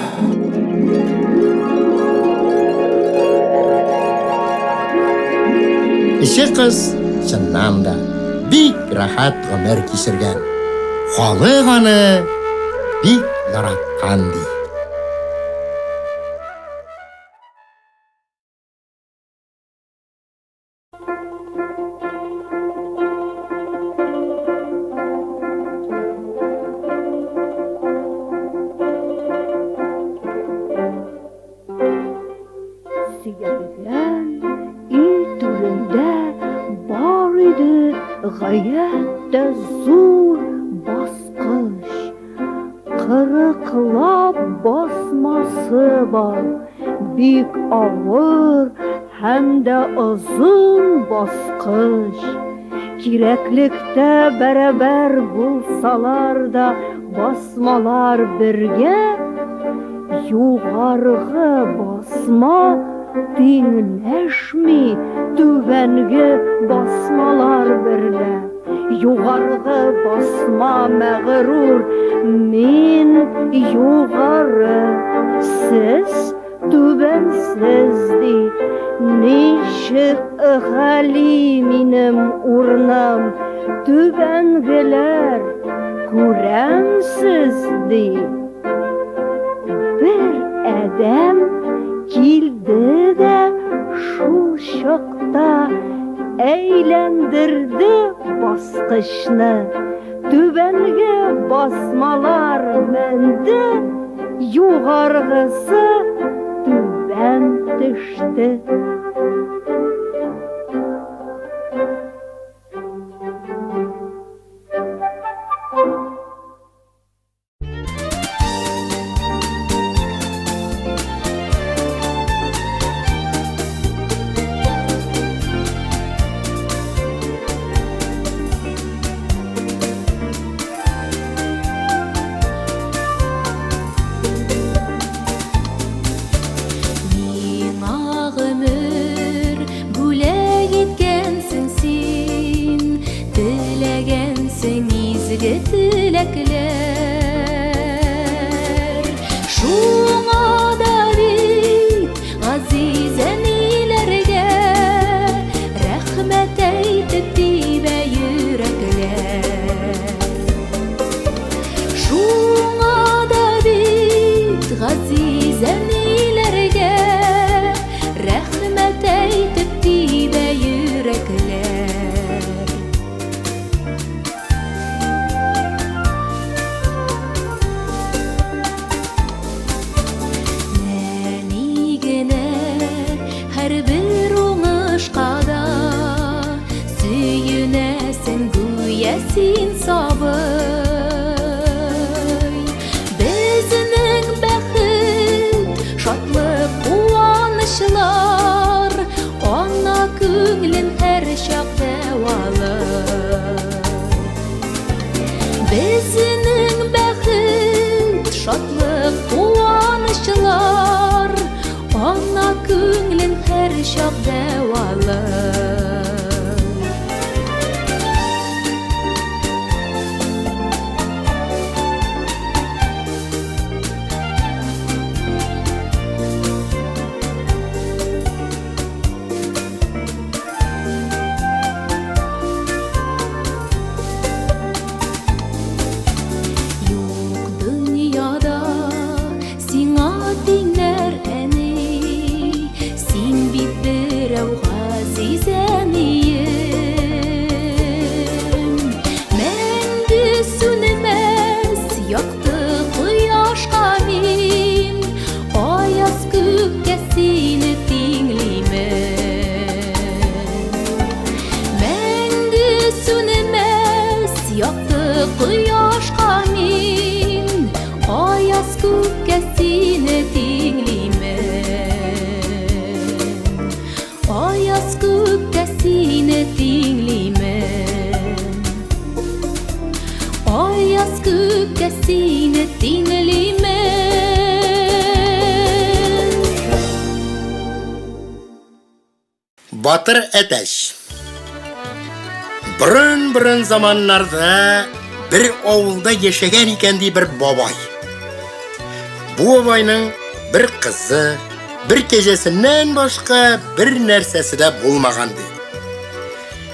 Кече кыз, чыннан да, бик рәхәт гомер кичергән. Халык аны бик яраткан, ди. зур баскыч. Кырыклап басмасы бар, бик авыр һәм дә озын баскыч. Кирәклектә бәрабәр булсалар да, басмалар бергә, югаргы басма тиңләшми түбәнге басмалар берлә. Югаргы басма мәгърур, мин югары, сез түбәнсез, ди. Ничек гали минем урным, түбәнгеләр, күрәмсез, ди. Бер адәм килде дә шул чакта әйләндерде баскычны. Түбәнге басмалар менде, югаргысы түбән төште. Миңа гомер бүләк иткәнсең син, Теләгәнсең изге теләкләр. Шуңа да бит газиз әниләргә Рәхмәт әйтеп тибә йөрәкләр. Шуңа да бит газиз әниләргә Рәхмәт әйтеп тибә йөрәкләр. Нәни генә һәрбер уңышка да Сөенәсең гүя син сабый. Безнең бәхет, шатлык, куанычлар Ана күңелен һәрчак дәвалый. Безнең бәхет, шатлык, куанычлар Ана күңелен һәрчак дәвалый. Юк дөньяда сиңа тиңнәр, әни, Син бит берәү газиз әнием. Мәңге сүнмәс якты кояшка мин, Аяз күккә сине тиңлимен. Мәңге сүнмәс якты кояшка мин, Аяз күккә сине тиңлимен. Аяз күккә сине тиңлимен. Аяз күккә сине тиңлимен. Батыр әтәч. Борын-борын заманнарда бер авылда яшәгән икән ди бер бабай. Бу бабайның бер кызы, бер кәҗәсеннән башка бер нәрсәсе дә булмаган ди.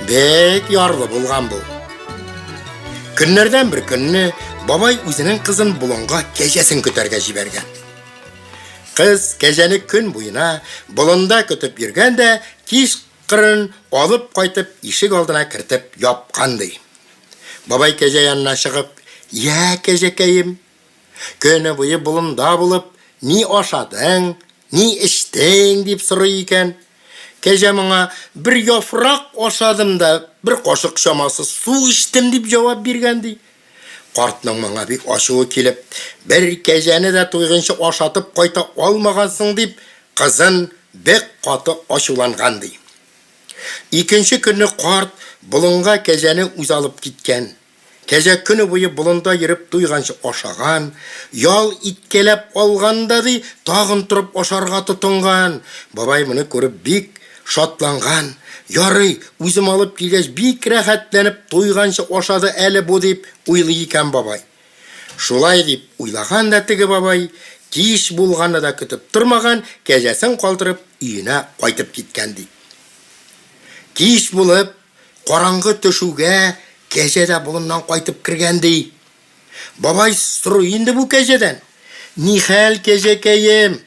Бик ярлы булган бу. Көннәрдән бер көнне бабай үзенең кызын болынга кәҗәсен көтәргә җибәргән. Кыз кәҗәне көн буена болында көтеп йөргән дә кич кырын алып кайтып ишек алдына кертеп япкан ди. Бабай кәҗә янына чыгып, "Я, кәҗәкәем, көне буе болында булып, ни ашадың, ни эчтең?" дип сорый икән. Кәҗә моңа, Бер яфрак ашадым да, бер кашык чамасы су эчтем, дип җавап биргән, ди. Картның моңа бик ачуы килеп, Бер кәҗәне дә туйгынчы ашатып кайта алмагансың, дип, кызын бик каты ачуланган, ди. Икенче көнне карт болынга кәҗәне үзе алып киткән. Кәҗә көне буе болында йөреп туйганчы ашаган, ял иткәләп алган да, ди, тагын торып ашарга тотынган. Бабай моны күреп бик шатланган. Ярый, үзем алып килгәч, бик рәхәтләнеп туйганчы ашады әле бу, дип уйлый икән бабай. Шулай дип уйлаган да теге бабай, кич булганны да көтеп тормаган, кәҗәсен калдырып, өенә кайтып киткән, ди. Кич булып, караңгы төшүгә, кәҗә дә болыннан кайтып кергән, ди. Бабай сорый инде бу кәҗәдән, Нихәл, кәҗәкәем?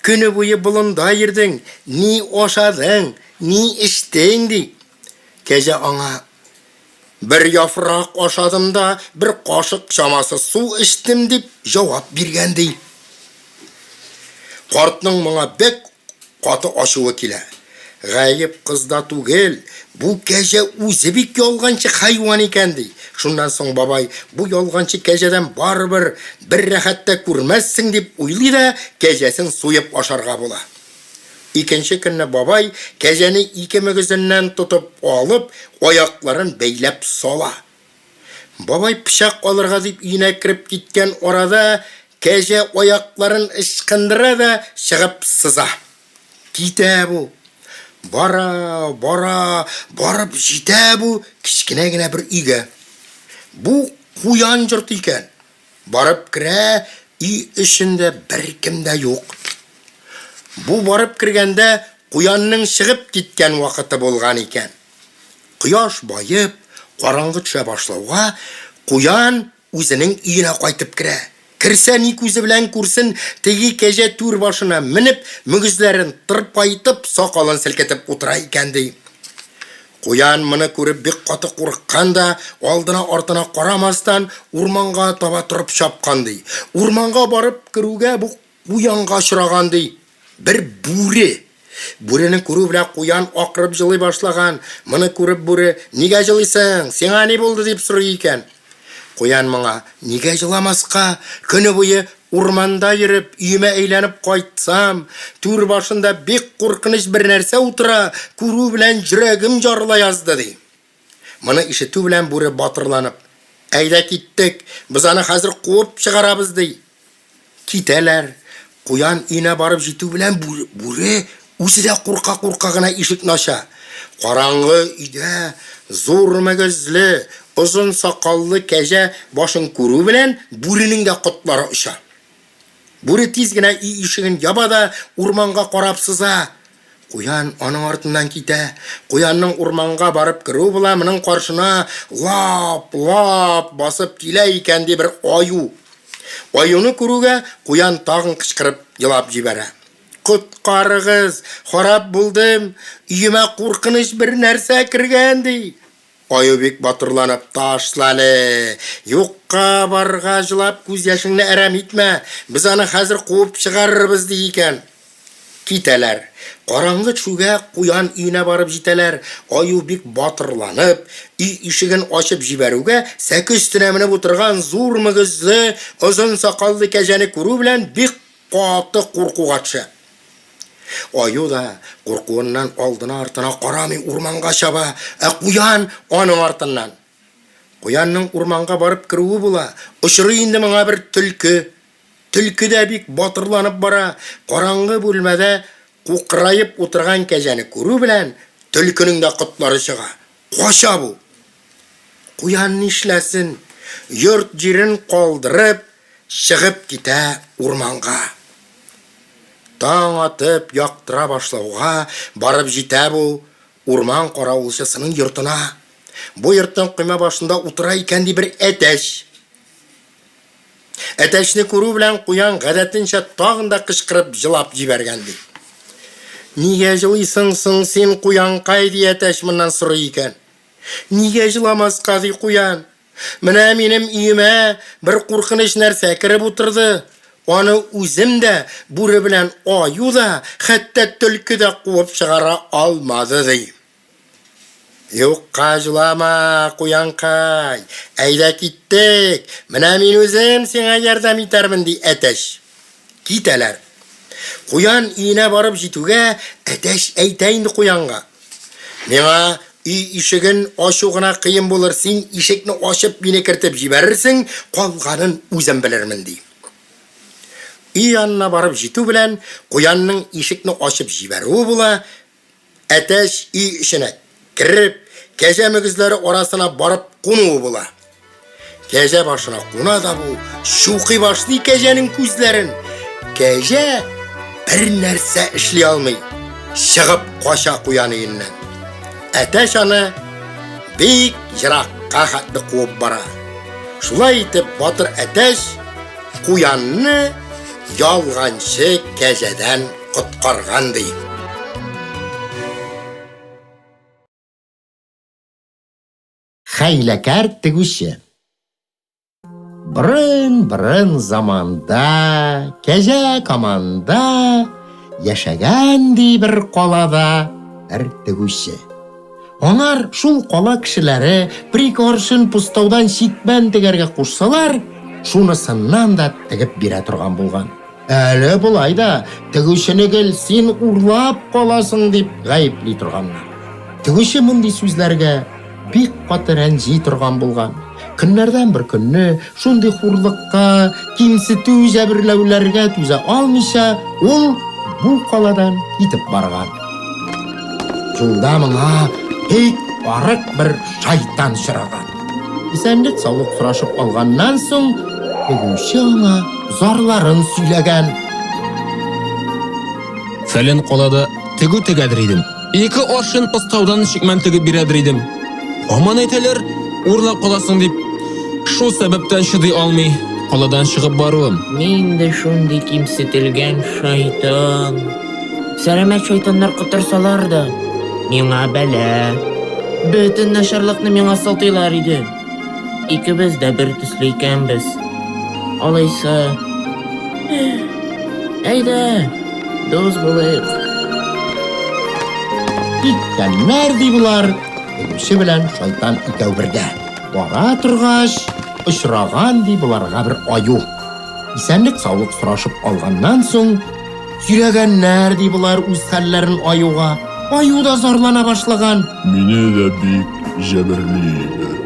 Көне буе болында йөрдең, ни ашадың, ни эчтең, ди. Кәҗә аңа, Бер яфрак ашадым да, бер кашык чамасы су эчтем, дип җавап биргән, ди. Картның моңа бик каты ачуы килә. Гаеп кызда түгел, бу кәҗә үзе бик ялганчы хайван икән, ди. Шуннан соң бабай, бу ялганчы кәҗәдән барыбер бер рәхәт тә күрмәссең, дип уйлый да, кәҗәсен суеп ашарга була. Икенче көнне бабай кәҗәне ике мөгезеннән тотып алып, аякларын бәйләп сала. Бабай пычак алырга дип өенә кереп киткән арада кәҗә аякларын ычкындыра да чыгып сыза. Китә бу. Бара, бара, барып җитә бу кечкенә генә бер өйгә. Бу куян йорты икән. Барып керә, өй эчендә беркем дә юк. Бу барып кергәндә куянның чыгып киткән вакыты булган икән. Кояш баеп, караңгы төшә башлауга, куян үзенең өенә кайтып керә. Керсә, ни күзе белән күрсен, теге кәҗә түр башына менеп, мөгезләрен тырпайтып, сакалын селкетеп утыра икән, ди. Куян моны күреп бик каты курыккан да, алдына-артына карамастан, урманга таба торып чапкан, ди. Урманга барып керүгә бу куянга очраган, ди. Бер бүре. Бүрене күрү белән куян акырып җылый башлаган. Моны күреп бүре, Нигә җылыйсың? Сиңа ни булды? дип сорый икән. Куян моңа, Нигә җыламаска? Көне буе урманда йөреп, өемә әйләнеп кайтсам, түр башында бик куркыныч бер нәрсә утыра, күрү белән йөрәгем ярыла язды, ди. Моны ишетү белән бүре батырланып, Әйдә киттек, без аны хәзер куып чыгарабыз, ди. Китәләр. Куян өенә барып җитү белән бүре үзе дә курка-курка гына ишекне ача. Караңгы өйдә зур мөгезле, озын сакаллы кәҗә башын күрү белән бүренең дә котлары оча. Бүре тиз генә өй ишеген яба да урманга карап сыза. Куян аның артыннан китә. Куянның урманга барып керү була, моның каршына лап-лап басып килә икән, ди бер аю. Аюны күрүгә, куян тагын кычкырып елап җибәрә. Коткарыгыз, харап булдым, өемә куркыныч бер нәрсә кергән, ди. Аю бик батырланып, Ташла әле, юкка барга җылап күз яшеңне әрәм итмә, без аны хәзер куып чыгарырбыз, ди икән. Китәләр. Караңгы төшүгә куян өенә барып җитәләр. Аю бик батырланып, өй ишеген ачып җибәрүгә, сәке өстенә менеп утырган зур мөгезле, озын сакаллы кәҗәне күрү белән бик каты куркуга төшә. Аю да куркуыннан алдына-артына карамый урманга чаба, ә куян аның артыннан. Куянның урманга барып керүе була, очрый инде моңа бер төлке. Төлке дә бик батырланып бара, караңгы бүлмәдә кукыраеп утырган кәҗәне күрү белән, төлкенең дә котлары чыга. Кача бу. Куян нишләсен, йорт-җирен калдырып, чыгып китә урманга. Таң атып яктыра башлауга барып җитә бу урман каравылчысының йортына. Бу йортның койма башында утыра икән ди бер әтәч. Әтәчне күрү белән куян гадәтенчә тагын да кычкырып җылап җибәргән ди. Нигә җылыйсың соң син, куянкай, ди әтәч моннан сорый икән. Нигә җыламаска, ди куян. Менә минем өемә бер куркыныч нәрсә кереп утырды. Аны үзем дә, бүре белән аю да, хәтта төлке дә куып чыгара алмады, ди. Юкка җылама, куянкай. Әйдә киттек. Менә мин үзем сиңа ярдәм итәрмен, ди әтәч. Китәләр. Куян өенә барып җитүгә, әтәч әйтә инде куянга. Миңа өй ишеген ачу гына кыен булыр, син ишекне ачып мине кертеп җибәрерсең, калганын үзем белермен, ди. Өй янына барып җитү белән, куянның ишекне ачып җибәрүе була, Әтәч өй эченә кереп, кәҗә мөгезләре арасына барып кунуы була. Кәҗә башына куна да бу, чукый башлый кәҗәнең күзләрен. Кәҗә бер нәрсә эшли алмый, чыгып кача куян өеннән. Әтәч аны бик еракка хәтле куып бара. Шулай итеп, батыр әтәч куянны ялганчы кәҗәдән коткарган ди. Хәйләкәр тегүче. Борын-борын заманда, кәҗә команда яшәгән ди бер калада бер тегүче. Аңар шул кала кешеләре бер-ике аршын пустаудан чикмән тегәргә кушсалар, шунысыннан да тегеп бирә торган булган. Әле болай да тегүчене гел син урлап каласың дип гаепли торганнар. Тегүче мондый сүзләргә бик каты рәнҗи торган булган. Көннәрдән бер көнне шундый хурлыкка, кимсетү, җәберләүләргә түзә алмыйча, ул бу каладан китеп барган. Юлда моңа бик арык бер шайтан очраган. Исәнлек-саулык сорашып алганнан соң, тегүче аңа зарларын сөйләгән. Фәлән калада тегү тегәдер идем. Ике аршын постаудан чикмән тегеп бирәдер идем. Һаман әйтәләр, урлап каласың дип. Шул сәбәптән чыдый алмый, каладан чыгып баруым. Мин дә шундый кимсетелгән шайтан. Сәламәт шайтаннар котырсалар да, миңа бәла. Бөтен начарлыкны миңа сылтыйлар иде. Икебез дә бер төсле икәнбез. Алайса, әйдә, дус булыйк. Киткәннәр ди болар, тегүче белән шайтан икәү бергә. Бара торгач, очраган ди боларга бер аю. Исәнлек-саулык сорашып алганнан соң, сөйләгәннәр ди болар үз хәлләрен аюга. Аю да зарлана башлаган. Мине дә бик җәберлиләр.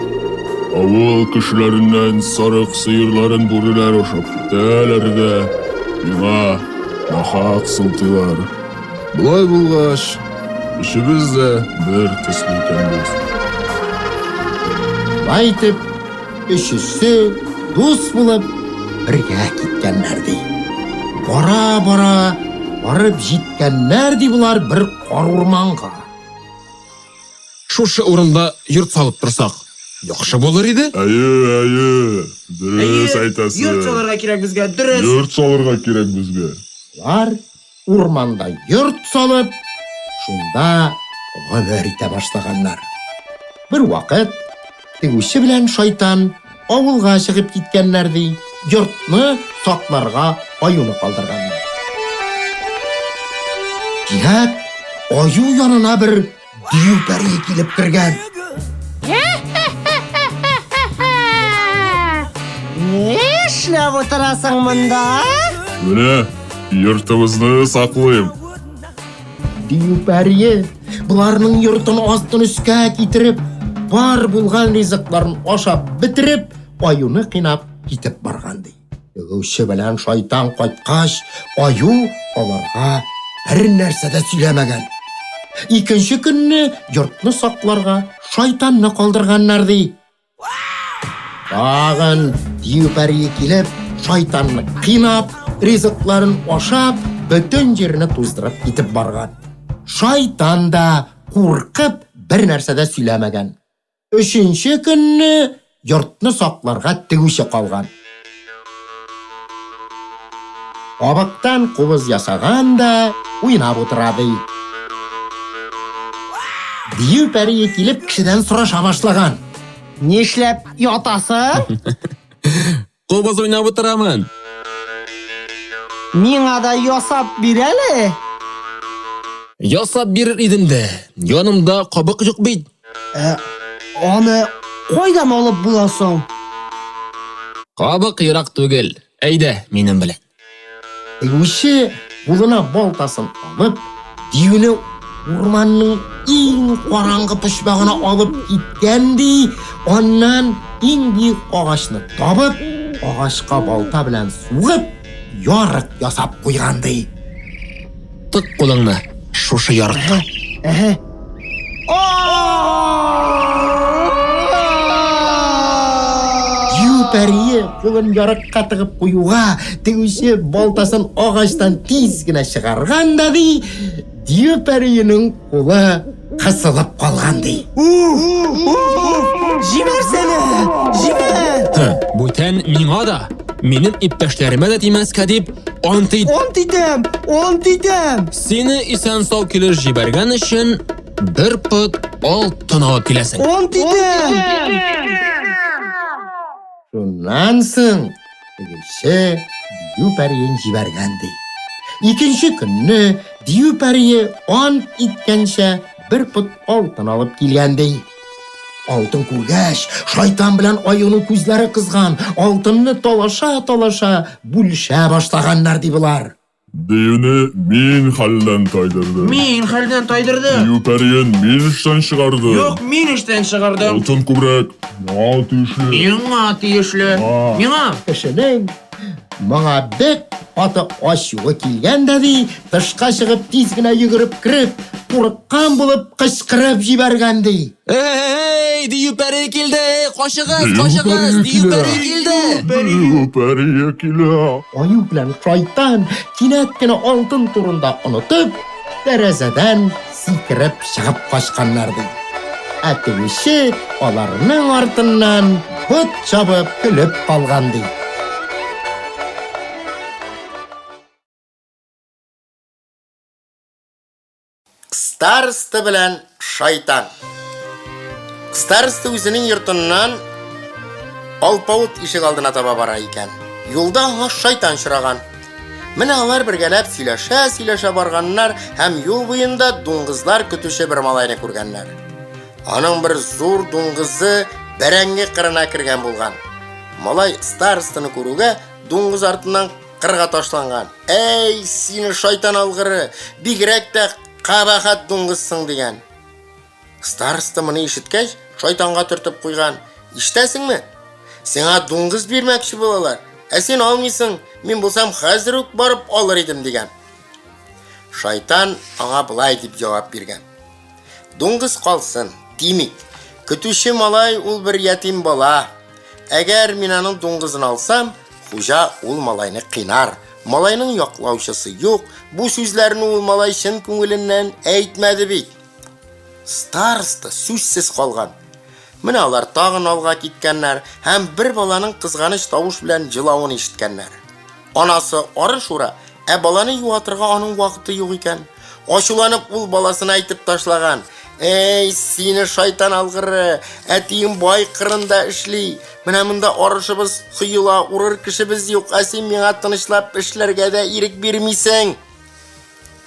Авыл кешеләреннән сарык сыерларын бүреләр ашап китәләр дә, миңа нахак сылтыйлар. Болай булгач, өчебез дә бер төсле икәнбез. Шулай итеп, Өчесе дус булып бергә киткәннәр ди. Бара-бара барып җиткәннәр ди болар бер карурманга. Шушы урында йорт салып торсак, яхшы булыр иде. Әйе, әйе, дөрес әйтәсең. Йорт салырга кирәк безгә, дөрес. Йорт салырга кирәк безгә. Болар урманда йорт салып, шунда гомер итә башлаганнар. Бервакыт тегүче белән шайтан авылга чыгып киткәннәр ди, йортны сакларга аюны калдырганнар. Кинәт аю янына бер дию пәрие килеп кергән. Нишләп утырасың монда? Менә йортыбызны саклыйм. Дию пәрие боларның йортын астын өскә китереп, бар булган ризыкларын ашап бетереп, аюны кыйнап китеп барган ди. Тегүче белән шайтан кайткач, аю аларга бер нәрсә дә сөйләмәгән. Икенче көнне йортны сакларга шайтанны калдырганнар ди. Тагын дию пәрие килеп, шайтанны кыйнап, ризыкларын ашап, бөтен җирне туздырып китеп барган. Шайтан да куркып бер нәрсә дә сөйләмәгән. Өченче көнне йортны сакларга тегүче калган. Кабыктан кубыз ясаган да уйнап утыра ди. Дию пәрие килеп кешедән сораша башлаган. Нишләп ятасың? Кубыз уйнап утырамын. Миңа да ясап бир әле. Ясап бирер идем дә, янымда кабык юк бит. Ә, аны кайдан алып була соң? Кабык ерак түгел. Әйдә, минем белән. Тегүче кулына балтасын алып, диюне урманның иң караңгы почмагына алып киткән ди, аннан иң биек агачны табып, агачка балта белән сугып, ярык ясап куйган ди. Тык кулыңны шушы ярыкка. Әһә. Дию пәрие кулын ярыкка тыгып куюга, тегүче балтасын агачтан тиз генә чыгарган да ди, дию пәриенең кулы кысылып калган ди. Уф, уф, җибәрсәнә, җибәр! Һы, бүтән миңа да, минем иптәшләремә дә тимәскә дип, ант ит. Ант итәм, ант итәм. Сине исән-сау килеш җибәргән өчен бер пот алтын алып киләсең. Ант итәм! Шуннан соң тегүче дию пәриен җибәргән ди. Икенче көнне дию пәрие ант иткәнчә бер пот алтын алып килгән ди. Алтын күргәч, шайтан белән аюның күзләре кызган, алтынны талаша-талаша бүлешә башлаганнар ди болар. Диюне мин хәлдән тайдырдым. Мин хәлдән тайдырдым. Дию пәриен мин эштән чыгардым. Юк, мин эштән чыгардым. Алтын күбрәк миңа тиешле. Миңа тиешле. Миңа. Кешенең моңа бик каты ачуы килгән дә ди, тышка чыгып тиз генә йөгереп кереп, курыккан булып кычкырып җибәргән ди. Эй, дию пәрие килде! Качыгыз, качыгыз, дию пәрие килде! Дию пәрие килә. Аю белән шайтан кинәт кенә алтын турында онытып, тәрәзәдән сикереп чыгып качканнар ди. Ә тегүче аларның артыннан бот чабып көлеп калган ди. Староста белән шайтан. Староста үзенең йортыннан алпавыт ишек алдына таба бара икән. Юлда аңа шайтан очраган. Менә алар бергәләп сөйләшә-сөйләшә барганнар һәм юл буенда дуңгызлар көтүче бер малайны күргәннәр. Аның бер зур дуңгызы бәрәңге кырына кергән булган. Малай старостаны күрүгә дуңгыз артыннан кырга ташланган. Әй, сине шайтан алгыры, бигрәк тә кабахәт дуңгызсың дигән. Староста моны ишеткәч, шайтанга төртеп куйган. Ишетәсеңме? Сиңа дуңгыз бирмәкче булалар. Ә син алмыйсың. Мин булсам хәзер үк барып алыр идем дигән. Шайтан аңа болай дип җавап биргән. Дуңгыз калсын, тимик. Көтүче малай ул бер ятим бала. Әгәр мин аның дуңгызын алсам, хуҗа ул малайны кыйнар. Малайның яклаучысы юк. Бу сүзләрне ул малай чын күңеленнән әйтмәде бит. Староста сүзсез калган. Менә алар тагын алга киткәннәр һәм бер баланың кызганыч тавыш белән җылавын ишеткәннәр. Анасы арыш ура, ә баланы юатырга аның вакыты юк икән. Ачуланып ул баласына әйтеп ташлаган: "Эй, сине шайтан алгыры, әтиең бай кырында эшли. Менә монда арышыбыз коела, урыр кешебез юк, ә син миңа тынычлап эшләргә дә ирек бирмисең."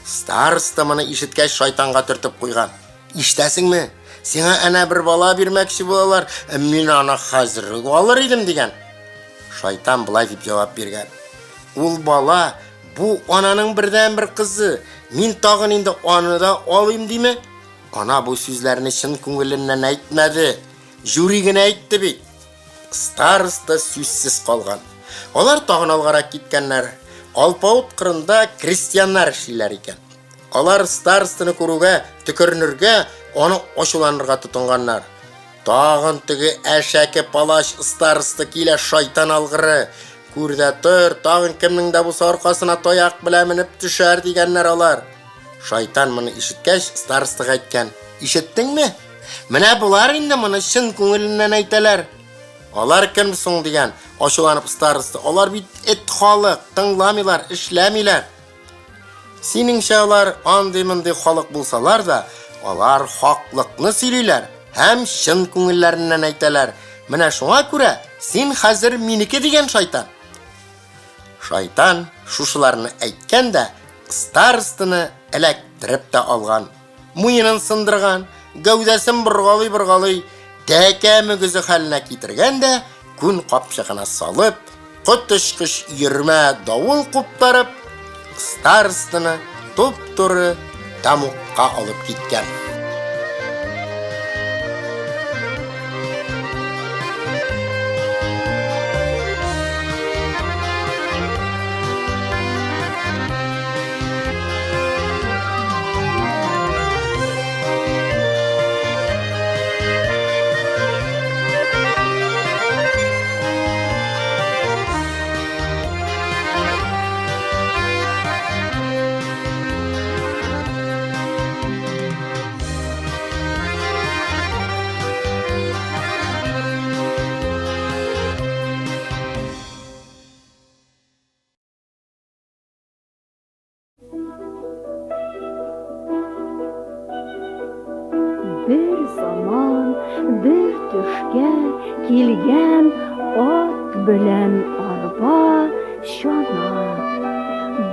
Староста моны ишеткәч шайтанга төртеп куйган. Ишетәсеңме? Сиңа әнә бер бала бирмәкче булалар, ә мин аны хәзер үк алыр идем дигән. Шайтан болай дип җавап биргән. Ул бала бу ананың бердәнбер кызы. Мин тагын инде аны да алыйм диме? Ана бу сүзләрне чын күңеленнән әйтмәде. Жюри генә әйтте бит. Староста сүзсез калган. Алар тагын алгарак киткәннәр. Алпавыт кырында крестьяннар эшлиләр икән. Алар старостаны күрүгә төкеренергә, аны ачуланырга тотынганнар. Тагын теге әшәке палач староста килә шайтан алгыры. Күр дә тор, тагын кемнең дә булса аркасына таяк белән менеп төшәр дигәннәр алар. Шайтан моны ишеткәч, старостага әйткән: "Ишеттеңме? Менә болар инде моны чын күңеленнән әйтәләр. Алар кем соң дигән, ачуланып староста. Алар бит эт халык, тыңламыйлар, эшләмиләр. Синеңчә алар андый-мондый халык булсалар да, алар хаклыкны сөйлиләр һәм чын күңелләреннән әйтәләр. Менә шуңа күрә син хәзер минеке дигән шайтан. Шайтан шушыларны әйткән дә старостаны эләктереп тә алган. Муенын сындырган, гәүдәсен боргалый-боргалый тәкә мөгезе хәленә китергән дә күн капчыгына салып, коточкыч йөрмә давыл куптарып, старостаны туп-туры тәмугка алып киткән. Бер заман, бер төшкә килгән ат белән арба, чана.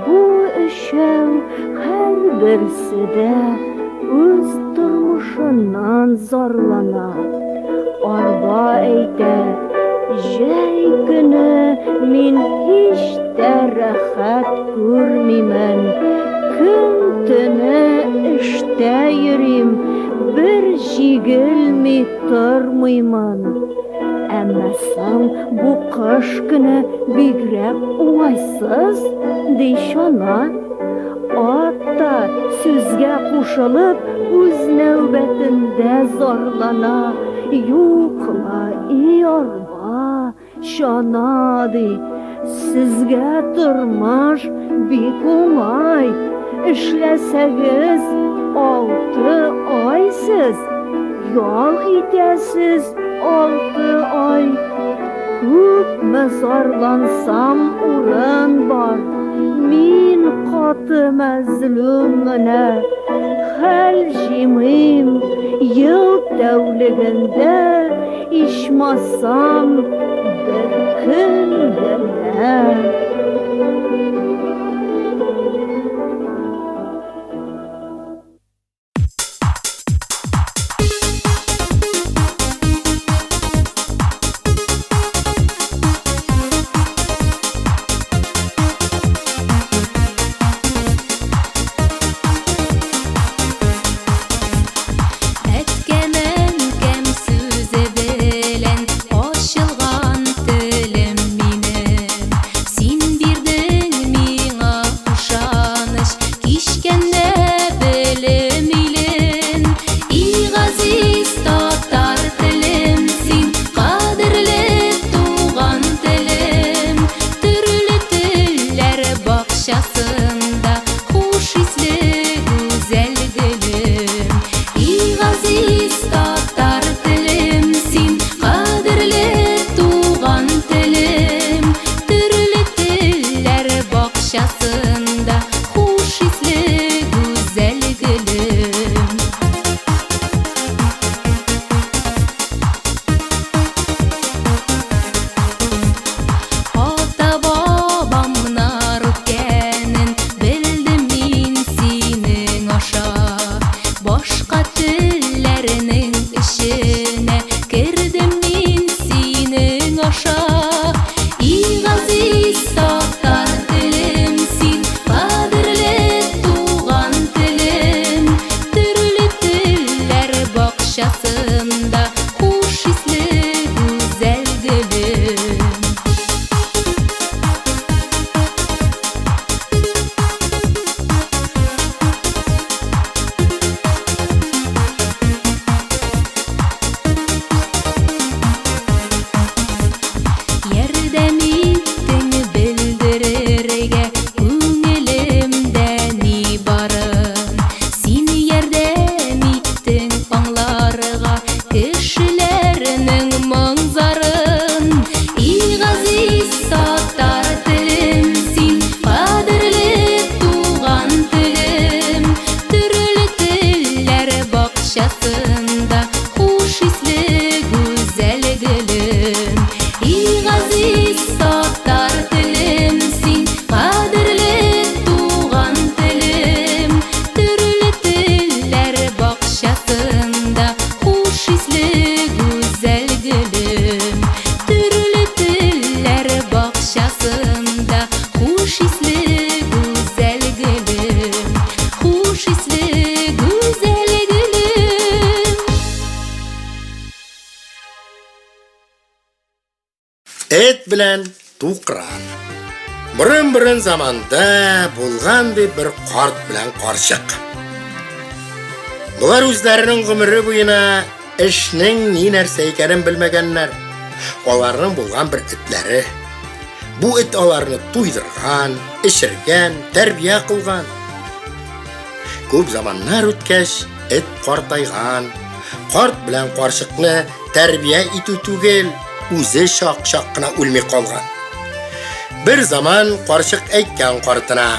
Бу өчәү һәрберсе дә үз тормышыннан зарлана. Арба әйтә, җәй көне мин һич тә рәхәт күрмимен. Көн-төне эштә йөрим, бер җигелми тормыймын. Әмма соң бу кыш көне бигрәк уңайсыз, ди чана. Ат та сүзгә кушылып, үз нәүбәтендә зарлана, Юк ла, и арба, чана, ди, сезгә тормыш бик уңай, эшләсәгез, алты ай сез, ял итәсез алты ай. Күпме зарлансам урын бар, Мин каты мәзлүм менә. Хәл җыймыйм, ел тәүлегендә Ичмасам бер көн генә. Әткәм-әнкәм сүзе белән ачылган телем минем. Син бирдең миңа ышаныч, кичкәндә белем илен. И газиз татар телем, син кадерле туган телем. Төрле телләр бакчасында хуш исле гүзәл гөлем. И газиз татар телем, син кадерле туган телем. Төрле телләр бакчасында хуш исле гүзәл гөлем. Ата-бабамнар үткәнен белдем мин синең аша. Башка телләрнең эченә кердем мин синең аша. И газиз татар телем, син Хуш исле гүзәл гөлем, хуш исле гүзәл гөлем. Эт белән тукран. Борын-борын заманда булган ди бер карт белән карчык. Болар үзләренең гомере буена эшнең ни нәрсә икәнен белмәгәннәр. Аларның булган бер этләре. Бу эт аларны туйдырган, эчергән, тәрбия кылган. Күп заманнар үткәч, эт картайган. Карт белән карчыкны тәрбия итү түгел, үзе чак-чак кына үлми калган. Бер заман карчык әйткән картына: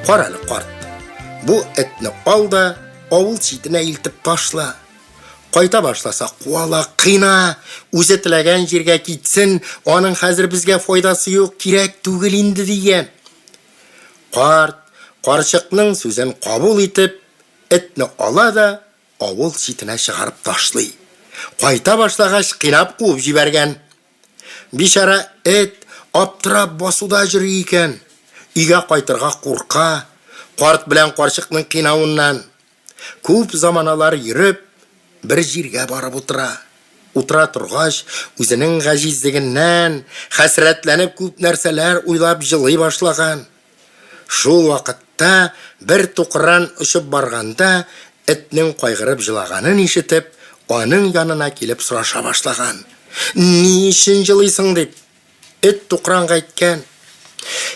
"Карале, карт, бу этне ал да авыл читенә илтеп ташла. Кайта башласа, куала, кыйна, үзе теләгән җиргә китсен, аның хәзер безгә файдасы юк, кирәк түгел инде", дигән. Карт, карчыкның сүзен кабул итеп, этне ала да авыл читенә чыгарып ташлый. Кайта башлагач, кыйнап куып җибәргән. Бичара эт аптырап басуда йөри икән. Өйгә кайтырга курка, карт белән карчыкның кыйнавыннан. Күп заманалар йөреп, бер җиргә барып утыра. Утыра торгач, үзенең гаҗизлегеннән хәсрәтләнеп күп нәрсәләр уйлап җылый башлаган. Шул вакытта бер тукран очып барганда, этнең кайгырып җылаганын ишетеп, аның янына килеп сораша башлаган. Ни өчен җылыйсың дип. Эт тукранга әйткән.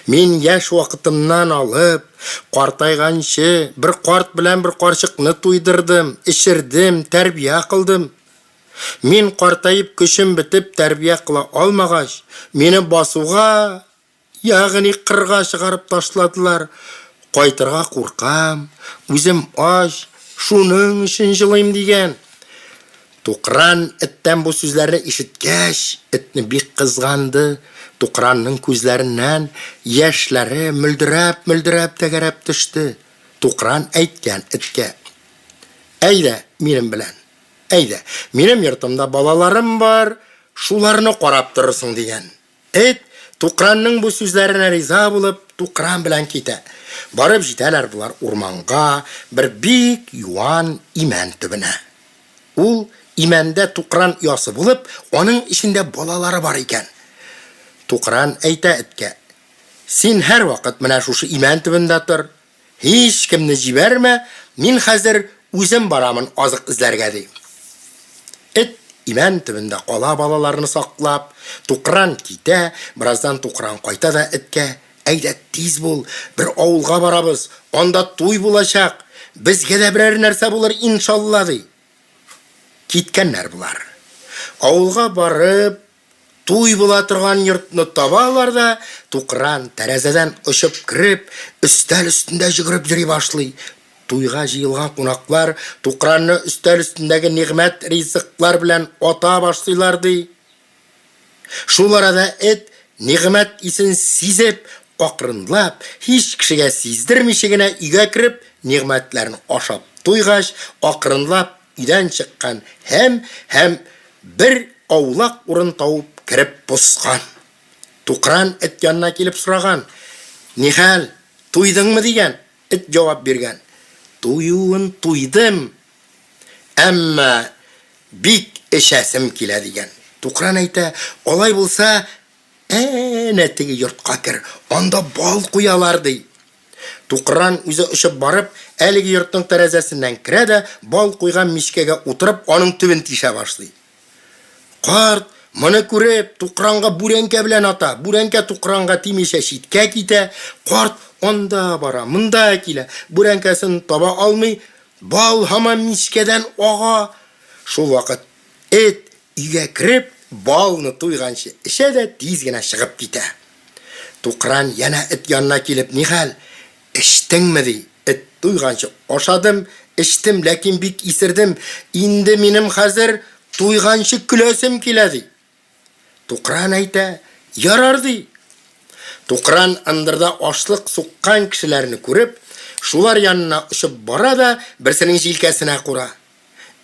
Мин яшь вакытымнан алып, картайганчы, бер карт белән бер карчыкны туйдырдым, эчердем, тәрбия кылдым. Мин картаеп көчем бетеп тәрбия кыла алмагач, мине басуга Ягъни кырга чыгарып ташладылар. Кайтырга куркам, үзем ач, шуның өчен җылыйм дигән. Тукран эттән бу сүзләрне ишеткәч, этне бик кызганды. Тукранның күзләреннән яшьләре мөлдерәп-мөлдерәп тәгәрәп төште. Тукран әйткән эткә: Әйдә минем белән, әйдә, минем йортымда балаларым бар, шуларны карап торырсың, дигән. Эт, Тукранның бу сүзләренә риза булып, Тукран белән китә. Барып җитәләр болар урманга, бер бик юан имән төбенә. Ул имәндә Тукран оясы булып, аның эчендә балалары бар икән. Тукран әйтә эткә, Син һәрвакыт менә шушы имән төбендә тор. Һичкемне җибәрмә, мин хәзер үзем барамын азык эзләргә, ди. Эт имән төбендә кала балаларны саклап, тукран китә, бераздан тукран кайта да эткә, әйдә тиз бул, бер авылга барабыз, анда туй булачак, безгә дә берәр нәрсә булыр, иншалла, ди. Киткәннәр болар. Авылга барып, Туй була торган йортны табалар да, Тукран, тәрәзәдән очып кереп, өстәл өстендә йөгереп йөри башлый. Туйга җыелган кунаклар Тукранны өстәл өстендәге нигъмәт-ризыклар белән ата башлыйлар, ди. Шул арада эт, нигъмәт исен сизеп, акрынлап, һич кешегә сиздермичә генә өйгә кереп, нигъмәтләрен ашап туйгач, акрынлап Өйдән чыккан һәм һәм бер аулак урын табып кереп поскан. Тукран эт янына килеп сораган. Нихәл, туйдыңмы дигән. Эт җавап биргән. Туюын туйдым, әмма бик эчәсем килә дигән. Тукран әйтә, алай булса, әнә теге йортка кер, анда бал куялар ди. Тукран үзе очып барып, әлеге йортның тәрәзәсеннән керә дә, бал куйган мичкәгә утырып, аның төбен тишә башлый. Карт, моны күреп, Тукранга бүрәнкә белән ата. Бүрәнкә Тукранга тимичә читкә китә. Карт анда бара, монда килә. Бүрәнкәсен таба алмый, бал һаман мичкәдән ага. Шул вакыт эт, өйгә кереп, балны туйганчы эчә дә тиз генә чыгып китә. Тукран янә эт янына килеп, Нихәл, эчтеңме? ди. Эт, Туйганчы ашадым, эчтем, ләкин бик исердем. Инде минем хәзер туйганчы көләсем килә, ди. Тукран әйтә, Ярар, ди. Тукран ындырда ашлык суккан кешеләрне күреп, шулар янына очып бара да берсенең җилкәсенә кура.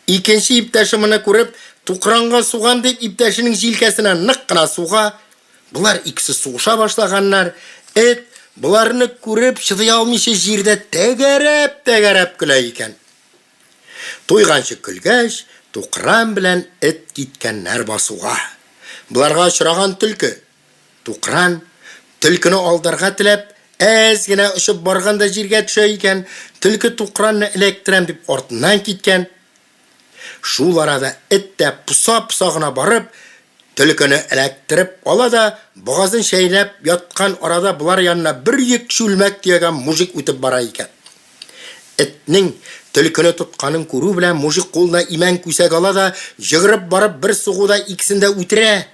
Икенче иптәше моны күреп, Тукранга сугам дип иптәшенең җилкәсенә нык кына суга. Болар икесе сугыша башлаганнар. Эт, боларны күреп, чыдый алмыйча җирдә тәгәрәп-тәгәрәп көлә икән. Туйганчы көлгәч, Тукран белән эт киткәннәр басуга. Боларга очраган төлке. Тукран, төлкене алдарга теләп, әз генә очып барган да җиргә төшә икән. Төлке Тукранны эләктерәм дип артыннан киткән. Шул арада эт тә поса-поса гына барып, төлкене эләктереп ала да, богазын чәйнәп яткан арада болар янына бер йөк чүлмәк төягән мужик үтеп бара икән. Этнең төлкене тотканын күрү белән мужик кулына имән күсәк ала да, йөгереп барып бер сугуда икесен дә үтерә.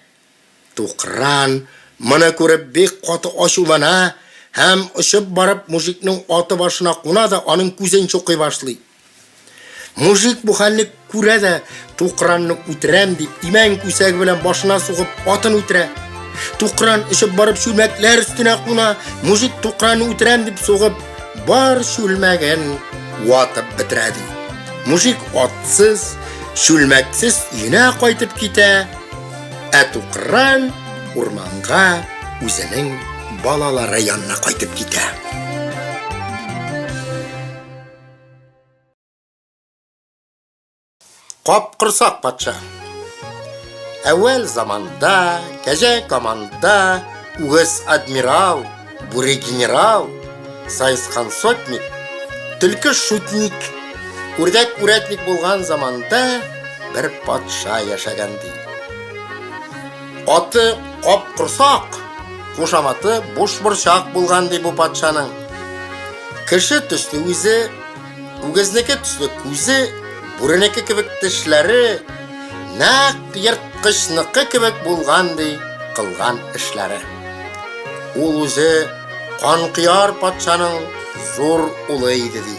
Тукран, моны күреп, бик каты ачулана һәм, очып барып, мужикның аты башына куна да аның күзен чукый башлый. Мужик бу хәлне күрә дә, Тукранны үтерәм дип, имән күсәге белән башына сугып, атын үтерә. Тукран очып барып чүлмәкләр өстенә куна, мужик Тукранны үтерәм дип сугып, бар чүлмәген ватып бетерә ди. Мужик атсыз, чүлмәксез өенә кайтып китә. Ә Тукран урманга үзенең балалары янына кайтып китә. Капкорсак патша. Әүвәл заманда, кәҗә команда, үгез адмирал, бүре генерал, саескан сотник, төлке шутник, үрдәк үрәтник булган заманда бер патша яшәгән ди. Аты Капкорсак, кушаматы Бушборчак булган ди бу патшаның. Кеше төсле үзе, үгезнеке төсле күзе, бүренеке кебек тешләре, нәкъ ерткычныкы кебек булган ди кылган эшләре. Ул үзе Канкояр патшаның зур улы иде ди.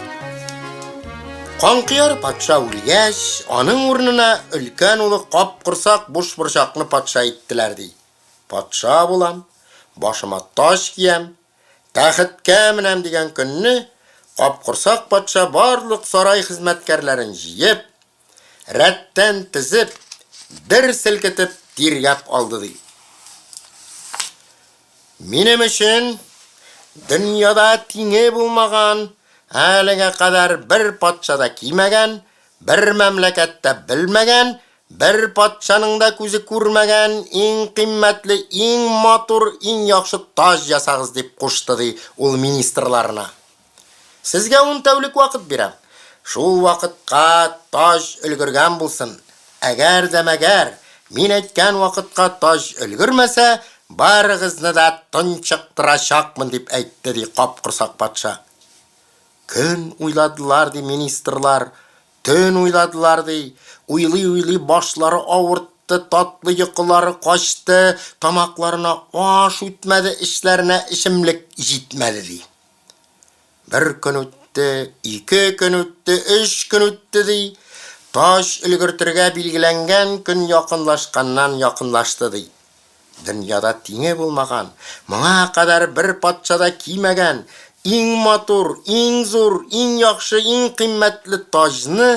Канкояр патша үлгәч, аның урынына өлкән улы Капкорсак Бушборчакны патша иттеләр, ди. Патша булам, башыма таҗ киям, тәхеткә менәм дигән көнне Капкорсак патша барлык сарай хезмәткәрләрен җыеп, рәттән тезеп, дер селкетеп тиргәп алды, ди. Минем өчен дөньяда тиңе булмаган, әлегә кадәр бер патша да кимәгән, бер мәмләкәт тә белмәгән, бер патшаның да күзе күрмәгән иң кыйммәтле, иң матур, иң яхшы таҗ ясагыз, дип кушты, ди, ул министрларына. Сезгә ун тәүлек вакыт бирәм. Шул вакытка таҗ өлгергән булсын. Әгәр дә мәгәр мин әйткән вакытка таҗ өлгермәсә, барыгызны да тончыктырачакмын, дип әйтте, ди, капкорсак патша. Көн уйладылар, ди, министрлар, төн уйладылар, ди. Уйлый-уйлый башлары авыртты, татлы йокылары качты, тамакларына аш үтмәде, эчләренә эчемлек җитмәде, ди. Бер көн үтте, ике көн үтте, өч көн үтте, ди. Таҗ өлгертергә билгеләнгән көн якынлашканнан якынлашты, ди. Дөньяда тиңе булмаган, моңа кадәр бер патша да кимәгән, иң матур, иң зур, иң яхшы, иң кыйммәтле таҗны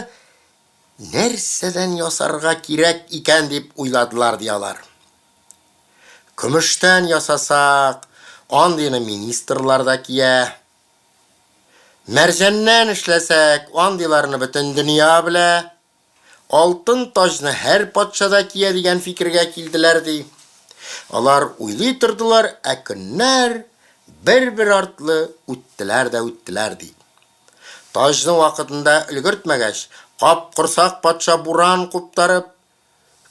нәрсәдән ясарга кирәк икән дип уйладылар, ди алар. Көмештән ясасак, андыйны министрлар да кия. Мәрҗәннән эшләсәк, андыйларны бөтен дөнья белә. Алтын таҗны һәр патша да кия дигән фикергә килделәр, ди. Алар уйлый тордылар, ә көннәр бер-бер артлы үттеләр дә үттеләр, ди. Таҗны вакытында өлгертмәгәч, капкорсак патша буран куптарып,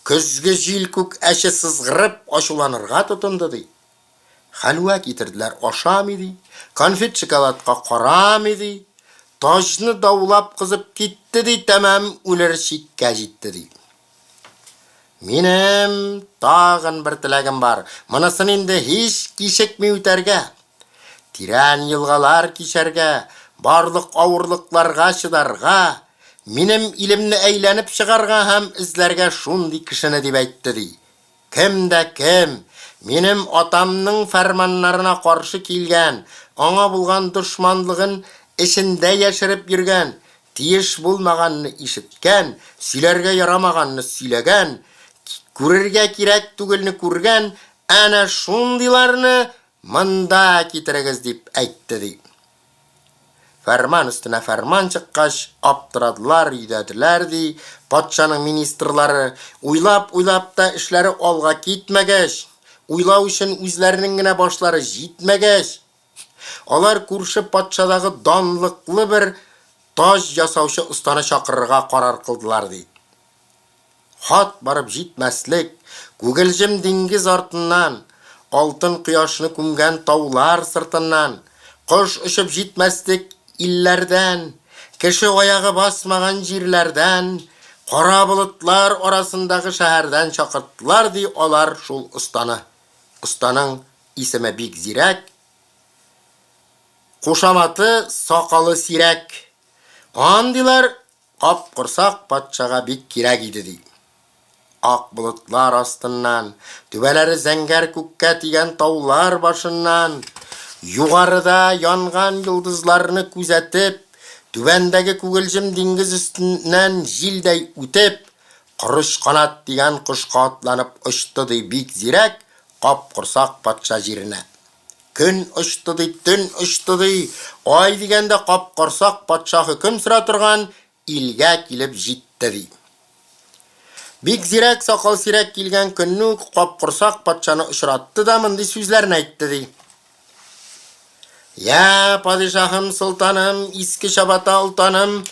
Көзге җил күк әче сызгырып ачуланырга тотынды, ди. Хәлвә китерделәр, ашамый, ди. Конфет-шоколадка карамый, ди. Таҗны даулап кызып китте, ди, тәмам үлер чиккә җитте, ди. Минем тагын бер теләгем бар. Монысын инде һич кичекми үтәргә. Тирән елгалар кичәргә, барлык авырлыкларга чыдарга, минем илемне әйләнеп чыгарга һәм эзләргә шундый кешене, дип әйтте, ди. Кем дә кем минем атамның фәрманнарына каршы килгән, аңа булган дошманлыгын эчендә яшереп йөргән, тиеш булмаганны ишеткән, сөйләргә ярамаганны сөйләгән, күрергә кирәк түгелне күргән, әнә шундыйларны монда китерегез, дип әйтте, ди. Фәрман өстенә фәрман чыккач, аптырадылар, йөдәделәр, ди, патшаның министрлары. Уйлап-уйлап та эшләре алга китмәгәч, уйлау өчен үзләренең генә башлары җитмәгәч, алар күрше патшадагы данлыклы бер таҗ ясаучы останы чакырырга карар кылдылар, ди. Хат барып җитмәслек күгелҗем диңгез артыннан, алтын кояшны күмгән таулар сыртыннан, кош очып җитмәслек илләрдән, кеше аягы басмаган җирләрдән, кара болытлар арасындагы шәһәрдән чакырттылар, ди алар шул останы. Останың исеме бик зирәк, кушаматы сакалы сирәк. Андыйлар Капкорсак патшага бик кирәк иде, ди. Ак болытлар астыннан, түбәләре зәңгәр күккә тигән таулар башыннан, югарыда янган йолдызларны күзәтеп, түбәндәге күгелҗем диңгез өстеннән җилдәй үтеп, Корыч канат дигән кошка атланып очты, ди, бик зирәк Капкорсак патша җиренә. Көн очты, ди, төн очты, ди, ай дигәндә капкорсак патша хөкем сөрә торган илгә килеп җитте, ди. Бик зирәк сакал сирәк килгән көнне үк капкорсак патшаны очратты да мондый сүзләрне әйтте, ди. Я, падишаһым, солтаным, иске чабата олтаным,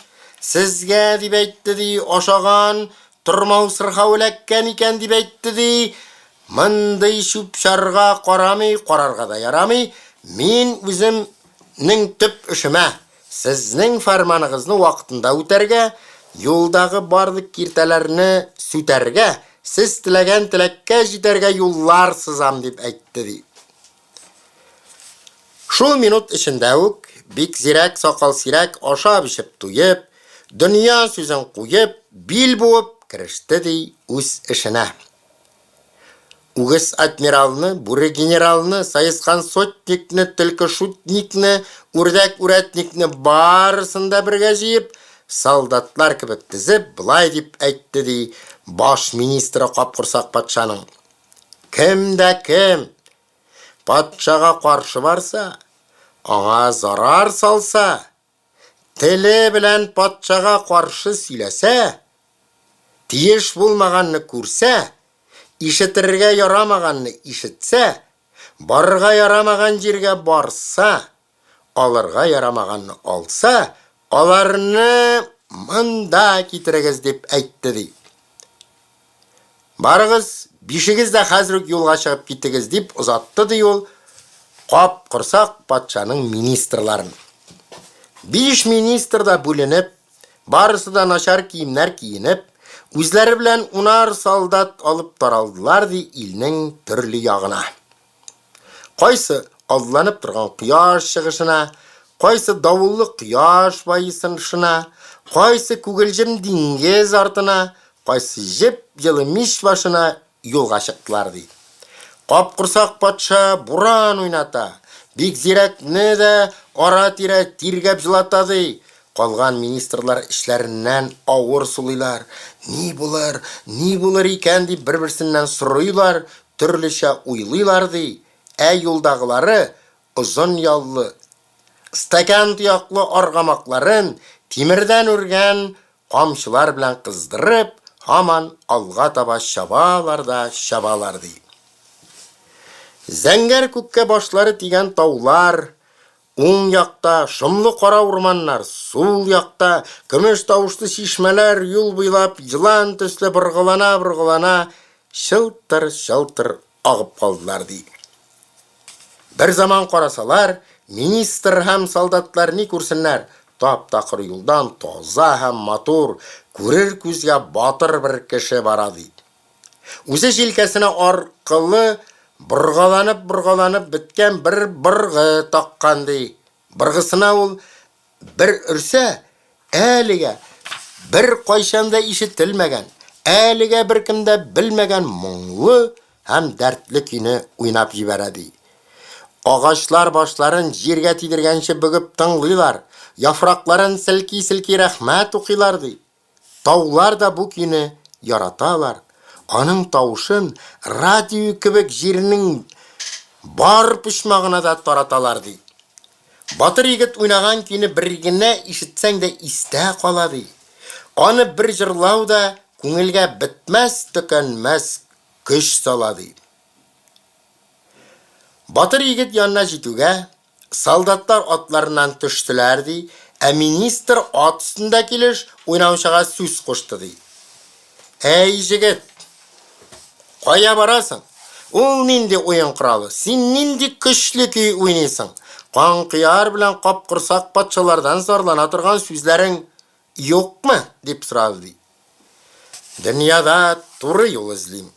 сезгә, дип әйтте, ди, ашаган тормау сырхау эләккән икән, дип әйтте, ди, Мондый чүп-чарга карамый карарга да ярамый, мин үземнең төп эшемә, сезнең фәрманыгызны вакытында үтәргә, юлдагы барлык киртәләрне сүтәргә, сез теләгән теләккә җитәргә юллар сызам, дип әйтте, ди. Шул минут эчендә үк бик зирәк сакал-сирәк ашап-эчеп туеп, дөнья сүзен куеп, бил буып кереште, ди, үз эшенә. Үгез адмиралны, бүре генералны, саескан сотникны, төлке шутникны, үрдәк үрәтникны барысын да бергә җыеп, солдатлар кебек тезеп, болай дип әйтте ди баш министры капкорсак патшаның. Кем дә кем патшага каршы барса, аңа зарар салса, Теле белән патшага каршы сөйләсә, тиеш булмаганны күрсә, ишетерергә ярамаганны ишетсә, барырга ярамаган җиргә барса, алырга ярамаганны алса, аларны монда китерегез, дип әйтте, ди. Барыгыз, бишегез дә хәзер үк юлга чыгып китегез, дип озатты, ди ул капкорсак патшаның министрларын. Биш министр да бүленеп, барысы да начар киемнәр киенеп, үзләре белән унар солдат алып таралдылар, ди, илнең төрле ягына. Кайсы алланып торган кояш чыгышына, кайсы давыллы кояш баесыншына, кайсы күгелҗем диңгез артына, кайсы җеп-җылы мич башына юлга чыктылар, ди. Капкорсак патша буран уйната, бик зирәкне дә ара-тирә тиргәп җылата, ди. Калган министрлар эчләреннән авыр сулыйлар. Ни булыр, ни булыр икән дип бер-берсеннән сорыйлар, Төрлечә уйлыйлар, ди, ә юлдагылары озын яллы, стакан тояклы аргамакларын тимердән үргән камчылар белән кыздырып, һаман алга таба чабалар да чабалар, ди. Зәңгәр күккә башлары тигән таулар, Уң якта, шомлы кара урманнар, сул якта, көмеш тавышлы чишмәләр юл буйлап елан төсле боргалана-боргалана чылтыр-чылтыр агып калдылар, ди. Бер заман карасалар, министр һәм солдатлар ни күрсеннәр, тап-такыр юлдан таза һәм матур, күрер күзгә батыр бер кеше бара, ди. Үзе җилкәсенә аркылы боргаланып-боргаланып беткән бер быргы таккан, ди. Быргысына ул бер өрсә, әлегә бер кайчан да ишетелмәгән, әлегә беркем дә белмәгән моңлы һәм дәртле көйне уйнап җибәрә, ди. Агачлар башларын җиргә тидергәнче бөгеп тыңлыйлар, яфракларын селки-селки рәхмәт укыйлар, ди. Таулар да бу көйне яраталар, аның тавышын радио кебек җирнең Бар почмагына да тараталар, ди. Батыр егет уйнаган көйне бер генә ишетсәң дә истә кала, ди. Аны бер җырлау да күңелгә бетмәс-төкәнмәс көч сала, ди. Батыр егет янына җитүгә, солдатлар атларыннан төштеләр, ди, ә министр ат өстендә килеш уйнаучыга сүз кушты, ди. Әй, җегет, кая барасың? Ул нинди уен коралы? Син нинди көчле көй уйныйсың? Канкояр белән капкорсак патшалардан зарлана торган сүзләрең юкмы? дип сорады, ди. Дөньяда туры юл эзлим.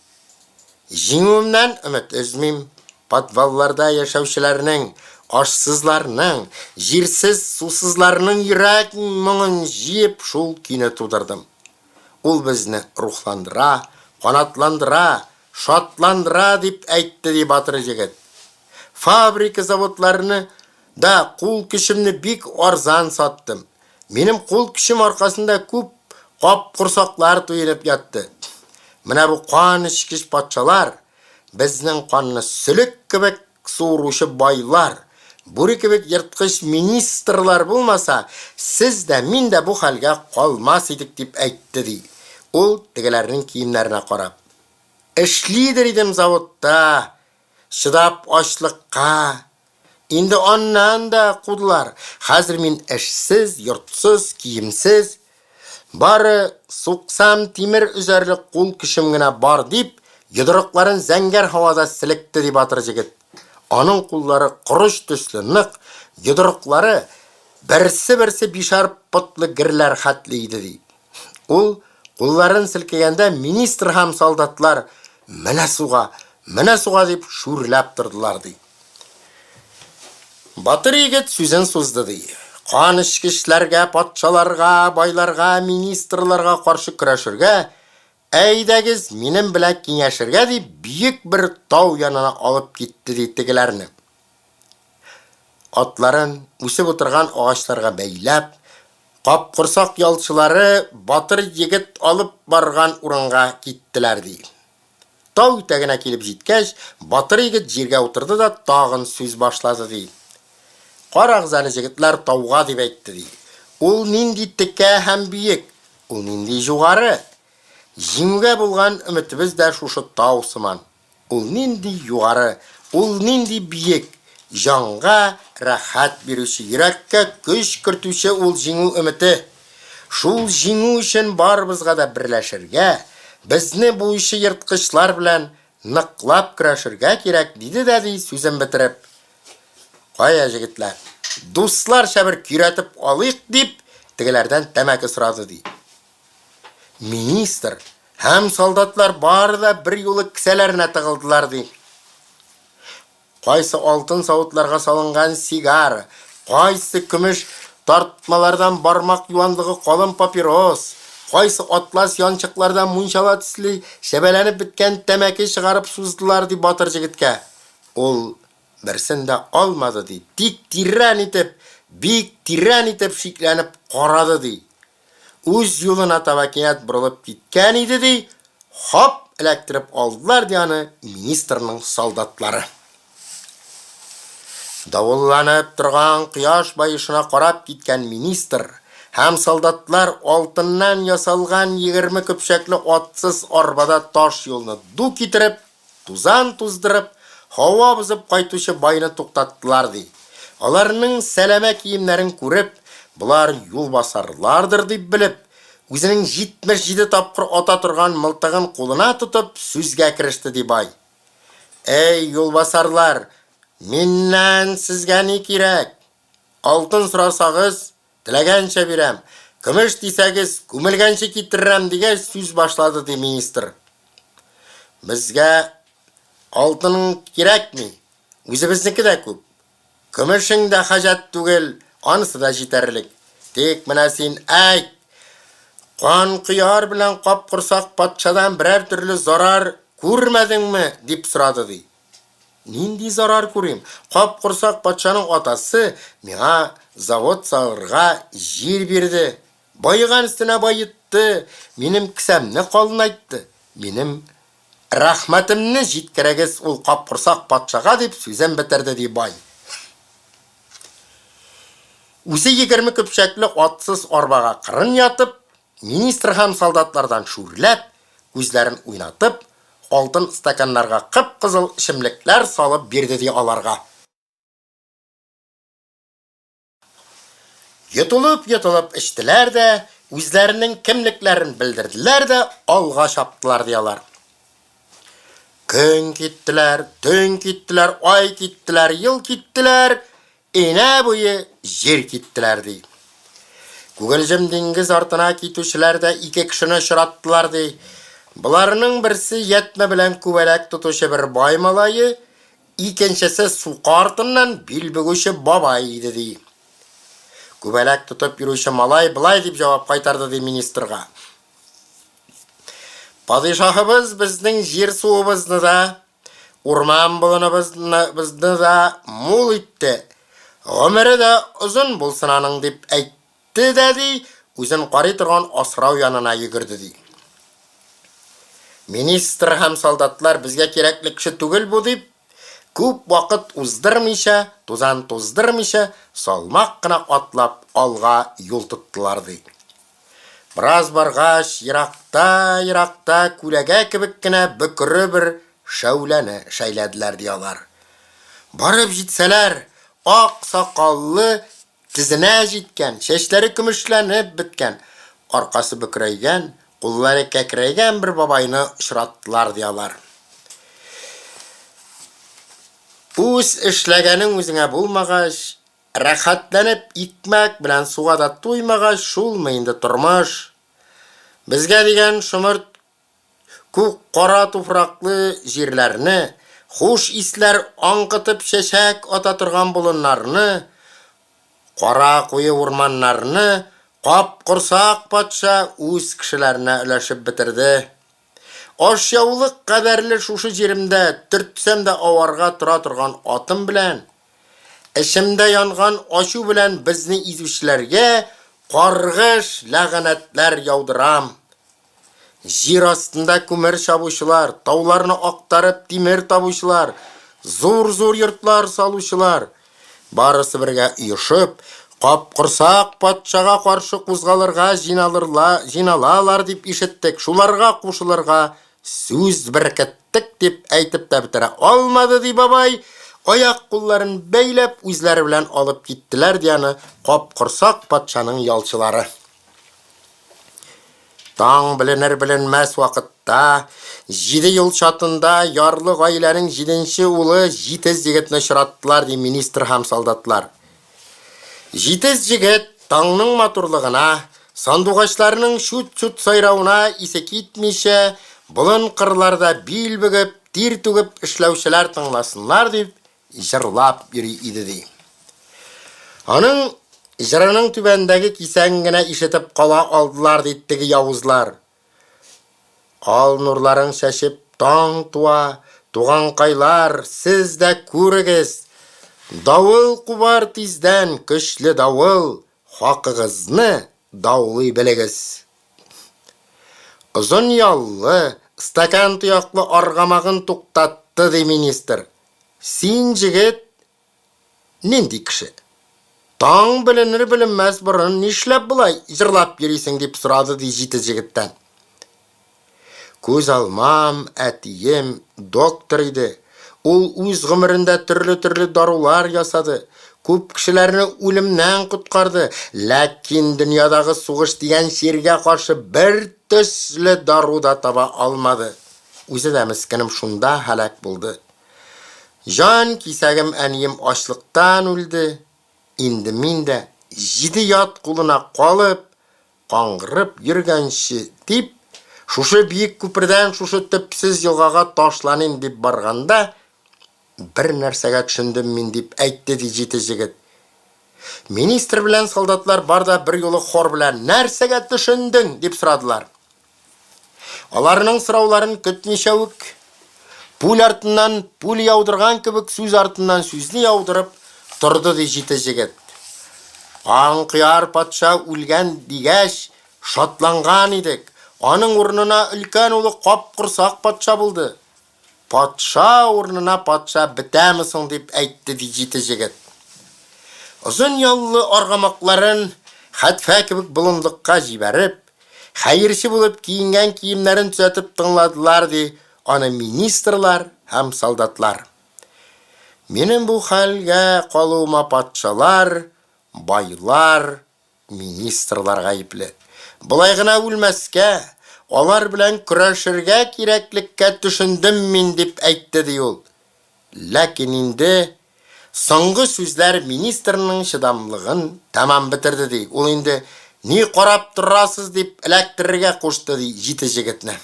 Җиңүемнән өмет өзмим. Подвалларда яшәүчеләрнең, ашсызларның, җирсез-сусызларның йөрәк моңын җыеп шул көйне тудырдым. Ул безне рухландыра, канатландыра, шатландыра, дип әйтте, ди батыр җегет. Фабрика-заводларны да кул көчемне бик арзан саттым. Минем кул көчем аркасында күп капкорсаклар туенып ятты. Менә бу кан эчкеч патшалар, безнең канны сөлек кебек суыручы байлар, бүре кебек ерткыч министрлар булмаса, сез дә, мин дә бу хәлгә калмас идек, дип әйтте, ди. Ул тегеләрнең киемнәренә карап. Эшлидер идем заводта, чыдап ачлыкка. Инде аннан да кудылар. Хәзер мин эшсез, йортсыз, киемсез. Бары суксам тимер өзәрлек кул көчем генә бар, дип, йодрыкларын зәңгәр һавада селекте, ди батыр җегет. Аның куллары корыч төсле нык, йодрыклары берсе-берсе бишәр потлы герләр хәтле иде, ди. Ул кулларын селкегәндә министр һәм солдатлар менә суга, менә суга дип шүрләп тордылар, ди. Батыр егет сүзен сузды, ди. Кан эчкечләргә, патшаларга, байларга, министрларга каршы көрәшергә, әйдәгез, минем белән киңәшергә дип, биек бер тау янына алып китте, ди тегеләрне. Атларын үсеп утырган агачларга бәйләп, капкорсак ялчылары батыр егет алып барган урынга киттеләр, ди. Тау итәгенә килеп җиткәч, батыр егет җиргә утырды да тагын сүз башлады, ди. Карагыз әле, җегетләр, тауга, дип әйтте, ди. Ул нинди текә һәм биек, ул нинди җугары! Җиңүгә булган өметебез дә шушы тау сыман. Ул нинди югары, ул нинди биек, җанга рәхәт бирүче, йөрәккә көч кертүче ул җиңү өмете! Шул җиңү өчен барыбызга да берләшергә, безне буучы ерткычлар белән ныклап көрәшергә кирәк, диде дә ди, сүзен бетереп. Кая, җегетләр, дусларча бер көйрәтеп алыйк, дип, тегеләрдән тәмәке сорады, ди. Министр һәм солдатлар бары да берьюлы кесәләренә тыгылдылар, ди. Кайсы алтын савытларга салынган сигара, кайсы көмеш тартмалардан бармак юанлыгы калын папирос, кайсы атлас янчыклардан мунчала төсле чәбәләнеп беткән тәмәке чыгарып суздылар, ди батыр җегеткә. Ул берсен дә алмады, ди, тик тирән итеп, бик тирән итеп шикләнеп карады, ди. Үз юлына таба кинәт борылып киткән иде, ди, хоп, эләктереп алдылар, ди аны министрның солдатлары. Давылланып торган кояш баешына карап киткән министр һәм солдатлар алтыннан ясалган 20 көпчәкле атсыз арбада таш юлны ду китереп Тузан туздырып, һава бозып кайтучы байны туктаттылар, ди. Аларның сәләмә киемнәрен күреп, болар юлбасарлардыр дип белеп, үзенең 77 тапкыр ата торган мылтыгын кулына тотып, сүзгә кереште, ди бай. Әй, юлбасарлар, миннән сезгә ни кирәк? Алтын сорасагыз, Теләгәнчә бирәм, көмеш дисәгез, күмелгәнче китерерәм, дигәч, сүз башлады, ди министр. Безгә алтының кирәкми, үзебезнеке дә күп. Көмешең дә хаҗәт түгел, анысы да җитәрлек. Тик менә син әйт, Канкояр белән Капкорсак патшадан берәр төрле зарар күрмәдеңме? дип сорады, ди. Нинди зарар күрим? Капкорсак патшаның атасы миңа завод салырга җир бирде. Баеган өстенә баетты, минем кесәмне калынайтты, минем Рәхмәтемне җиткерегез ул капкорсак патшага, дип сүзен бетерде, ди бай. Үзе 20 көпчәкле атсыз арбага кырын ятып, министр һәм солдатлардан шүрләп, күзләрен уйнатып, алтын стаканнарга кып-кызыл эчемлекләр салып бирде, ди аларга. Йотылып-йотылып эчтеләр дә, үзләренең кемлекләрен белдерделәр дә алга чаптылар, ди алар. Көн киттеләр, төн киттеләр, ай киттеләр, ел киттеләр, инә буе җир киттеләр, ди. Күгелҗем диңгез артына китүчеләр дә ике кешене очраттылар, ди. Боларның берсе ятьмә белән күбәләк тотучы бер бай малае, Икенчесе сука артыннан бил бөгүче бабай иде, ди. Күбәләк тотып йөрүче малай болай дип җавап кайтарды, ди министрга. Падишаһыбыз безнең җир-суыбызны да, урман-болыныбызны да мул итте. Гомере дә озын булсын аның, дип әйтте. Те дә, ди, үзен карый торган асрау янына йөгерде, ди. Министр һәм солдатлар безгә кирәкле кеше түгел бу дип, күп вакыт уздырмыйча, тузан туздырмыйча, салмак кына атлап алга юл тоттылар, ди. Бераз баргач, еракта-еракта күләгә кебек кенә бөкре бер шәүләне шәйләделәр, ди алар. Барып җитсәләр, ак сакаллы Тезенә җиткән, чәчләре көмешләнеп беткән, аркасы бөкрәйгән, куллары кәкрәйгән бер бабайны очраттылар, ди алар. Үз эшләгәнең үзеңә булмагач, рәхәтләнеп икмәк белән суга да туймагач, шулмы инде тормыш? Безгә дигән шомырт Күк кара туфраклы җирләрне, хуш исләр аңкытып чәчәк ата торган болыннарны, кара куе урманнарны Капкорсак патша үз кешеләренә өләшеп бетерде. Ашъяулык кадәрле шушы җиремдә төртсәм дә аварга тора торган атым белән, эчемдә янган ачу белән безне изүчеләргә каргыш-ләгънәтләр яудырам. Җир астында күмер чабучылар, тауларны актарып тимер табучылар, зур-зур йортлар салучылар, барысы бергә оешып, Капкорсак патшага каршы кузгалырга җыйналырла, җыйналалар дип ишеттек, шуларга кушылырга сүз беркеттек дип әйтеп тә бетерә алмады, ди бабай. Аяк-кулларын бәйләп, үзләре белән алып киттеләр, ди аны Капкорсак патшаның ялчылары. Таң беленер-беленмәс вакытта, җиде юл чатында ярлы гаиләнең җиденче улы җитез егетне очраттылар, ди министр һәм солдатлар. Җитез җегет таңның матурлыгына, сандугачларның чут-чут сайравына исе китмичә, болын-кырларда бил бөгеп, тир түгеп эшләүчеләр тыңласыннар дип, җырлап йөри иде, ди. Аның җырының түбәндәге кисәген генә ишетеп кала алдылар, ди теге явызлар. Ал нурларын чәчеп таң туа, туганкайлар, сез дә күрегез. Давыл кубар тиздән, көчле давыл, хакыгызны даулый белегез. Озын яллы, стакан тояклы аргамагын туктатты, ди министр. Син, җегет, нинди кеше? Таң беленер-беленмәс борын нишләп болай җырлап йөрисең, дип сорады, ди җитез җегеттән. Күз алмам, әтием доктор иде. Ул үз гомерендә төрле-төрле дарулар ясады, күп кешеләрне үлемнән коткарды, ләкин дөньядагы сугыш дигән чиргә каршы бер төсле дару да таба алмады. Үзе дә мескенем шунда һәлак булды. Җан кисәгем әнием ачлыктан үлде, инде мин дә җиде ят кулына калып, каңгырып йөргәнче дип, шушы биек күпердән шушы төпсез елгага ташланыйм дип барганда, бер нәрсәгә төшендем мин, дип әйтте ди җитез җегет. Министр белән солдатлар бар да берьюлы хор белән, Нәрсәгә төшендең? дип сорадылар. Аларның сорауларын көтмичә үк, пуль артыннан пуль яудырган кебек сүз артыннан сүзне яудырып торды ди җитез җегет. Канкояр патша үлгән дигәч, шатланган идек. Аның урынына өлкән улы Капкорсак патша булды. Патша урынына патша бетәме соң, дип әйтте ди җитез җегет. Озын яллы аргамакларын хәтфә кебек болынлыкка җибәреп, хәерче булып киенгән киемнәрен төзәтеп тыңладылар ди аны министрлар һәм солдатлар. Минем бу хәлгә калуыма патшалар, байлар, Министрлар гаепле. Болай гына үлмәскә, алар белән көрәшергә кирәклеккә төшендем мин, дип әйтте, ди ул. Ләкин инде соңгы сүзләр министрның чыдамлыгын тәмам бетерде, ди. Ул инде, Ни карап торасыз, дип эләктерергә кушты, ди, җитез җегетне.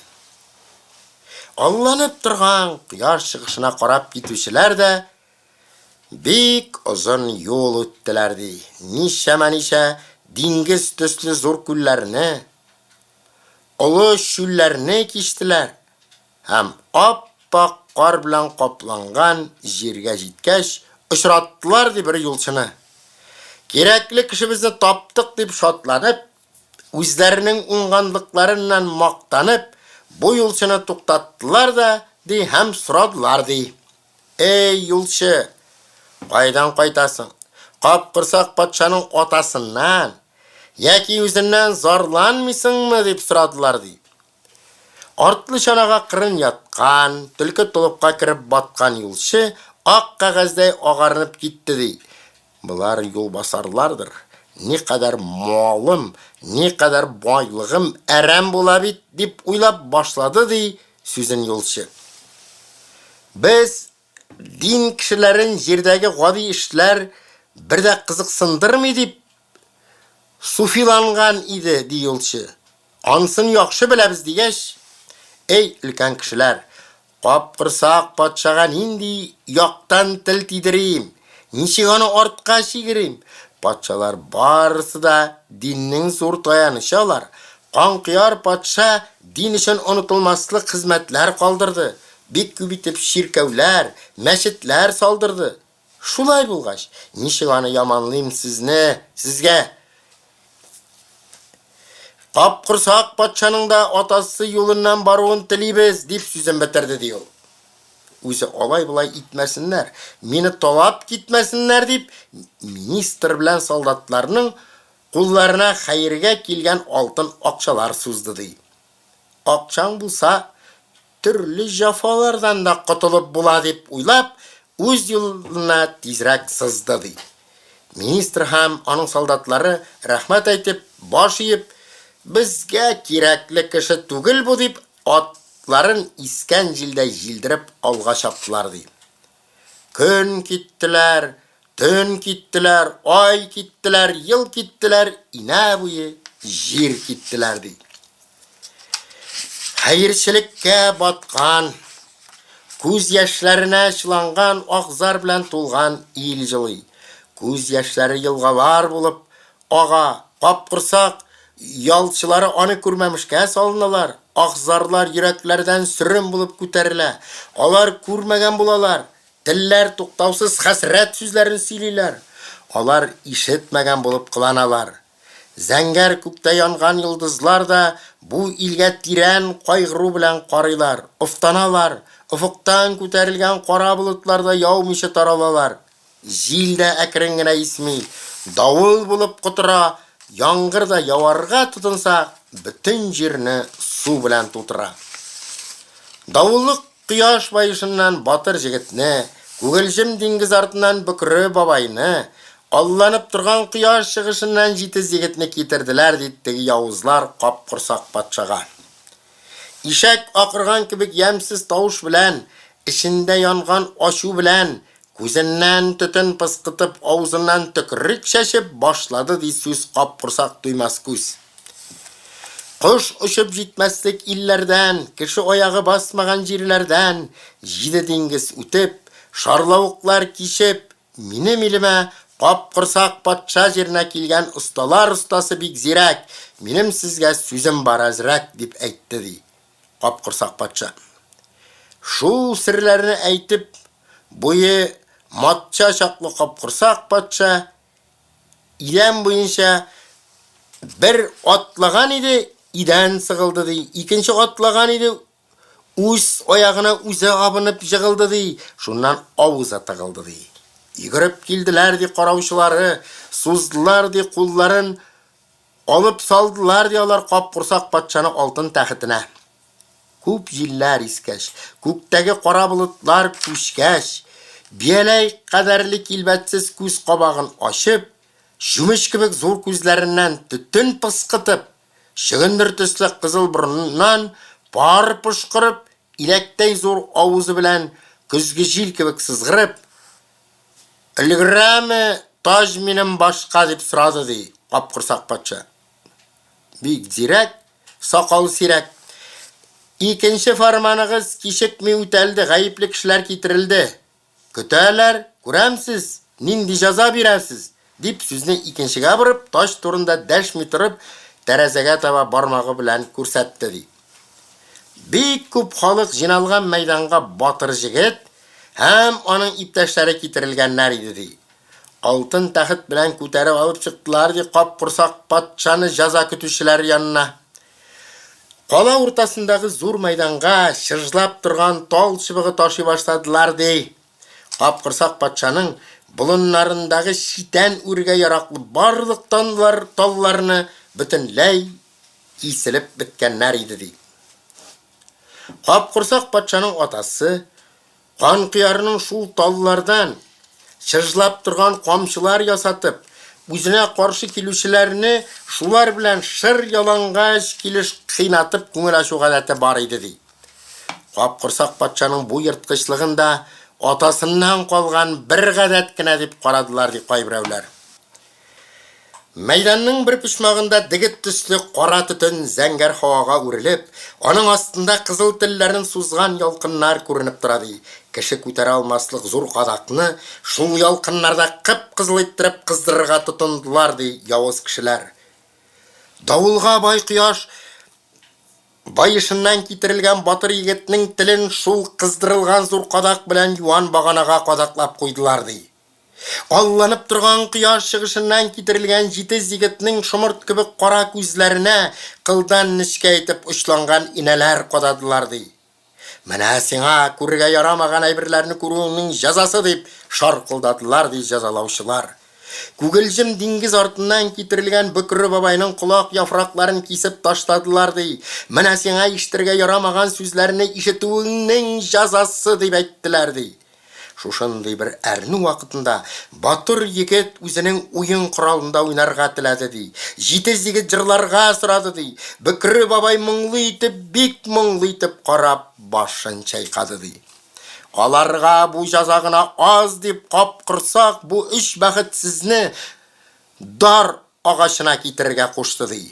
Алланып торган кояш чыгышына карап китүчеләр дә Бик озын юл үттеләр, ди. Ничәмә-ничә диңгез төсле зур күлләрне, олы чүлләрне кичтеләр һәм ап-ак кар белән капланган җиргә җиткәч, очраттылар, ди, бер юлчыны. Кирәкле кешебезне таптык дип шатланып, үзләренең уңганлыкларыннан мактанып, бу юлчыны туктаттылар да, ди, һәм сорадылар, ди. Эй, юлчы, кайдан кайтасың? Капкорсак патшаның атасыннан яки үзеннән зарланмыйсыңмы? дип сорадылар, ди. Артлы чанага кырын яткан, төлке толыпка кереп баткан юлчы ак кәгазьдәй агарынып китте, ди. Болар юлбасарлардыр. Никадәр малым, никадәр байлыгым әрәм була бит, дип уйлап башлады, ди, сүзен юлчы. Без дин кешеләрен җирдәге гади эшләр бер дә кызыксындырмый, дип суфиланган иде, ди юлчы. Ансын яхшы беләбез, дигәч, Эй, өлкән кешеләр, Капкорсак патшага нинди яктан тел тидерим, ничек аны артка чигерим? Патшалар барысы да диннең зур таянычы алар. Канкояр патша дин өчен онытылмаслык хезмәтләр калдырды, бик күп итеп чиркәүләр, мәчетләр салдырды. Шулай булгач, ничек аны яманлыйм сезне, сезгә? Капкорсак патшаның да атасы юлыннан баруын телибез, дип сүзен бетерде, ди ул. Үзе алай-болай итмәсеннәр, мине талап китмәсеннәр дип, министр белән солдатларның кулларына хәергә килгән алтын акчалар сузды, ди. Акчаң булса, төрле җәфалардан да котылып була дип уйлап, үз юлына тизрәк сызды, ди. Министр һәм аның солдатлары рәхмәт әйтеп, баш иеп, безгә кирәкле кеше түгел бу дип, атларын искән җилдәй җилдереп алга чаптылар, ди. Көн киттеләр, төн киттеләр, ай киттеләр, ел киттеләр, инә буе җир киттеләр, ди. Хәерчелеккә баткан, күз яшьләренә чыланган акзар белән тулган ил җылый. Күз яшьләре елгалар булып ага, капкорсак ялчылары аны күрмәмешкә салыналар, ахзарлар йөрәкләрдән сөрем булып күтәрелә, алар күрмәгән булалар, телләр туктаусыз хәсрәт сүзләрен сөйлиләр, алар ишетмәгән булып кыланалар. Зәңгәр күктә янган йолдызлар да бу илгә тирән кайгыру белән карыйлар, офтаналар, офыктан күтәрелгән кара болытлар да яумыйча таралалар. Җил дә әкрен генә исми, давыл булып котыра, яңгыр да яварга тотынса, бөтен җирне су белән тутыра. Давыллык кояш баешыннан батыр җегетне, күгелҗем диңгез артыннан бөкре бабайны, алланып торган кояш чыгышыннан җитез егетне китерделәр, дип теге явызлар капкорсак патшага. Ишәк акырган кебек ямьсез тавыш белән, эчендә янган ачу белән, күзеннән төтен пыскытып, авызыннан төкрек чәчеп башлады, ди сүз капкорсак туймас күз. Кош очып җитмәслек илләрдән, кеше аягы басмаган җирләрдән, җиде диңгез үтеп, шарлавыклар кичеп, Минем илемә, Капкорсак патша җиренә килгән осталар остасы бик зирәк, минем сезгә сүзем бар әзрәк, дип әйтте, ди, Капкорсак патша. Шул серләрне әйтеп, буе матча чаклы Капкорсак патша идән буенча бер атлаган иде, идән сыгылды, ди. Икенче атлаган иде, үз аягына үзе абынып җыгылды, ди. Шуннан авызы тыгылды, ди. Йөгереп килделәр, ди, караучылары, суздылар, ди, кулларын, алып салдылар, ди, алар Капкорсак патшаны алтын тәхетенә. Күп җилләр искәч, күктәге кара болытлар күчкәч, бияләй кадәрле килбәтсез күз кабагын ачып, чүмеч кебек зур күзләреннән төтен пыскытып, чөгендер төсле кызыл борыныннан пар пошкырып, иләктәй зур авызы белән көзге җил кебек сызгырып, Өлгерәме таҗ минем башка? дип сорады, ди, Капкорсак патша. Бик зирәк, сакал сирәк. Икенче фәрманыгыз кичекми үтәлде, гаепле кешеләр китерелде. Көтәләр, күрәмсез, нинди җәза бирәсез? дип, сүзне икенчегә борып, таҗ турында дәшми торып, тәрәзәгә таба бармагы белән күрсәтте, ди. Бик күп халык җыйналган мәйданга батыр җегет һәм аның иптәшләре китерелгәннәр иде, ди. Алтын тәхет белән күтәреп алып чыктылар, ди, капкорсак патшаны җәза көтүчеләр янына. Кала уртасындагы зур мәйданга чыжлап торган тал чыбыгы ташый башладылар, ди. Капкорсак патшаның болыннарындагы читән үргә яраклы барлык танлар, талларны бөтенләй киселеп беткәннәр иде, ди. Капкорсак патшаның атасы Канкоярның шул таллардан чыжлап торган камчылар ясатып, үзенә каршы килүчеләрне шулар белән шыр ялангач килеш кыйнатып күңел ачу гадәте бар иде, ди. Капкорсак патшаның бу ерткычлыгын да атасыннан калган бер гадәт кенә дип карадылар, ди кайберәүләр. Мәйданның бер почмагында дегет төсле кара төтен зәңгәр һавага үрелеп, аның астында кызыл телләрен сузган ялкыннар күренеп тора, ди. Кеше күтәрә алмаслык зур кадакны шул ялкыннарда кып-кызыл иттереп кыздырырга тотындылар, ди явыз кешеләр. Давылга бай кояш баешыннан китерелгән батыр егетнең телен шул кыздырылган зур кадак белән юан баганага кадаклап куйдылар, ди. Алланып торган кояш чыгышыннан китерелгән җитез егетнең шомырт кебек кара күзләренә кылдан нечкә итеп очланган инәләр кададылар, ди. Менә сиңа күрергә ярамаган әйберләрне күрүеңнең җәзасы, дип шаркылдадылар, ди җәзалаучылар. Күгелҗем диңгез артыннан китерелгән бөкре бабайның колак яфракларын кисеп ташладылар, ди. Менә сиңа ишетергә ярамаган сүзләрне ишетүеңнең җәзасы, дип әйттеләр, ди. Шушындый бер әрнү вакытында батыр егет үзенең уен коралында уйнарга теләде, ди. Җитез егет җырларга сорады, ди. Бөкре бабай моңлы итеп, бик моңлы итеп карап, башын чайкады, ди. Аларга бу җәза гына аз дип, капкорсак бу өч бәхетсезне дар агачына китерергә кушты, ди.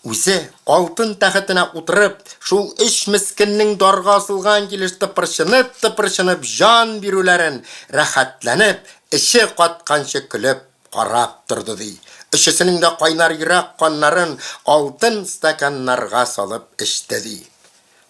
Үзе, алтын тәхетенә утырып, шул өч мескеннең дарга асылган килеш тыпырчынып-тыпырчынып җан бирүләрен рәхәтләнеп, эче катканчы көлеп карап торды, ди. Өчесенең дә кайнар йөрәк каннарын алтын стаканнарга салып эчте, ди.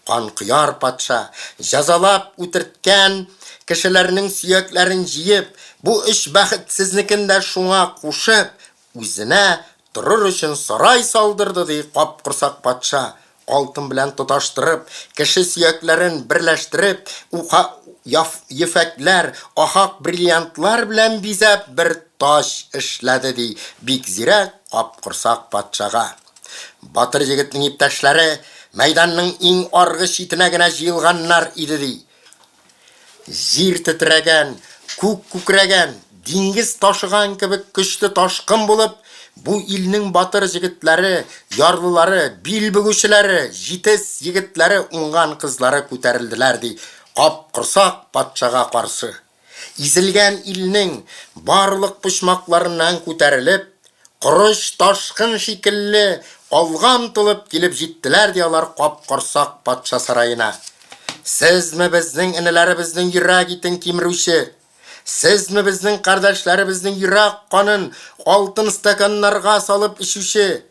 Канкояр патша, җәзалап үтерткән кешеләрнең сөякләрен җыеп, бу өч бәхетсезнекен дә шуңа кушып, Үзенә торыр өчен сарай салдырды, ди капкорсак патша, алтын белән тоташтырып, кеше сөякләрен берләштереп, ука ефәкләр, ахак бриллиантлар белән бизәп бер таҗ эшләде, ди бик зирәк капкорсак патшага. Батыр егетнең иптәшләре мәйданның иң аргы читенә генә җыелганнар иде, ди. Җир тетрәгән, күк күкрәгән, диңгез ташыган кебек көчле ташкын булып, бу илнең батыр җегетләре, ярлылары, бил бөгүчеләре, җитез егетләре, уңган кызлары күтәрелделәр, ди, капкорсак патшага каршы. Изелгән илнең барлык почмакларыннан күтәрелеп, корыч ташкын шикелле алга омтылып килеп җиттеләр, ди алар капкорсак патша сараена. Сезме безнең энеләребезнең йөрәк итен кимерүче? Сезме безнең кардәшләребезнең йөрәк канын алтын стаканнарга салып эчүче?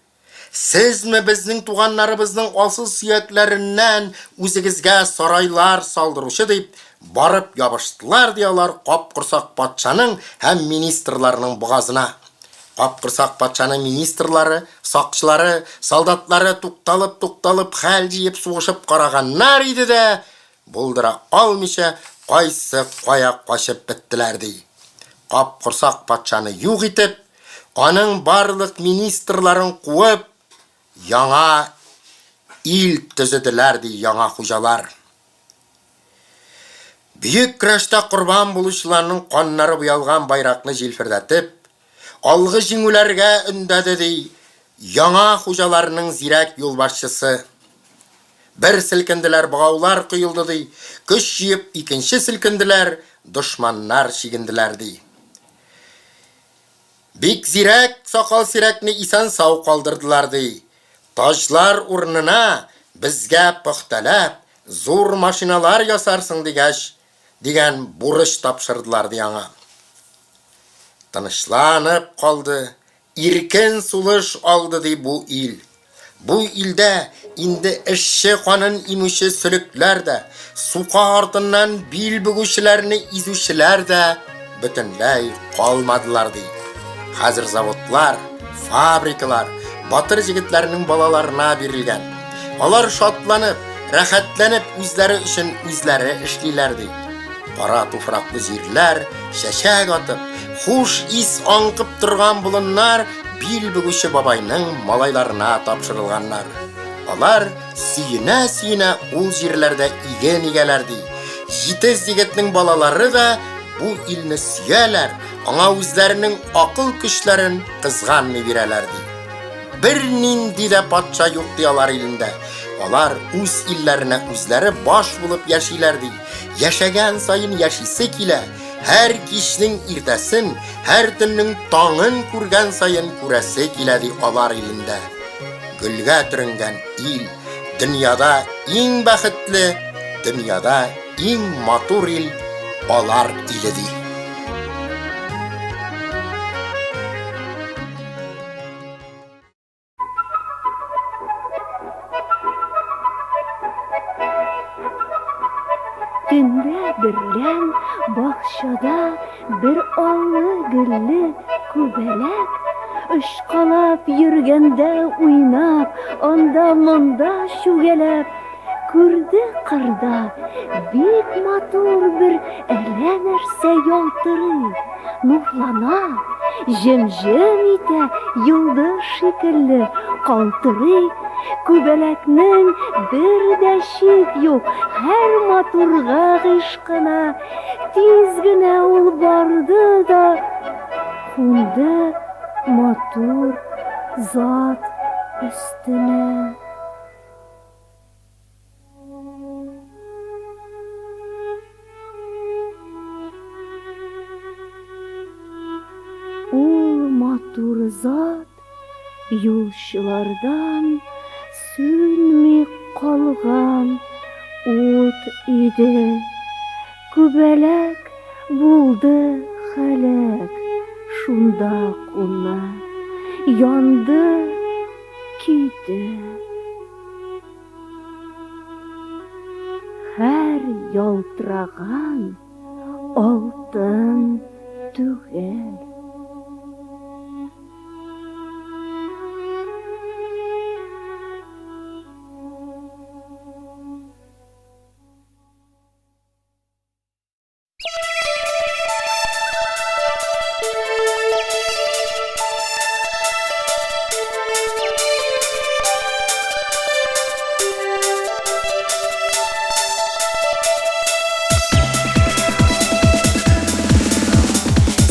Сезме безнең туганнарыбызның асыл сөякләреннән үзегезгә сарайлар салдыручы дип, барып ябыштылар, ди алар капкорсак патшаның һәм министрларның бугазына. Капкорсак патшаның министрлары, сакчылары, солдатлары тукталып-тукталып хәл җыеп сугышып караганнар иде дә, булдыра алмыйча, кайсы кая качып беттеләр, ди. Капкорсак патшаны юк итеп, аның барлык министрларын куып, яңа ил төзеделәр, ди яңа хуҗалар. Бөек көрәштә корбан булучыларның каннары буялган байракны җилфердәтеп, алгы җиңүләргә өндәде, ди яңа хуҗаларның зирәк юлбашчысы. Бер селкенделәр, богаулар коелды, ди, көч җыеп икенче селкенделәр, дошманнар чигенделәр, ди. Бик зирәк сакал-сирәкне исән-сау калдырдылар, ди. Таҗлар урынына безгә пөхтәләп зур машиналар ясарсың дигәч, дигән бурыч тапшырдылар, ди аңа. Тынычланып калды, иркен сулыш алды, ди бу ил. Бу илдә инде эшче канын имүче сөлекләр дә, сука артыннан бил бөгүчеләрне изүчеләр дә бөтенләй калмадылар, ди. Хәзер заводлар, фабрикалар батыр җегетләрнең балаларына бирелгән. Алар шатланып, рәхәтләнеп үзләре өчен үзләре эшлиләр, ди. Кара туфраклы җирләр чәчәк атып, хуш ис аңкып торган болыннар бил бөгүче бабайның малайларына тапшырылганнар. Алар сөенә-сөенә ул җирләрдә иген игәләр, ди. Җитез егетнең балалары да бу илне сөяләр, аңа үзләренең акыл көчләрен кызганмый бирәләр, ди. Бернинди дә патша юк, ди алар илендә. Алар үз илләренә үзләре баш булып яшиләр, ди. Яшәгән саен яшисе килә, һәр кичнең иртәсен, һәр төннең таңын күргән саен күрәсе килә, ди алар илендә. Гөлгә төренгән ил, дөньяда иң бәхетле, дөньяда иң матур ил алар иле, ди. Төнлә берлән бакчада бер аллы-гөлле күбәләк очкалап йөргәндә уйнап, анда-монда чүгәләп, күрде кырда бик матур бер әллә нәрсә ялтырый, нурлана, җем-җем итә, йолдыз шикелле калтырый. Күбәләкнең бер дә чик юк, һәр матурга гыйшкына. Тиз генә ул барды да кунды матур зат өстенә. Ул матур зат юлчылардан сүнми калган ут иде. Күбәләк булды һәлак шунда кунып, янды, көйде. Һәр ялтыраган алтын түгел.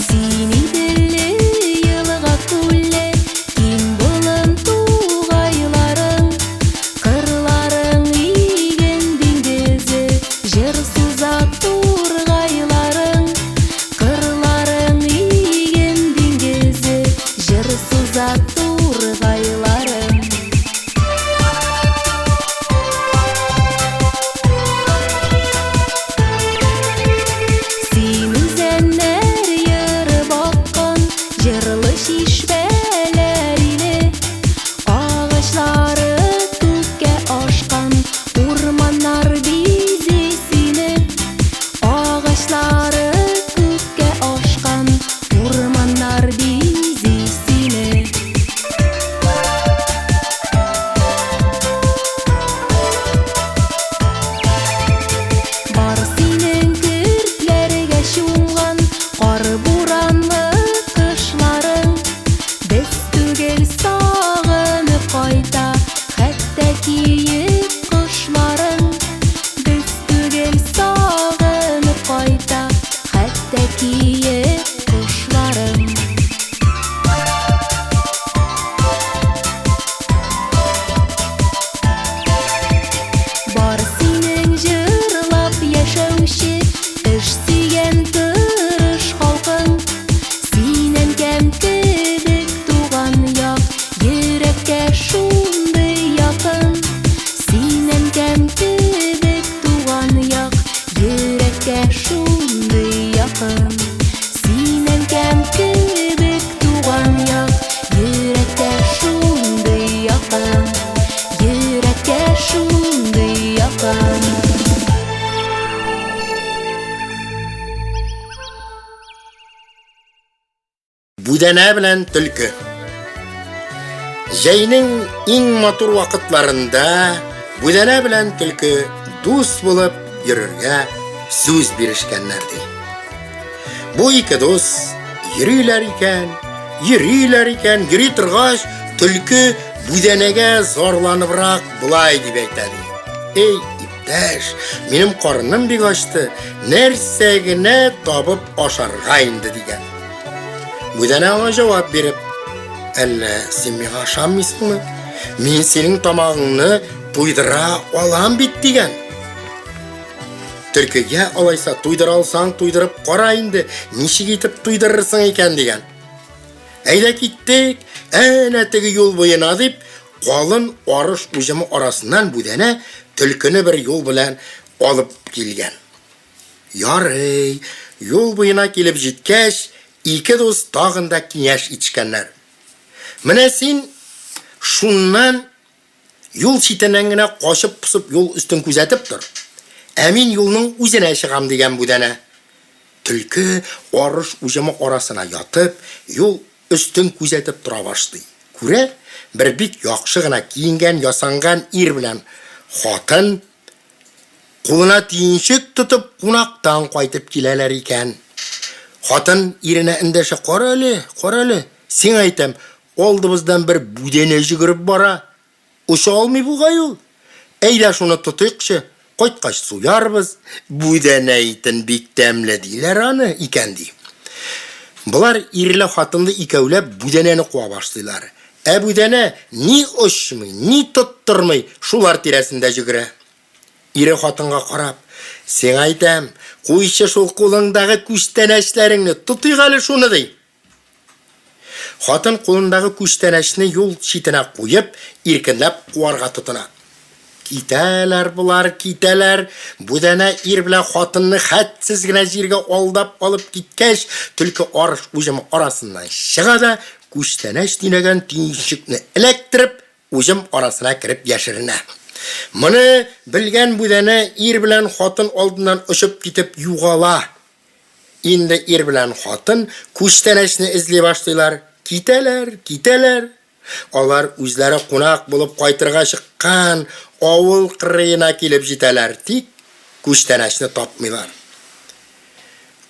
Сине Бүдәнә белән төлке. Җәйнең иң матур вакытларында Бүдәнә белән төлке дус булып йөрергә сүз бирешкәннәр ди. Бу ике дус йөриләр икән, йөриләр икән, йөри торгач, төлке Бүдәнәгә зарланыбрак болай дип әйтә ди. Эй, иптәш, минем карыным бик ачты, нәрсә генә табып ашарга инде дигән. Бүдәнә аңа җавап биреп, Әллә син миңа ышанмыйсыңмы? Мин синең тамагыңны туйдыра алам бит дигән. Төлке, я алайса туйдыра алсаң, туйдырып кара инде, ничек итеп туйдырырсың икән дигән. Әйдә киттек, әнә теге юл буена дип, калын арыш уҗымы арасыннан бүдәнә төлкене бер юл белән алып килгән. Ярый, юл буена килеп җиткәч, ике дус тагын да киңәш итешкәннәр. Менә син шуннан юл читеннән генә качып-посып юл өстен күзәтеп тор. Ә мин юлның үзенә чыгам, дигән бүдәнә. Төлке арыш уҗымы арасына ятып, юл өстен күзәтеп тора башлый. Күрә, бер бик яхшы гына киенгән, ясанган ир белән хатын Кулына төенчек тотып кунактан кайтып киләләр икән. Хатын иренә эндәшә, кара әле, кара әле, сиңа әйтәм, алдыбыздан бер бүдәнә җөгереп бара. Оча алмый бугай ул. Әйдә шуны тотыйкчы, кайткач суярбыз. Бүдәнә итен бик тәмле диләр аны икән ди. Болар ирле-хатынлы икәүләп бүдәнәне куа башлыйлар. Ә бүдәнә ни очмый, ни тоттырмый, шулар тирәсендә җөгерә. Ире хатынга карап, Сиңа әйтәм, куйчы шул кулыңдагы күчтәнәчләреңне, тотыйк әле шуны, ди. Хатын кулындагы күчтәнәчне юл читенә куеп, иркенләп куарга тотына. Китәләр болар, китәләр. Бүдәнә ир белән хатынны хәтсез генә җиргә алдап алып киткәч, төлке арыш уҗымы арасыннан чыга да, күчтәнәч төйнәгән төенчекне эләктереп, уҗым арасына кереп яшеренә. Моны белгән бүдәнә ир белән хатын алдыннан очып китеп югала. Инде ир белән хатын күчтәнәчне эзли башлыйлар. Китәләр, китәләр. Алар үзләре кунак булып кайтырга чыккан авыл кырыена килеп җитәләр, тик күчтәнәчне тапмыйлар.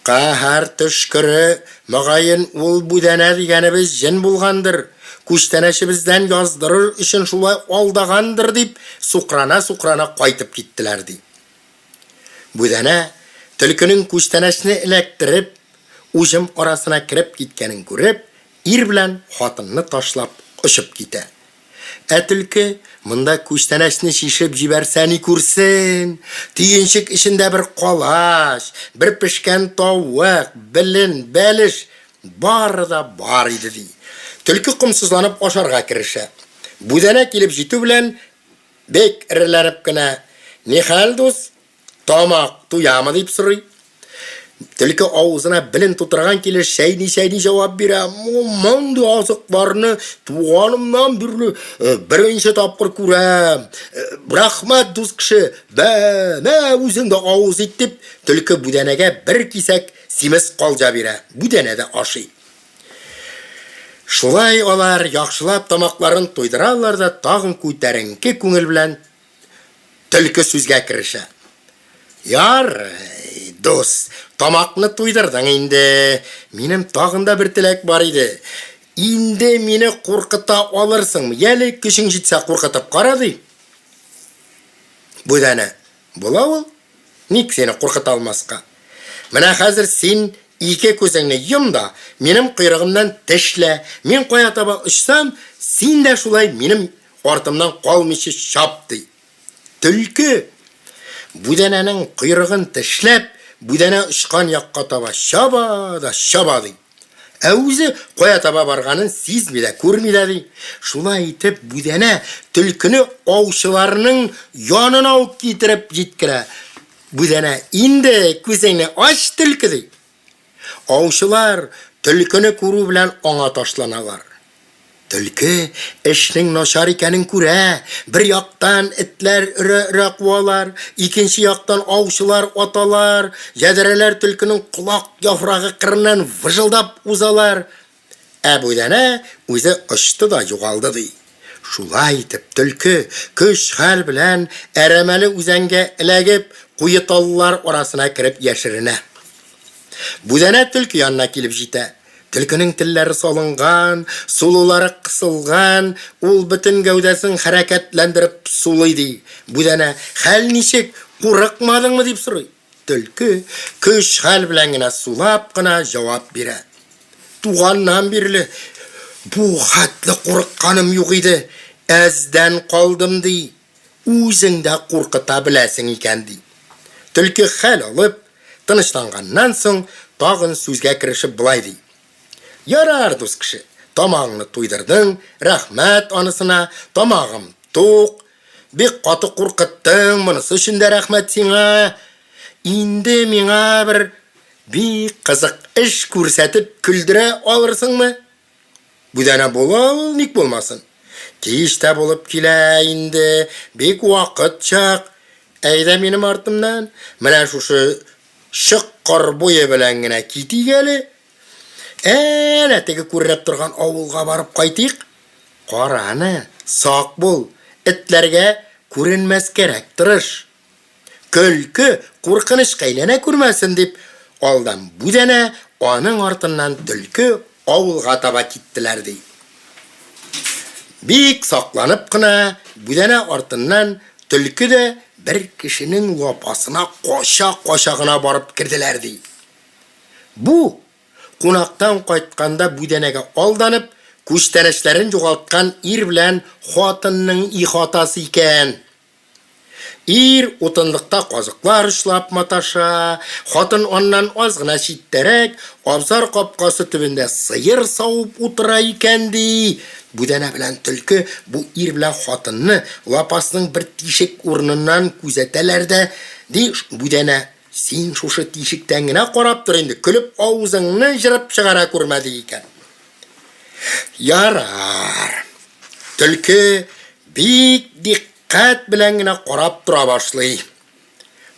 Каһәр төшкере, мөгаен, ул бүдәнә дигәнебез җен булгандыр, күчтәнәчебездән яздырыр өчен шулай алдагандыр, дип сукрана-сукрана кайтып киттеләр, ди. Бүдәнә, төлкенең күчтәнәчне эләктереп, уҗым арасына кереп киткәнен күреп, ир белән хатынны ташлап очып китә. Ә төлке монда күчтәнәчне чишеп җибәрсә ни күрсен, төенчек эчендә бер калач, бер пешкән тавык, белен, бәлеш, бары да бар иде, ди. Төлке комсызланып ашарга керешә. Бүдәнә килеп җитү белән, бик эреләнеп кенә, Нихәл, дус, Тамак туямы дип сорый. Төлке авызына белен тутырган килеш чәйни-чәйни җавап бирә. Мондый азыкларны туганымнан бирле э, беренче тапкыр күрәм. Э, рәхмәт, дус кеше. Бә, мә, үзең дә авыз ит дип, төлке бүдәнәгә бер кисәк симез калҗа бирә. Бүдәнә дә ашый. Шулай алар яхшылап тамакларын туйдыралар да тагын күтәренке күңел белән Төлке сүзгә керешә. Ярый, дус, тамакны туйдырдың инде. Минем тагын да бер теләк бар иде. Инде мине куркыта алырсыңмы? Яле, көчең җитсә, куркытып кара, ди. Бүдәнә, була ул. Ник сине куркыта алмаска? Менә хәзер син ике күзеңне йом да, минем койрыгымнан тешлә. Мин кая таба очсам, син дә шулай минем Артымнан калмыйча чап, ди. Төлке, бүдәнәнең койрыгын тешләп, бүдәнә очкан якка таба чаба да чаба, ди. Ә үзе кая таба барганын сизми дә, күрми дә, ди. Шулай итеп, бүдәнә төлкене аучыларның янына ук китереп җиткерә. Бүдәнә, инде күзеңне ач, төлке, ди. Аучылар төлкене күрү белән аңа ташланалар. Төлке эшнең начар икәнен күрә, бер яктан этләр өрә-өрә куалар, икенче яктан аучылар аталар, ядрәләр төлкенең колак яфрагы кырыннан выжылдап узалар. Ә бүдәнә үзе очты да югалды, ди. Шулай итеп, төлке, көч-хәл белән әрәмәле үзәнгә эләгеп, куе таллар арасына кереп яшеренә. Бүдәнә төлке янына килеп җитә. Төлкенең телләре салынган, сулулары кысылган, ул бөтен гәүдәсен хәрәкәтләндереп сулый, ди. Бүдәнә, хәл ничек, курыкмадыңмы, дип сорый. Төлке көч-хәл белән генә сулап кына җавап бирә. Туганнан бирле бу хәтле курыкканым юк иде, әздән калдым, ди. Үзең дә куркыта беләсең икән, ди. Төлке хәл алып, тынычланганнан соң, тагын сүзгә керешеп болай ди. Ярар, дус кеше, тамагыңны туйдырдың, рәхмәт анысына, тамагым тук, бик каты куркыттың, монысы өчен дә рәхмәт сиңа. Инде миңа бер бик кызык эш күрсәтеп көлдерә алырсыңмы? Бүдәнә була ул, ник булмасын. Кич тә булып килә инде, бик вакыт чак. Әйдә минем артымнан, менә шушы чокыр буе белән генә китик әле. Әнә теге күренеп торган авылга барып кайтыйк. Кара аны, сак бул, этләргә күренмәскәрәк тырыш. Көлке куркынычка әйләнә күрмәсен, дип, алдан бүдәнә, аның артыннан төлке авылга таба киттеләр, ди. Бик сакланып кына, бүдәнә артыннан төлке дә бер кешенең лапасына кача-кача гына барып керделәр, ди. Бу, кунактан кайтканда бүдәнәгә алданып, күчтәнәчләрен югалткан ир белән хатынның ихатасы икән. Ир утынлыкта казыклар очлап маташа, хатын аннан аз гына читтәрәк, абзар капкасы төбендә сыер савып утыра икән, ди. Бүдәнә белән төлке бу ир белән хатынны лапасның бер тишек урыныннан күзәтәләр дә, ди, Бүдәнә, син шушы тишектән генә карап тор инде, көлеп авызыңны җырып чыгара күрмә, ди икән. Ярар. Төлке бик дикъкать белән генә карап тора башлый.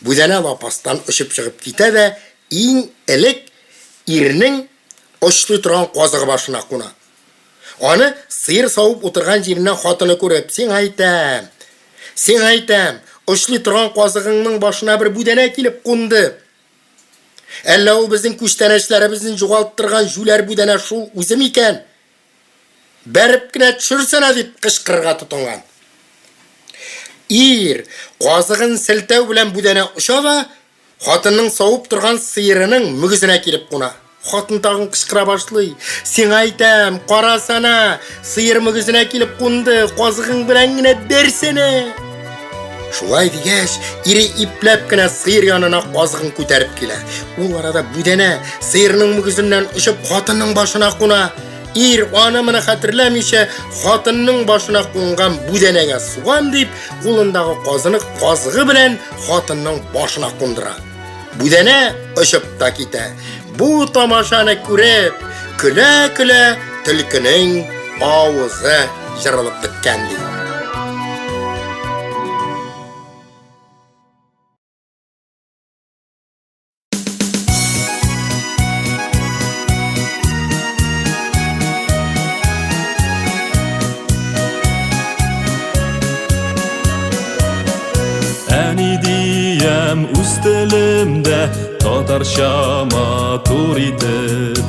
Бүдәнә лапастан очып чыгып китә дә иң элек ирнең очлый торган казыгы башына куна. Аны сыер савып утырган җиреннән хатыны күреп, сиңа әйтәм, сиңа әйтәм, очлый торган казыгыңның башына бер бүдәнә килеп кунды. Әллә ул безнең күчтәнәчләребезне югалттырган җүләр бүдәнә шул үзе микән? Бәреп кенә төшерсәнә, дип кычкырырга тотынган. Ир, казыгын селтәү белән бүдәнә оча да, хатынның савып торган сыерының мөгезенә килеп куна. Хатын тагын кычкыра башлый. Сиңа әйтәм, карасана, сыер мөгезенә килеп кунды, казыгың белән генә бәрсәнә. Шулай дигәч, ире ипләп кенә сыер янына казыгын күтәреп килә. Ул арада бүдәнә сыерның мөгезеннән очып хатынның башына куна. Ир аны-моны хәтерләмичә, хатынның башына кунган бүдәнәгә сугам дип, кулындагы казыны казыгы белән хатынның башына кундыра. Бүдәнә очып та китә. Бу тамашаны күреп, көлә-көлә төлкенең авызы җырылып беткән ди. Әни диям үз телемдә татарча матур итеп.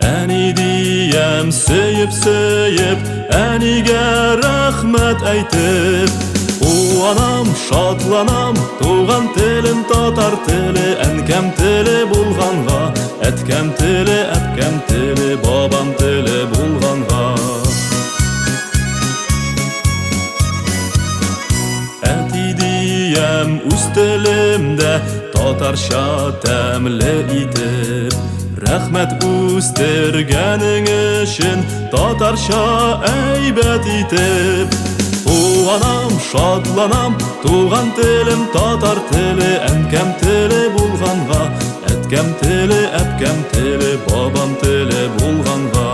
Әни диям сөеп-сөеп, әнигә рәхмәт әйтеп. Куанам, шатланам, туган телем татар теле, әнкәм теле булганга, әткәм теле, әбкәм теле, бабам теле булганга. Әти диям үз телемдә татарча тәмле итеп. Рәхмәт үстергәнең өчен татарча әйбәт итеп. Куанам, шатланам, туган телем татар теле, әнкәм теле булганга, әткәм теле, әбкәм теле, бабам теле булганга.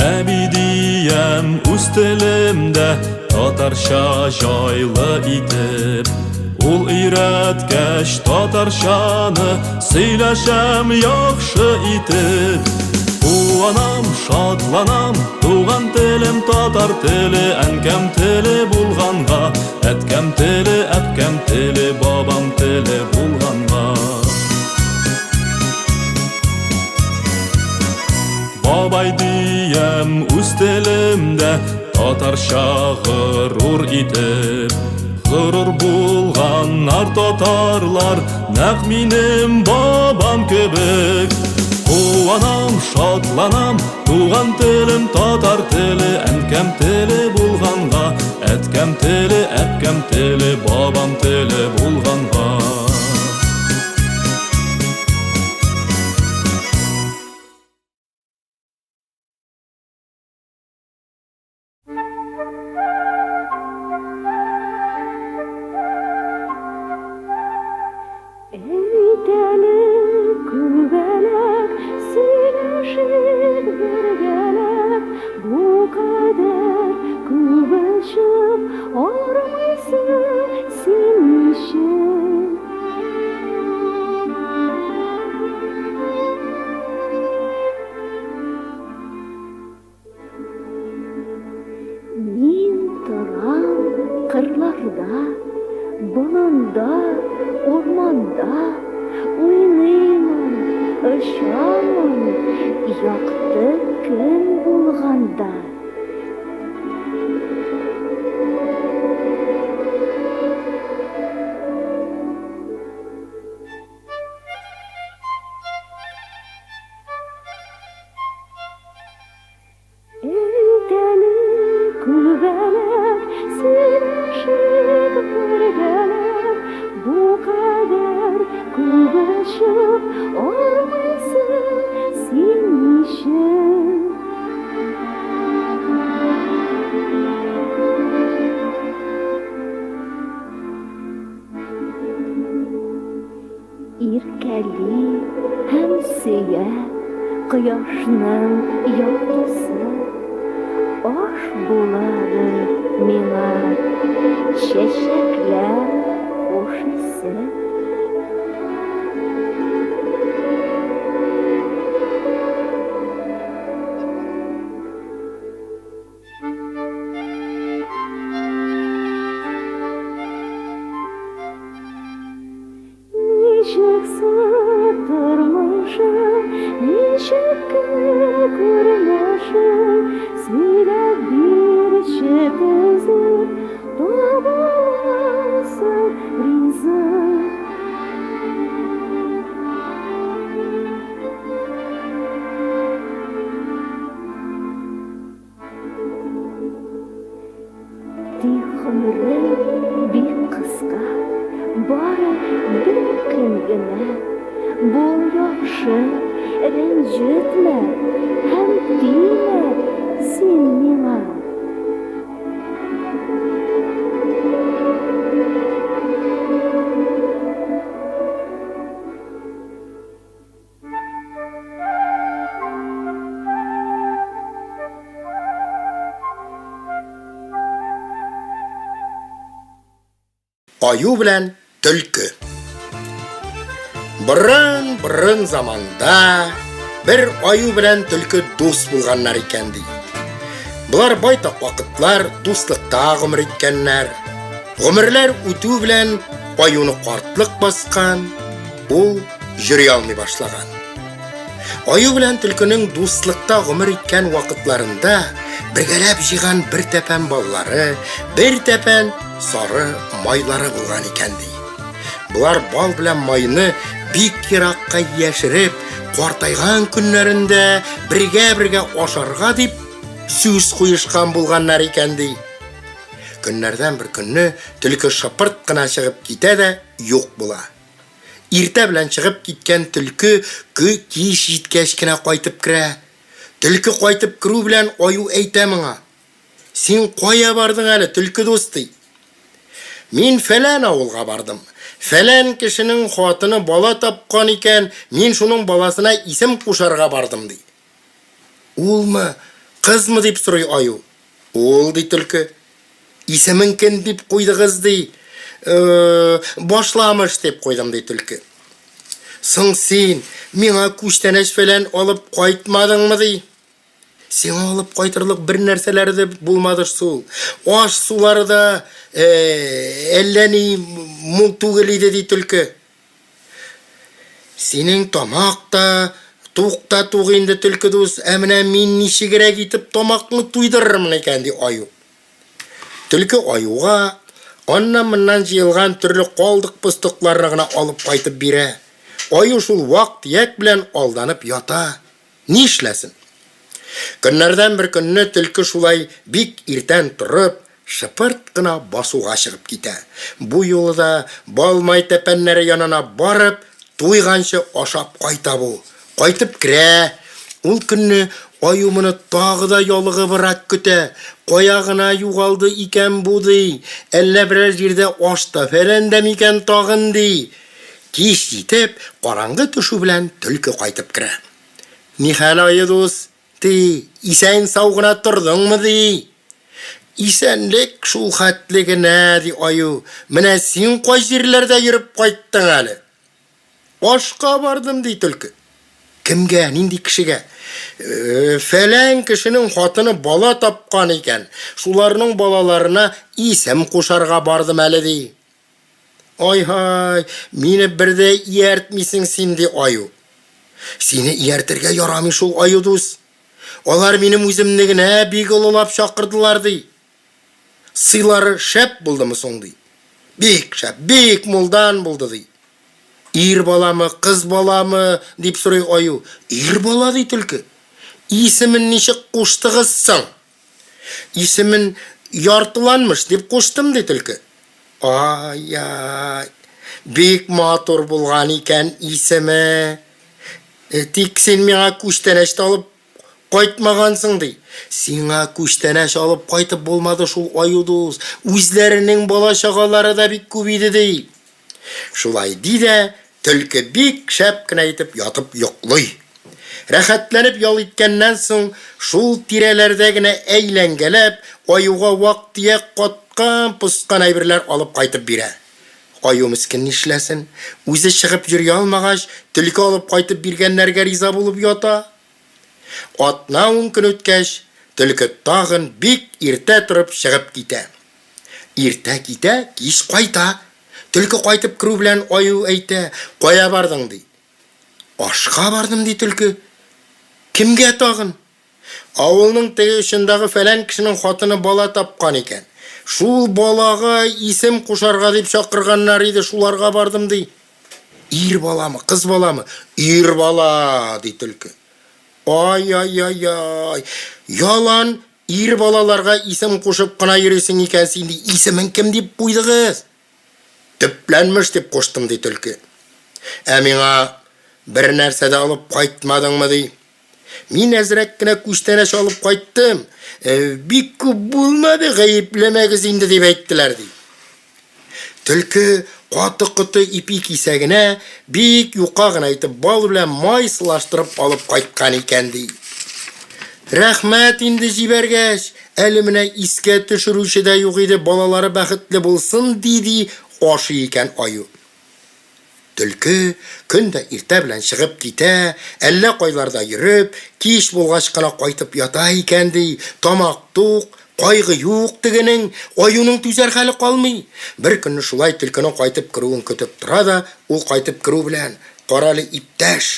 Әби диям үз телемдә татарча җайлы итеп. Ул өйрәткәч татарчаны, сөйләшәм яхшы итеп. Куанам, шатланам, туган телем татар теле, әнкәм теле булганга, әткәм теле, әбкәм теле, бабам теле булганга. Бабай диям үз телемдә, татарча горур итеп. Горур булганнар татарлар, нәкъ минем бабам кебек. Куанам, шатланам, туган телем татар теле, әнкәм теле булганга, әткәм теле, әбкәм теле, бабам теле булганга. Әйт әле, күбәләк, сөйләшик бергәләп, бу кадәр күп очып, армыйсың син ничек? Мин торам кырларда, болында, урманда, уйныймын, очамын, якты көн булганда. Әйт әле, күбәләк, сөйләшик бергәләп, бу кадәр күп очып, армыйсың син ничек? Иркәли һәм сөя кояшның яктысы, Аш буладыр миңа чәчәкләр хуш исе. Ничек соң тормышың, ничек көн күрмешең, Сөйләп бирче төзеп, табаламсың ризык? Тик гомерем бик кыска, бары бер көн генә. Бул яхшы, рәнҗетмә һәм тимә син миңа. Аю белән төлке. Борын-борын заманда бер аю белән төлке дус булганнар икән ди. Болар байтак вакытлар дуслыкта гомер иткәннәр. Гомерләр үтү белән аюны картлык баскан, ул йөри алмый башлаган. Аю белән төлкенең дуслыкта гомер иткән вакытларында бергәләп җыйган бер тәпән баллары, бер тәпән сары майлары булган икән ди. Болар бал белән майны бик еракка яшереп, картайган көннәрендә бергә-бергә ашарга дип сүз куешкан булганнар икән ди. Көннәрдән бер көнне төлке шыпырт кына чыгып китә дә юк була. Иртә белән чыгып киткән төлке кө кич җиткәч кенә кайтып керә. Төлке кайтып керү белән аю әйтә моңа, Син кая бардың әле, төлке дус, ди. Мин фәлән авылга бардым. Фәлән кешенең хатыны бала тапкан икән, мин шуның баласына исем кушарга бардым, ди. Улмы, кызмы, дип сорый аю. Ул, ди төлке. Исемен кем дип куйдыгыз, ди. Э, башламыш дип куйдым, ди төлке. Соң син миңа күчтәнәч-фәлән алып кайтмадыңмы, ди. Сиңа алып кайтырлык бер нәрсәләре дә булмады шул. Аш-сулары да э, әллә ни мул түгел иде, ди төлке. Синең тамак та, тук та тук инде, төлке дус, ә менә мин ничегрәк итеп тамакны туйдырырмын икән, ди аю. Төлке аюга аннан-моннан җыелган төрле калдык-постыкларны гына алып кайтып бирә. Аю шул вак-төяк белән алданып ята. Нишләсен? Көннәрдән бер көнне төлке шулай бик иртән торып, шыпырт кына басуга чыгып китә. Бу юлы да бал-май тәпәннәре янына барып, туйганчы ашап кайта бу. Кайтып керә. Ул көнне аю моны тагы да ялыгыбрак көтә. Кая гына югалды икән бу, ди. Әллә берәр җирдә ашта фәлән дә микән тагын, ди. Кич җитеп, караңгы төшү белән төлке кайтып керә. Нихәл, аю дус? ди. Исән-сау гына тордыңмы, ди. Исәнлек шул хәтле генә, ди аю. Менә син кай җирләрдә йөреп кайттың әле? Ашка бардым, ди төлке. Кемгә, нинди кешегә? Э, фәлән кешенең хатыны бала тапкан икән. Шуларның балаларына исем кушарга бардым әле, ди. Ай-һай, мине бер дә ияртмисең син, ди аю. Сине ияртергә ярамый шул, аю дус. Алар минем үземне генә бик олылап чакырдылар, ди. Сыйлары шәп булдымы соң, ди. Бик шәп, бик мулдан булды, ди. Ир баламы, кыз баламы, дип сорый аю. Ир бала, ди төлке. Исемен ничек куштыгыз соң? Исемен Яртыланмыш дип куштым, ди төлке. Ай-яй, бик матур булган икән исеме. Э, тик син миңа күчтәнәч тә алып кайтмагансың, ди. Сиңа күчтәнәч алып кайтып булмады шул, аю дус. Үзләренең бала-чагалары да бик күп иде, ди. Шулай ди дә, төлке бик шәп кенә итеп ятып йоклый. Рәхәтләнеп ял иткәннән соң, шул тирәләрдә генә әйләнгәләп, аюга вак-төяк каткан-поскан әйберләр алып кайтып бирә. Аю мескен нишләсен, үзе чыгып йөри алмагач, төлке алып кайтып биргәннәргә риза булып ята. Атна-ун көн үткәч, төлке тагын бик иртә торып чыгып китә. Иртә китә, кич кайта. Төлке кайтып керү белән аю әйтә, Кая бардың? ди. Ашка бардым, ди төлке. Кемгә тагын? Авылның теге очындагы фәлән кешенең хатыны бала тапкан икән. Шул балага исем кушарга дип чакырганнар иде, шуларга бардым, ди. Ир баламы, кыз баламы? Ир бала, ди төлке. Ай-ай-ай-ай, ялан Ир балаларга исем кушып кына йөрисең икән син, ди, исемен кем дип куйдыгыз? Төпләнмеш дип куштым, ди төлке. Ә миңа бер нәрсә дә алып кайтмадыңмы, ди. Мин әзрәк кенә күчтәнәч алып кайттым. Э, бик күп булмады, гаепләмәгез инде, дип әйттеләр, ди. Төлке каты-коты ипи кисәгенә бик юка гына итеп бал белән май сылаштырып алып кайткан икән, ди. Рәхмәт инде җибәргәч, әле менә искә төшерүче дә юк иде, балалары бәхетле булсын, ди-ди ашый икән аю. Төлке көн дә иртә белән чыгып китә, әллә кайларда йөреп, кич булгач кына кайтып ята икән, ди. Тамак тук, кайгы юк тегенең, аюның түзәр хәле калмый. Бер көнне шулай төлкенең кайтып керүен көтеп тора да, ул кайтып керү белән, Карале, иптәш,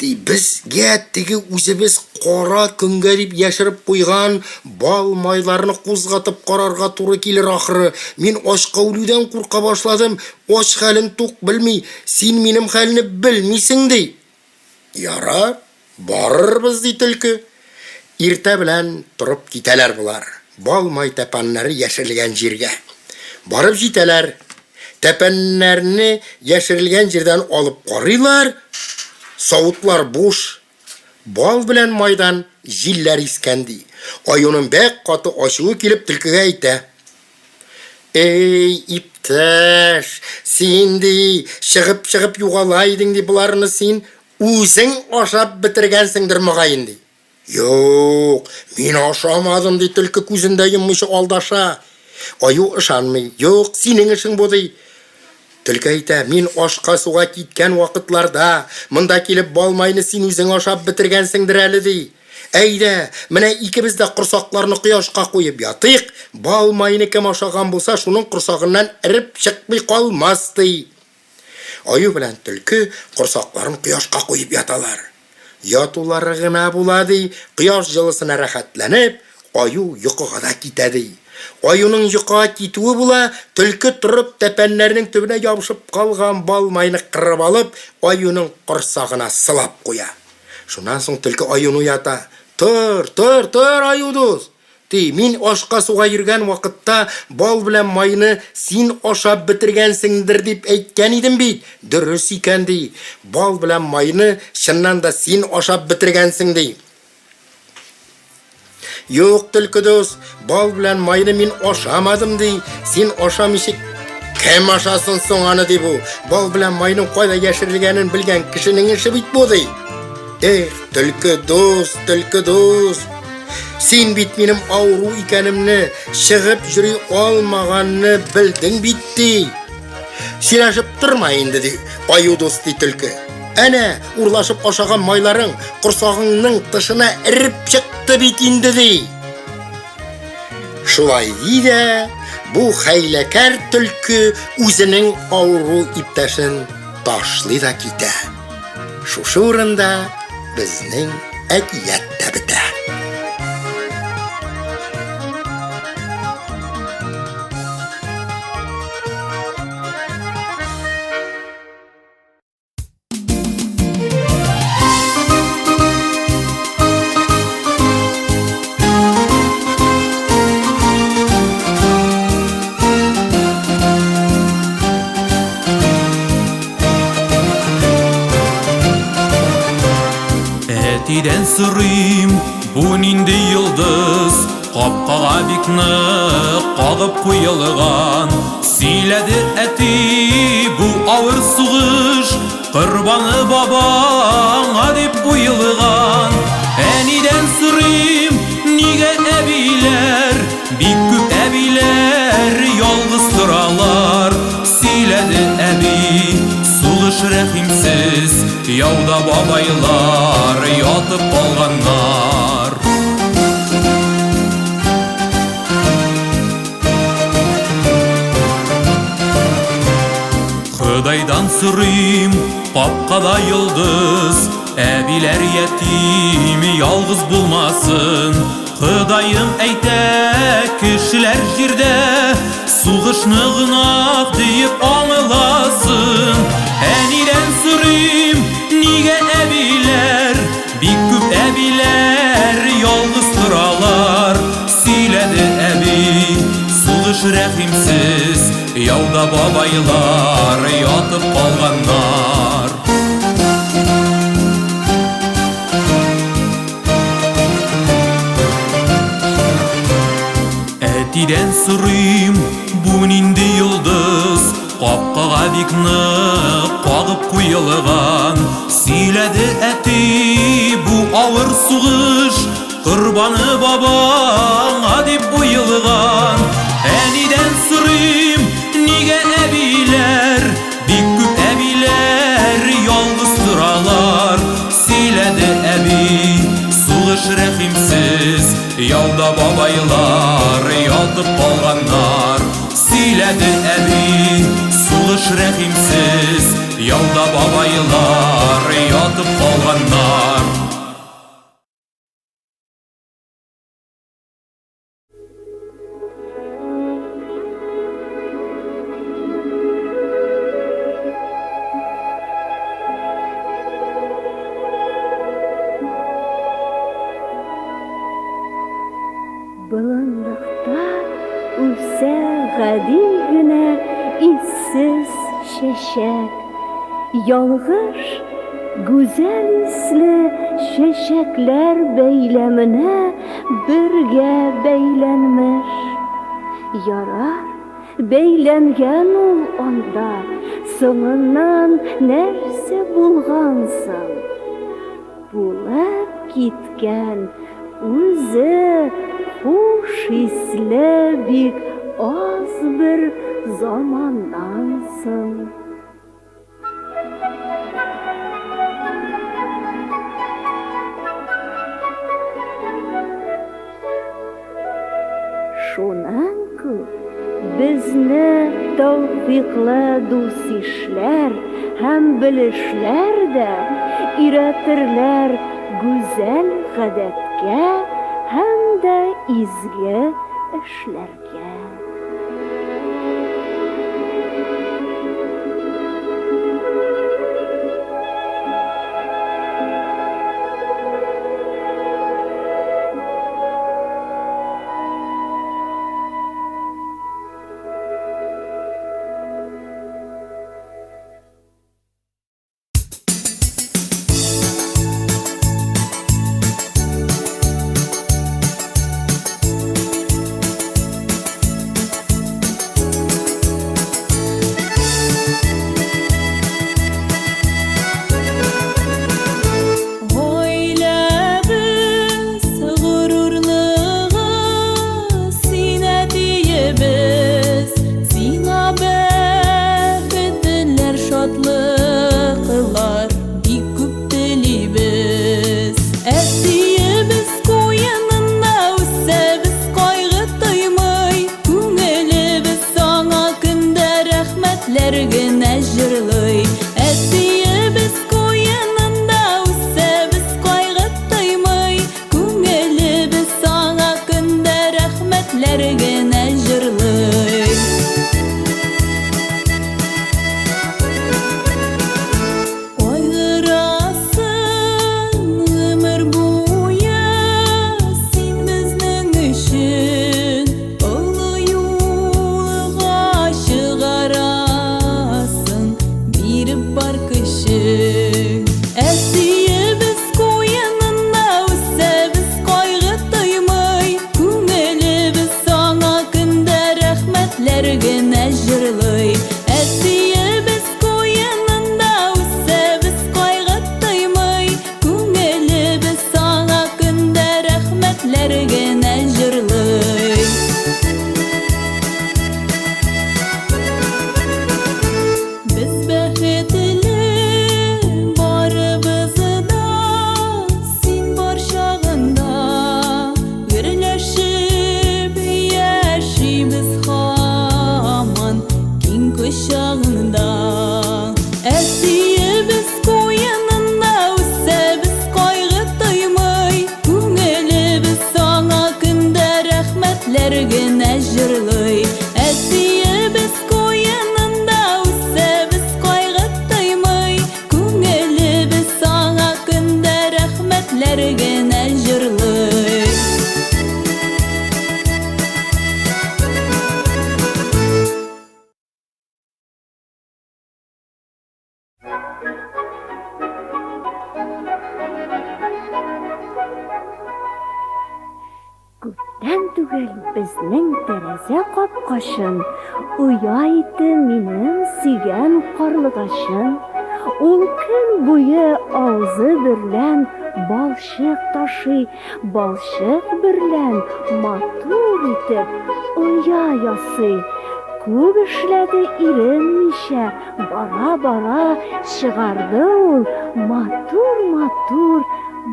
Ди, безгә теге үзебез кара көнгә дип яшереп куйган бал-майларны кузгатып карарга туры килер ахры. Мин ачка үлүдән курка башладым. Ач хәлен тук белми, син минем хәлне белмисең, ди. Ярар, барырбыз, ди төлке. Иртә белән торып китәләр болар, бал-май тәпәннәре яшерелгән җиргә. Барып җитәләр. Тәпәннәрне яшерелгән җирдән алып карыйлар, савытлар буш. Бал белән майдан җилләр искән, ди. Аюның бәк каты ачуы килеп төлкегә әйтә. Эй, иптәш, син, ди, чыгып-чыгып югала идең, ди, боларны син үзең ашап бетергәнсеңдер, мөгаен, ди. Юк, мин ашамадым, ди төлке күзен дә йоммыйча алдаша. Аю ышанмый. Юк, синең эшең бу, ди. Төлке әйтә, мин ашка-суга киткән вакытларда, монда килеп бал майны син үзең ашап бетергәнсеңдер әле, ди. Әйдә, менә икебез дә корсакларны кояшка куеп ятыйк, бал майны кем ашаган булса, шуның корсагыннан эреп чыкмый калмас, ди. Аю белән төлке корсакларын кояшка куеп яталар. Ятулары гына була, ди, кояш җылысына рәхәтләнеп, аю йокыга да китә, ди. Аюның йокыга китүе була, төлке торып, тәпәннәрнең төбенә ябышып калган бал майны кырып алып, аюның корсагына сылап куя. Шуннан соң төлке аюны уята. Тор, тор, тор, аю дус! Ди, мин ашка-суга йөргән вакытта бал белән майны син ашап бетергәнсеңдер дип әйткән идем бит. Дөрес икән, ди. Бал белән майны чыннан да син ашап бетергәнсең, ди. Юк, төлке дус, бал белән майны мин ашамадым, ди. Син ашамыйча кем ашасын соң аны, ди бу. Бал белән майның кайда яшерелгәнен белгән кешенең эше бит бу, ди. Эх, төлке дус, төлке дус. Син бит минем авыру икәнемне, чыгып йөри алмаганны белдең бит, ди. Сөйләшеп торма инде, ди, аю дус, ди төлке. Әнә, урлашып ашаган майларың корсагыңның тышына эреп чыкты бит инде, ди. Шулай ди дә, бу хәйләкәр төлке үзенең авыру иптәшен ташлый да китә. Шушы урында безнең әкият тә бетә. Әтидән сорыйм, бу нинди йолдыз? Капкага бик нык кагып куелган. Сөйләде әти, бу авыр сугыш Корбаны бабаңа дип куелган. Әнидән сорыйм, нигә әбиләр, бик күп әбиләр ялгыз торалар? Сөйләде әби, сугыш рәхимсез, яуда бабайлар ятып калганнар. Ходайдан сорыйм, капкада йолдыз, Әбиләр ятим, ялгыз булмасын. Ходаем әйтә, кешеләр җирдә Сугышны гөнаһ диеп аңласын. Әнидән сорыйм, нигә әбиләр, Бик күп әбиләр ялгыз торалар? Сөйләде әби, сугыш рәхимсез, Яуда бабайлар ятып калганнар. Әтидән сорыйм, бу нинди йолдыз? Капкага бик нык кагып куелган. Сөйләде әти, бу авыр сугыш Корбаны бабаңа дип куелган. Әнидән сорыйм, нигә әбиләр, бик күп әбиләр ялгыз торалар? Сөйләде әби, сугыш рәхимсез, яуда бабайлар ятып калганнар. Сөйләде әби, сугыш рәхимсез, яуда бабайлар ятып калганнар. Болынлыкта үсә гади генә иссез чәчәк. Ялгыш гүзәл исле чәчәкләр бәйләменә бергә бәйләнмеш. Ярар, бәйләнгән ул анда, соңыннан нәрсә булган соң? Булып киткән үзе хуш исле бик аз бер заманнан соң. Шуның күк безне тәүфикълы дус-ишләр һәм белешләр дә өйрәтерләр гүзәл гадәткә һәм дә изге эшләргә. Гаиләбез горурлыгы, син әтиебез, сиңа бәхетләр, шатлыклар бик күп телибез. Әтиебез куенында үсәбез, кайгы тоймый, күңелебез аңа көндә рәхмәтләр генә җырлый. Әтиебез куенында үсәбез, кайгы тоймый, күңелебез аңа көндә рәхмәтләр генә җырлый. Кайгырасың гомер буе син безнең өчен, олы юлга чыгарасың, биреп бар көчең. Әтиебез куенында үсәбез, кайгы тоймый, күңелебез аңа көндә рәхмәтләр генә җырлый. Әтиебез куенында үсәбез, кайгы тоймый, күңелебез аңа көндә рәхмәтләр генә җырлый. Без бәхетле барыбыз да, син бар чагында, гөрләшеп яшибез һаман киң кочагыңда. Әтиебез куенында үсәбез, кайгы тоймый, күңелебез аңа көндә рәхмәтләр генә җырлый. Әтиебез куенында үсәбез, кайгы тоймый, күңелебез аңа көндә рәхмәтләр генә җырлый. Күптән түгел безнең тәрәзә капкачын оя итте минем сөйгән карлыгачым. Ул көн буе авызы берлән балчык ташый, балчык берлән матур итеп оя ясый. Күп эшләде иренмичә, бара-бара чыгарды ул матур-матур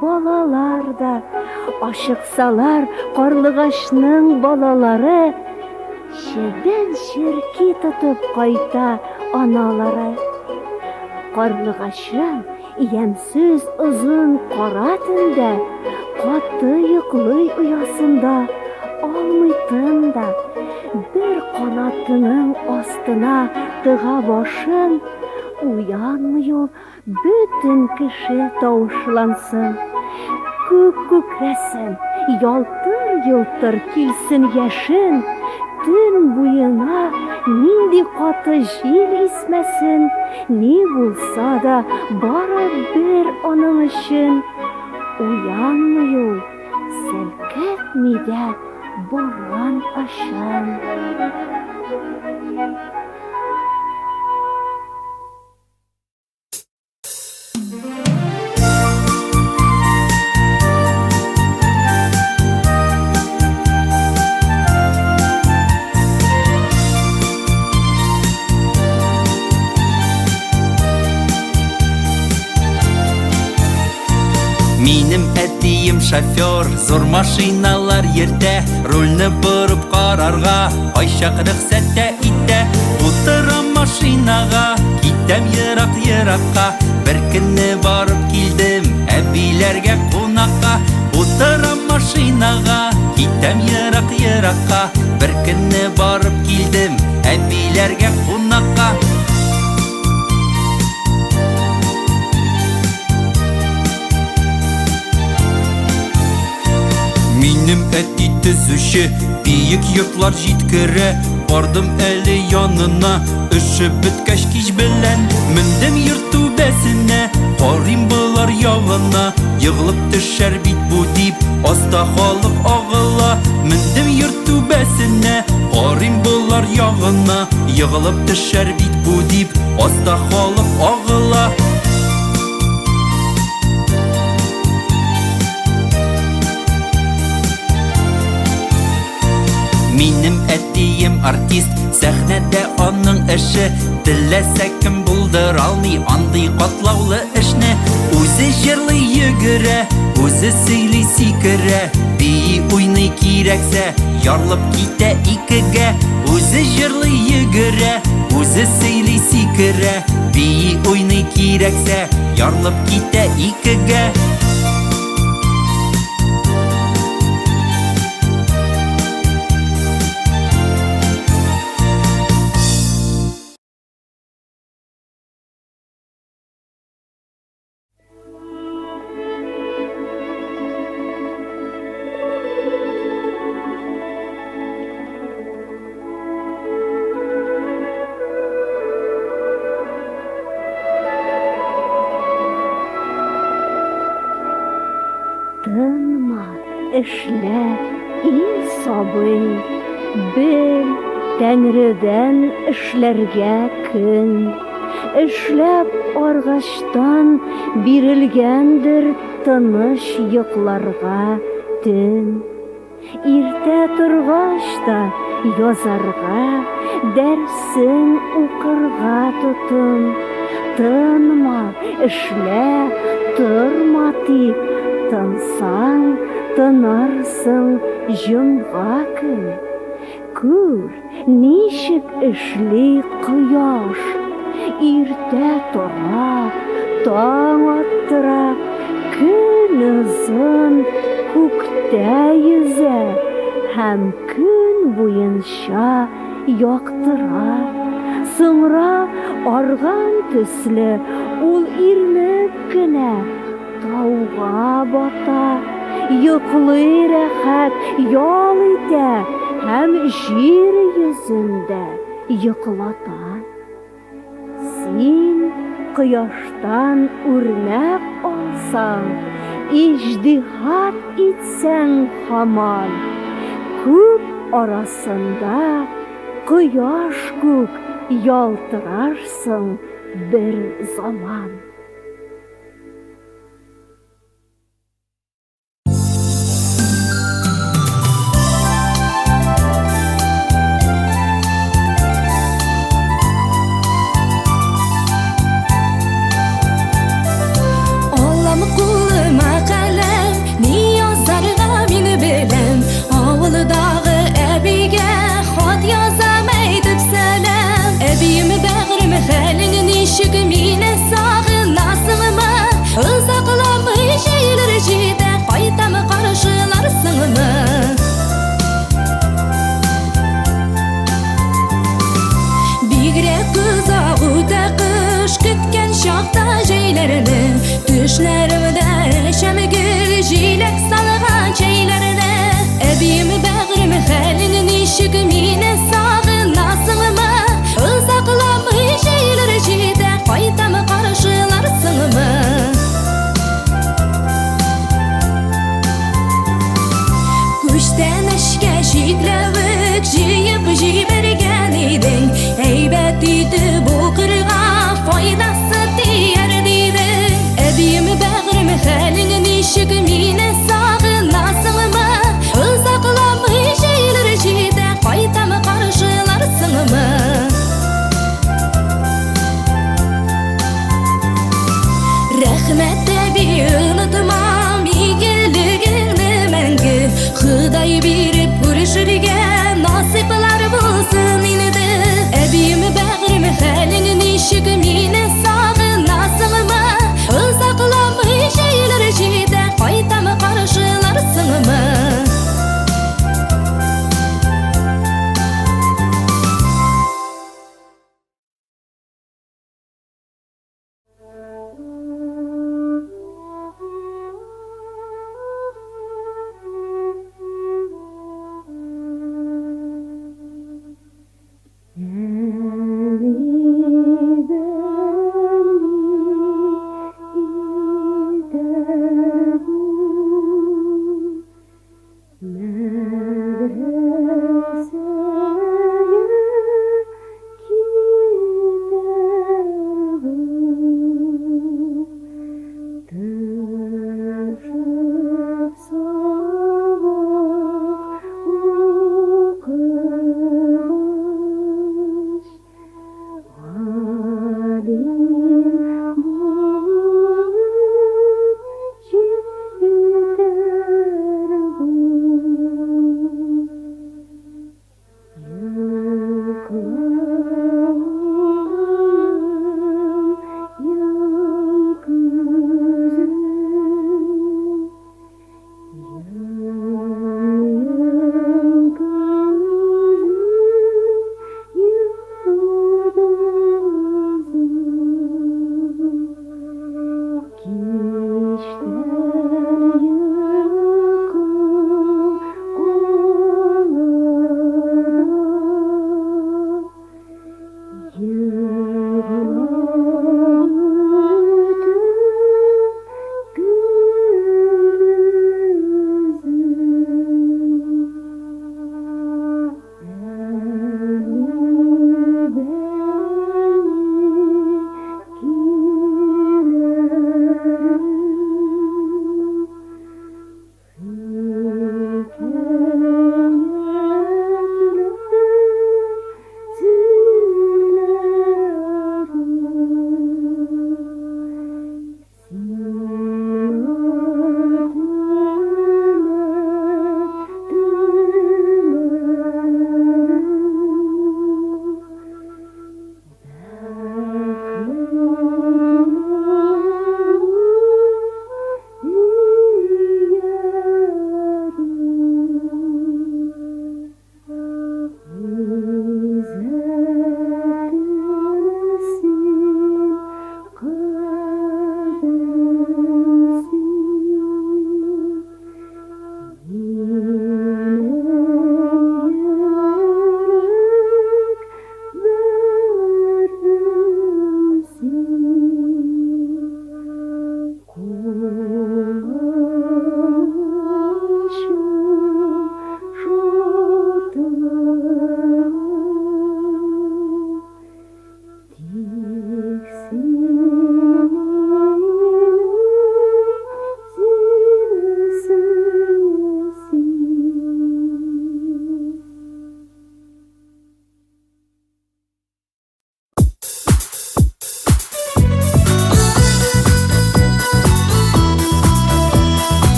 балалар да. Ашыксалар карлыгачның балалары, чебен-черки тотып кайта аналары. Карлыгачым ямьсез озын кара төндә каты йоклый оясында, алмый тын да. Бер канатының астына тыга башын, уянмый ул, бөтен кеше тавышлансын. Күк күкрәсен, ялтыр-йолтыр килсен яшен, төн буена нинди каты җил исмәсен, ни булса да бары бер аның өчен. Уянмый ул, селкетми дә борын очын. әтием шофер, зур машиналар йөртә, рульне борып карарга кайчак рөхсәт тә итә. Утырам машинага, китәм ерак-еракка, бер көнне барып килдем әбиләргә кунакка. Утырам машинага, китәм ерак-еракка, бер көнне барып килдем әбиләргә кунакка. Минем әти төзүче, биек йортлар җиткерә. Бардым әле янына, өшеп беткәч кич белән. Мендем йорт түбәсенә, карыйм болар ягына. Егылып төшәр бит бу дип, аста халык агыла. Мендем йорт түбәсенә, карыйм болар ягына. Егылып төшәр бит бу дип, аста халык агыла. Минем әтием артист, сәхнәдә аның эше. Теләсә кем булдыра алмый андый катлаулы эшне. Үзе җырлый йөгерә, үзе сөйли сикерә. Бии уйный кирәксә, ярылып китә икегә. Үзе җырлый йөгерә, үзе сөйли сикерә. Бии уйный кирәксә, ярылып китә икегә. Тынма, эшлә, и сабый, бел, Тәңредән эшләргә көн. Эшләп аргачтан бирелгәндер тыныч йокларга төн. Иртә торгач та язарга, дәрсен укырга тотын. Тынма, эшлә, торма дип, тынсаң, тынарсың җомга көн. Күр, ничек эшли кояш. Иртә тора, таң аттыра, көн озын күктә йөзә һәм көн буенча яктыра. Соңра арган төсле ул ирнеп кенә тауга бата, йоклый рәхәт, ял итә һәм җир йөзендә йоклата. Син кояштан үрнәк алсаң, иҗтиһад итсәң һаман, күк арасында кояш күк ялтырарсың бер заман. Алам кулыма каләм, ни язарга мин беләм. Авылдагы әбигә хат язам әйтеп сәлам. Әбием, бәгърем, хәлең ничек, мине сагындырма.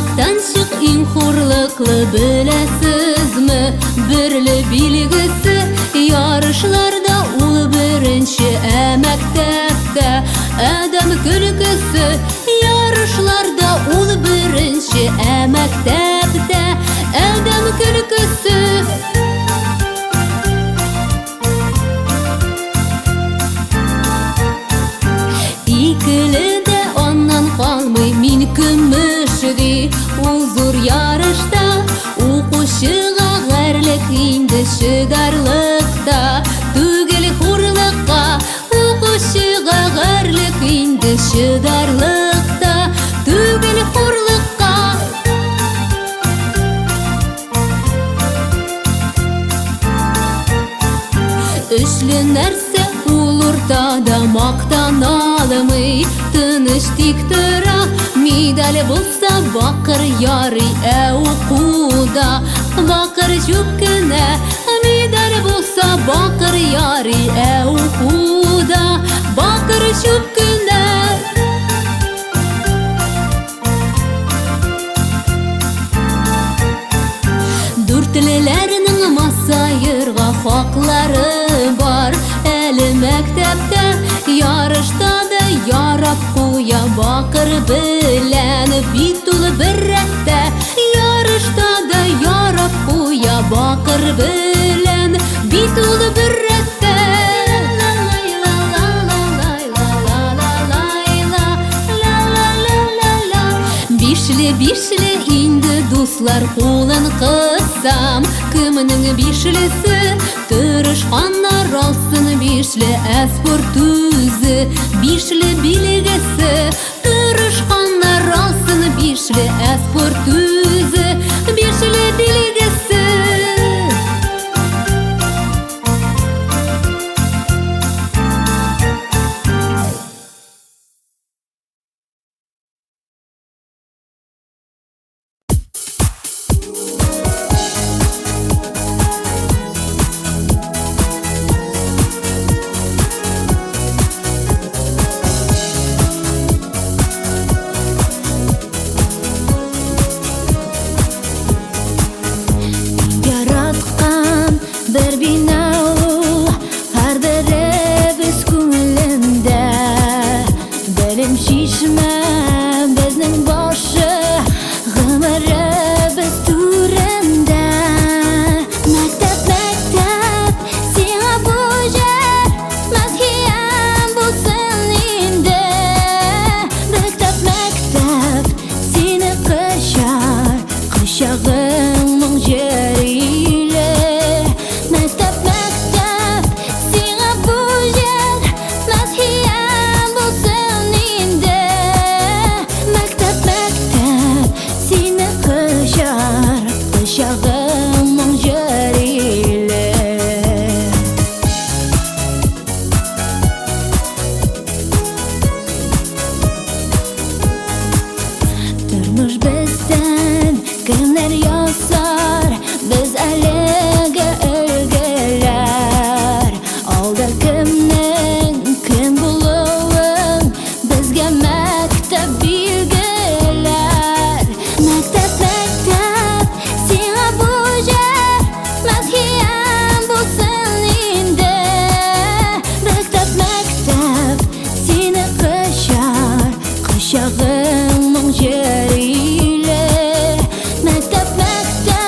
мактанчык, иң хурлыклы беләсезме? Берле билгесе ярышларда ул беренче, ә мәктәптә адәм көлкесе. Ярышларда ул беренче, ә мәктәптә адәм көлкесе. Икеле дә аннан калмый, мин көмеш ди ул зур ярышта. Укучыга гарьлек инде чыдарлыкта түгел хурлыкка. Укучыга гарьлек инде чыдарлыкта түгел хурлыкка. Өчле нәрсә ул уртада мактана алмый, тыныч тик тора. Медаль булса бакыр ярый, ә укуда бакыр чүп кенә. Медаль булса бакыр ярый, ә укуда бакыр чүп кенә. Дүртлеләрнең масаерга хаклары бар. Әле мәктәптә ярышта да ярап куя бакыр белән бит ул бер рәттә. Ярышта да ярап куя бакыр белән бит ул бер рәттә. Бишле, бишле инде дуслар кулын кыссам, кемнең бишлесе тырышканнар алсын бишле, ә спорт үзе бишле билгесе. Тырышканнар алсын бишле, ә спорт үзе бишле билгесе. Яраткан бер бина ул һәрберебез күңелендә. Белем чишмә безнең башы, гомеребез түрендә. Мәктәп, мәктәп, сиңа бу җыр мәдхиям булсын инде. Мәктәп, мәктәп, сине кочар, кочагың моң җыр иле. Мәктәп, мәктәп, сиңа бу җыр мәдхиям булсын инде. Мәктәп, мәктәп, сине кочар, кочагың моң җыр иле. Тормыш бездән кемнәр ясар, без әлегә өлгеләр. Алда кемнең кем булуын безгә мәктәп билгеләр. Мәктәп, мәктәп, сиңа бу җыр мәдхиям булсын инде. Мәктәп, мәктәп, сине кочар, кочагың моң җыр иле. Мәктәп, мәктәп,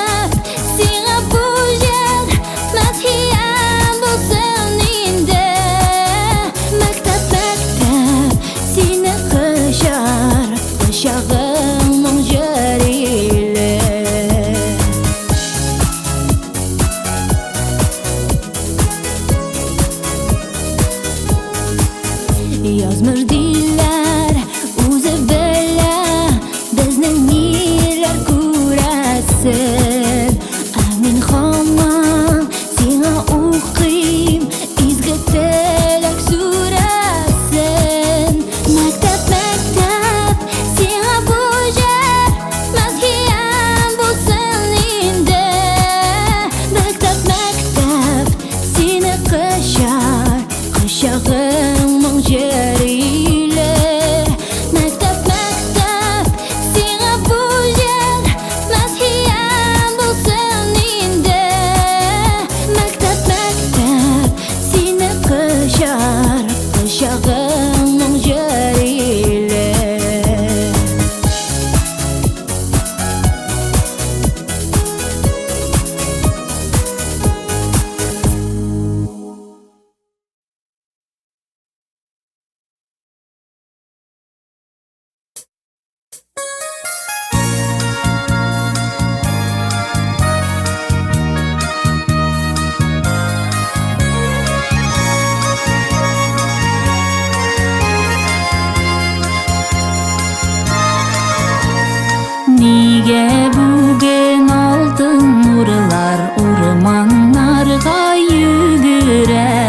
Нигә бүген алтын нурлар урманнарга йөгерә?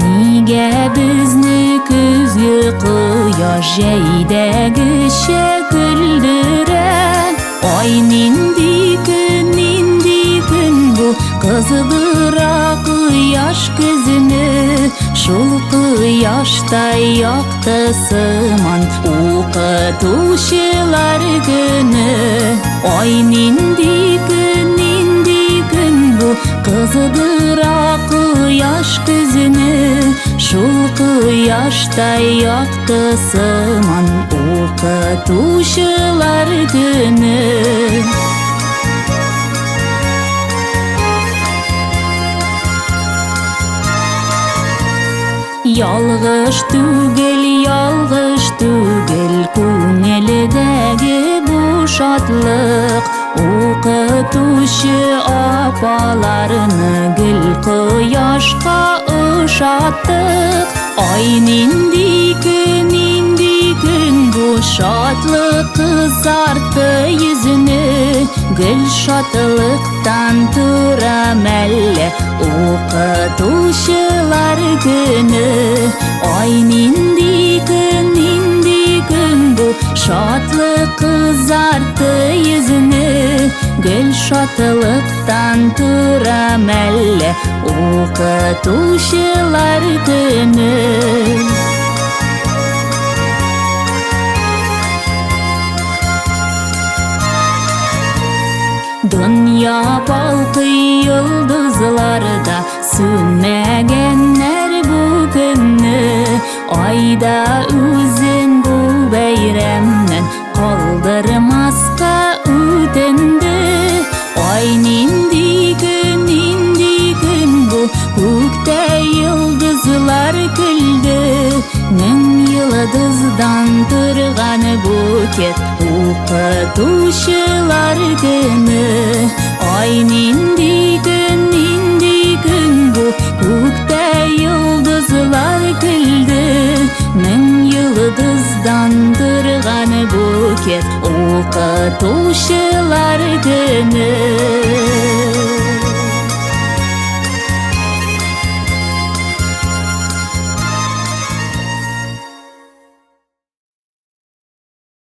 Нигә безне көзге кояш җәйдәгечә көлдерә? Ай, нинди көн, нинди көн бу, кыздыра кояш көзне. Шул кояштай якты сыман укытучылар көне. Ай, нинди көн, нинди көн бу, кыздыра кояш көзне. Шул кояштай якты сыман укытучылар көне. Ялгыш түгел, ялгыш түгел күңелдәге бу шатлык. Укытучы апаларны гел кояшка ошаттык. Ай, нинди көн, нинди көн бу, шатлык кызартты йөзне. Гел шатлыктан тора мәллә укытучылар көне. Ай, нинди көн, нинди көн бу, шатлык кызартты йөзне. Гел шатлыктан тора мәллә укытучылар көне. Дөнья балкый йолдызларда сүнмәгәннәр бу көнне. Айда үзен бу бәйрәмнән калдырмаска үтенде. Ай, нинди көн, нинди көн бу, күктә йолдызлар көлде. Мең йолдыздан торган букет укытучылар көне. Ай, нинди көн, нинди көн бу, күктә йолдызлар көлде. Мең йолдыздан торган букет укытучылар көне.